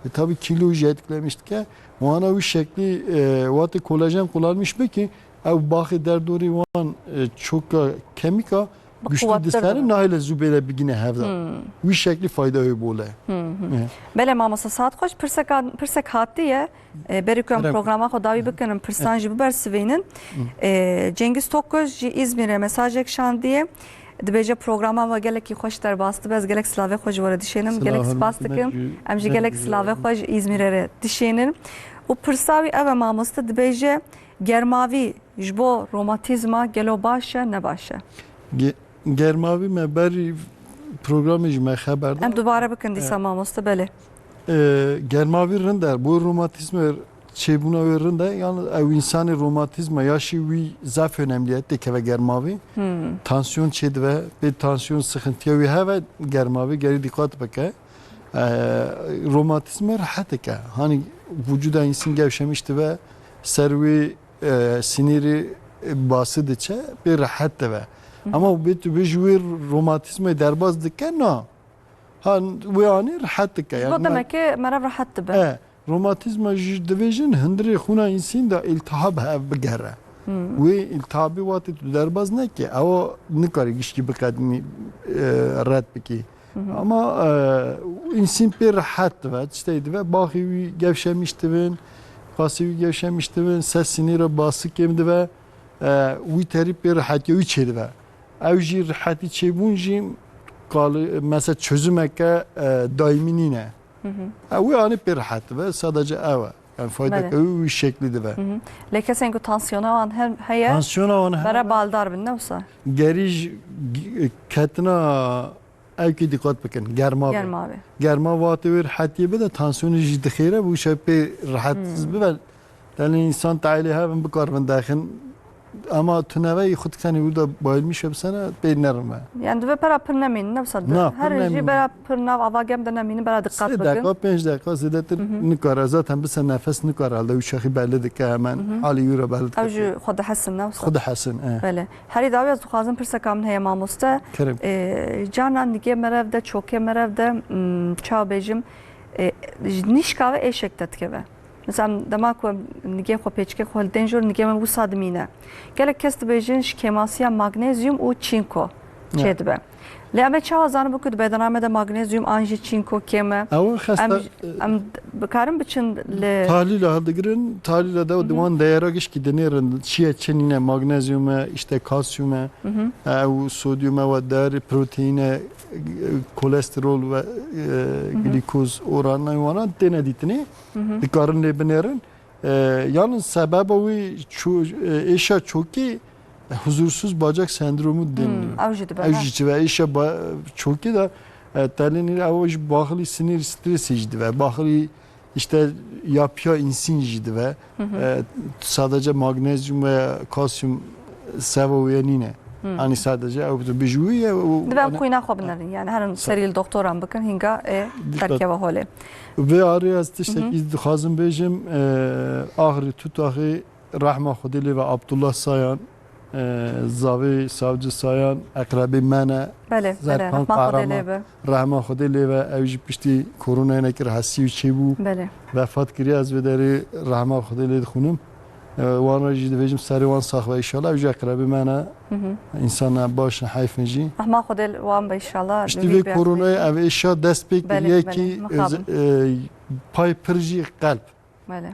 e, tabi kîlo jî etkilemiş dike. Wana wî şeklî, e, wate kolajen kullanmış be ki ew baxê derdorê wan, e, çoka kemîka Bi güçlü quwettir dibe. Nahêle zû bêle bigîne hev de. Hmm. Wî şeklî fayda wê bol e. Hmm, hmm. Evet. Belê mamoste, saet xweş, pirseka, pirsek hatiye. E, berî ku em Kerem. programa xwe dawî bikin, em pirsan jî bibersivînin. Hı. E, Cengiz Tokgöz ji Îzmîrê mesajek şandiye. Dibêje programa we gelekî xweş derbas dibe. Ez gelek silavê xwe ji we re dişênim. Silav Gelek spas hurmetî dikim. Em jî gelek silavê xwe ji Îzmîrê re dişênin. Û pirsa wî ev e mamoste, dibêje germavî ji bo romatîzma gelo baş e, ne baş e? Ge-, Germavî me berî programê jî me xeber da. Em dubare bikin dîsa, e, mamoste, belê. E, germavî rind e, bo romatîzma çêbûna wê rind e. Yalnız ew însanê romatîzma yaşê wî zaf önemli ye, têkeve germavî. Hmm. Tansiyon çêdibe, pê tansiyon sıkıntıya wî heve germavî gerî dîqat bike. E, romatîzma rehet dike. Hani vücuda însin gevşemiş dibe, ser wî e, sinîrî, e, basi diçe, pê rehet dibe. Hı hı. Ama bê tu bêjî wê romatîzmayê derbas dike, na. Ha, wê anî rehet dike. Ji bo Yani, demekê meriv rehet dibe. E, romatîzma jî divêjin hundirê xûna însîn de îltihab hev bigere. Hmm. Wê îltihabê wate tu derbas nekî, ew nikare gişkî biqedimî, e, red bikî. Hı hı. Ama, e, însîn pê rehet dibe, tiştê dibe, baxê wî gevşemiş dibin, qasê wî gevşemiş dibin, ses sinî re basi kêm dibe, e, wî terî pê rehetî wî çêdibe. Ew jî rehetî çêbûn jî qali-, mesela çözümeke, e, daîmî nîne. Hı hı. E, wî anî pê rehet dibe, sadece ew e. Yani faydeke Belê. wî wî şeklî dibe. Hı hı. Lê kesên ku tansiyona wan hem heye, Tansiyona wan heye. bere baldar bin, ne wisa? Gerî ji g-, ketina Ew kî dîqat bikin, germa be. Germa be. Germa wate wê rehetiyê bide, tansiyonê jî dixêre, bu şev pê rehet Hmm. bibe. Tenê însan teylê hebin, bikaribin derxin. Ama tu neve yî xwe dikenî wî de bayilmiş e, bi sene pê nerin be. Yani divê pera pir nemînin, ne wisa di-, Na, pir her jî nemînin. bera pir nav ava germ de nemînin, bera diqat Sê bikin. deqa, pênc deqa zêdetir Hı hı. nikare. Zaten bi se nefes nikare, helde wî şexî belli dike hemen, Hı hı. halî wî re belli dike. Ew jî xwe dihesin, ne wisa? Xwe dihesin, e. Belê. Herî dawî ez dixwazim pirseka min heye mamoste. Kerem. E, carna nigê merev de, çokê merev de, m, çawa bêjim, e, ji nîşka ve êşek te dikeve. Mesela dema ku em nigê xwe pêçikê xwe li tên jor nigê min wisa dimîne. Gelek kes dibêjin ji kêmasiya magnezyum û çînko Ne. çêdibe. Lê em ê çawa zanibin ku di bedena me de magnezyum an jî çînko kêm e? Ew xesta Em, em dikarin biçin li Tahlîla hildigirin, tahlîla de Hı hı. wan deyara gişkî dinêrin, çi ye çi nîne, magnezyum e, işte kalsiyum e, Hı hı. ew sodyum e, we der, proteîn e, kolesterol ve, e, Hı hı. glîkoz, oran, wana têne dîtinê, Hı hı. dikarin lê binêrin. E, yalnız sebeba wî ço-, e, êşa çokî huzursuz bacak sendromu Hmm, deniliyor. ew jî dibe, Ew ha. jî çi ve êşa ba-, çokî de, e, telinî ew jî baxilî sinir stresi jî dibe. Baxilî işte yapıya insin jî dibe. Hı hı. E, sadece magnezyum ve kalsiyum seva wê nîne. Hı. Hani sadece ew tu bijûyî ye, o, Dibe em hani, quyna xwe binerin, yani herin serî li doktoran bikin, hinga e Dikkat. derkeve holê. Vê arê ez Hı hı. tiştekî dixwazim bêjim, e, Axrî Tutaxê rehma Xwedê lê ve Abdullah Sayan, e, zavê Savcı Sayan, eqrebê me ne. Belê, Zerkan belê. Rehma Xwedê Kahraman. Lê be. Rehma Xwedê lê be. Ew jî piştî koronayê nekir hesî û çêbû. Belê. Vefat kiriye, ez vê derê rehma Xwedê lê dixwînim. E, wan re jî dibêjim serê wan sax be înşallah. Ew jî eqrebê me ne. Hı hı. Însan baş in, heyf in jî. Rehma Xwedê li wan be înşallah. Piştî vê koronayê ev êşa dest pê kiriye kî, belê, belê. Mixabin. E, pay pir jî qelb. Belê.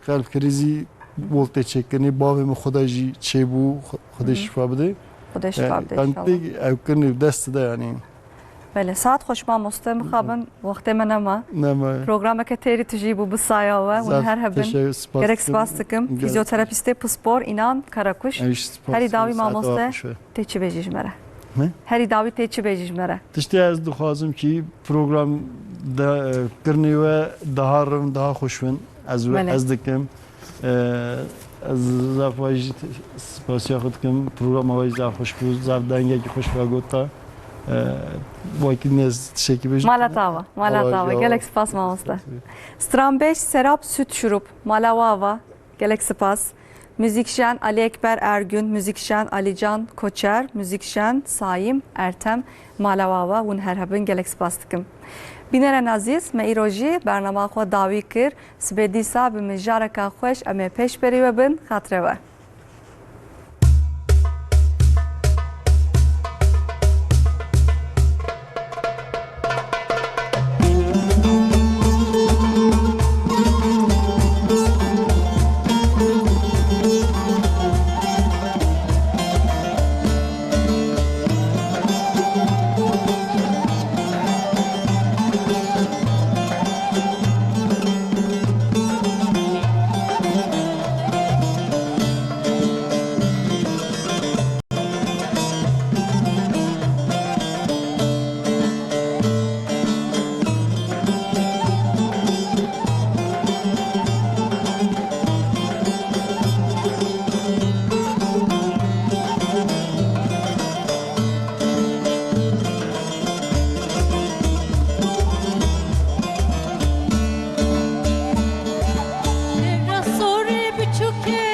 Qelb krîzî bol tê çêkirinê. Bavê min xwe de jî çêbû, Xwe-, Xwedê şifa bidê. Xwedê şifa bidê, yanî, înşallah. Tê ew kirinê dest de, yanî. Belê, saet xweş mamoste, mixabin, wextê me nema. Nema. Programeke têrî tijî bû bi saya we, hûn her hebin. Zaf teşekkür, spas dikim. Gerek spas dikim. Fizyoterapîstê pispor Înan Karakuş. Ew jî spas dikim. Herî dawî mamoste. Tê çi bêjî ji me re? Ne? Herî dawî tê çi bêjî ji me re? Tiştê ez dixwazim kî program de, e, kirinê we daha rind, daha xweş bin. Ez we, belê, ez dikim. E, ez zaf we jî spasiya xwe dikim. Programa we jî zaf xweş bû. Zaf dengekî xweş ve gota. E, wekî nez tişekî bêjim. Mala tawa, mala tawa. Gelek spas mamoste. Stranbêj Serap Süt Şurup, mala we ava. Gelek spas. Muzîkjen Ali Ekber Ergün, muzîkjen Alican Koçer, muzîkjen Sayîm Ertem, mala we ava, hûn her hebin, gelek spas dikim. Bînerên ezîz, me îro jî bernama xwe dawî kir. Sibê dîsa bi mijareka xweş em ê pêşberî we bin, xatirê we. Dera sorê biçûk e,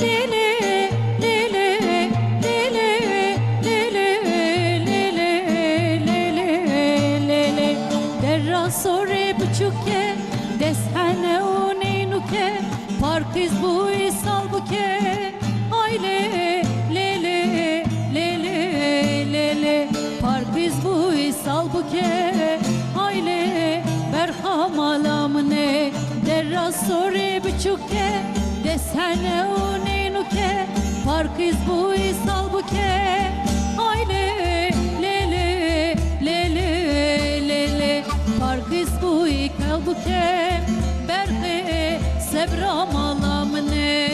lê lê, lê lê, lê lê, lê lê, lê lê, lê lê. Dera sorê biçûk e, dest hene û nînûk e, parkiz bûyî salbûk e. Ay lê, lê lê, lê lê, lê lê. Parkiz bûyî salbûk e, ay lê, berxa mala min e. Dera sorê biçûk e, dest hene û nînûk e. Parkiz bûyî salbûk e, ay lê, lê lê, lê lê, lê lê. Parkiz bûyî kelbûk e, berxê sebra mala min e.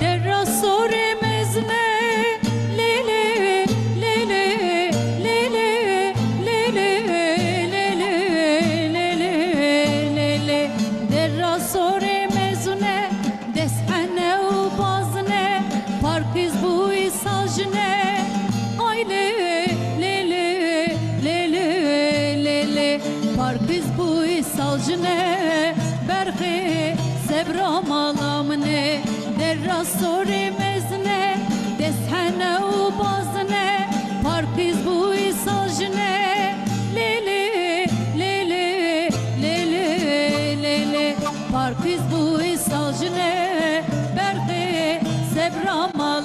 Dera sorê mezin e, lê lê, lê lê, lê lê, lê lê, lê lê, lê lê, lê lê. Dera sorê mezin e, dest hene û bazin e, parkiz bûyî sajin e. Ay lê, lê lê, lê lê, lê lê. Parkiz bûyî sajin e, berxê sebra mala min e. Dera sorê mezin e, dest hene û bazin e. Parkiz bûyî sajin e, lê lê, lê lê, lê lê, lê lê. Parkiz bûyî sajin e, berxê sebra mala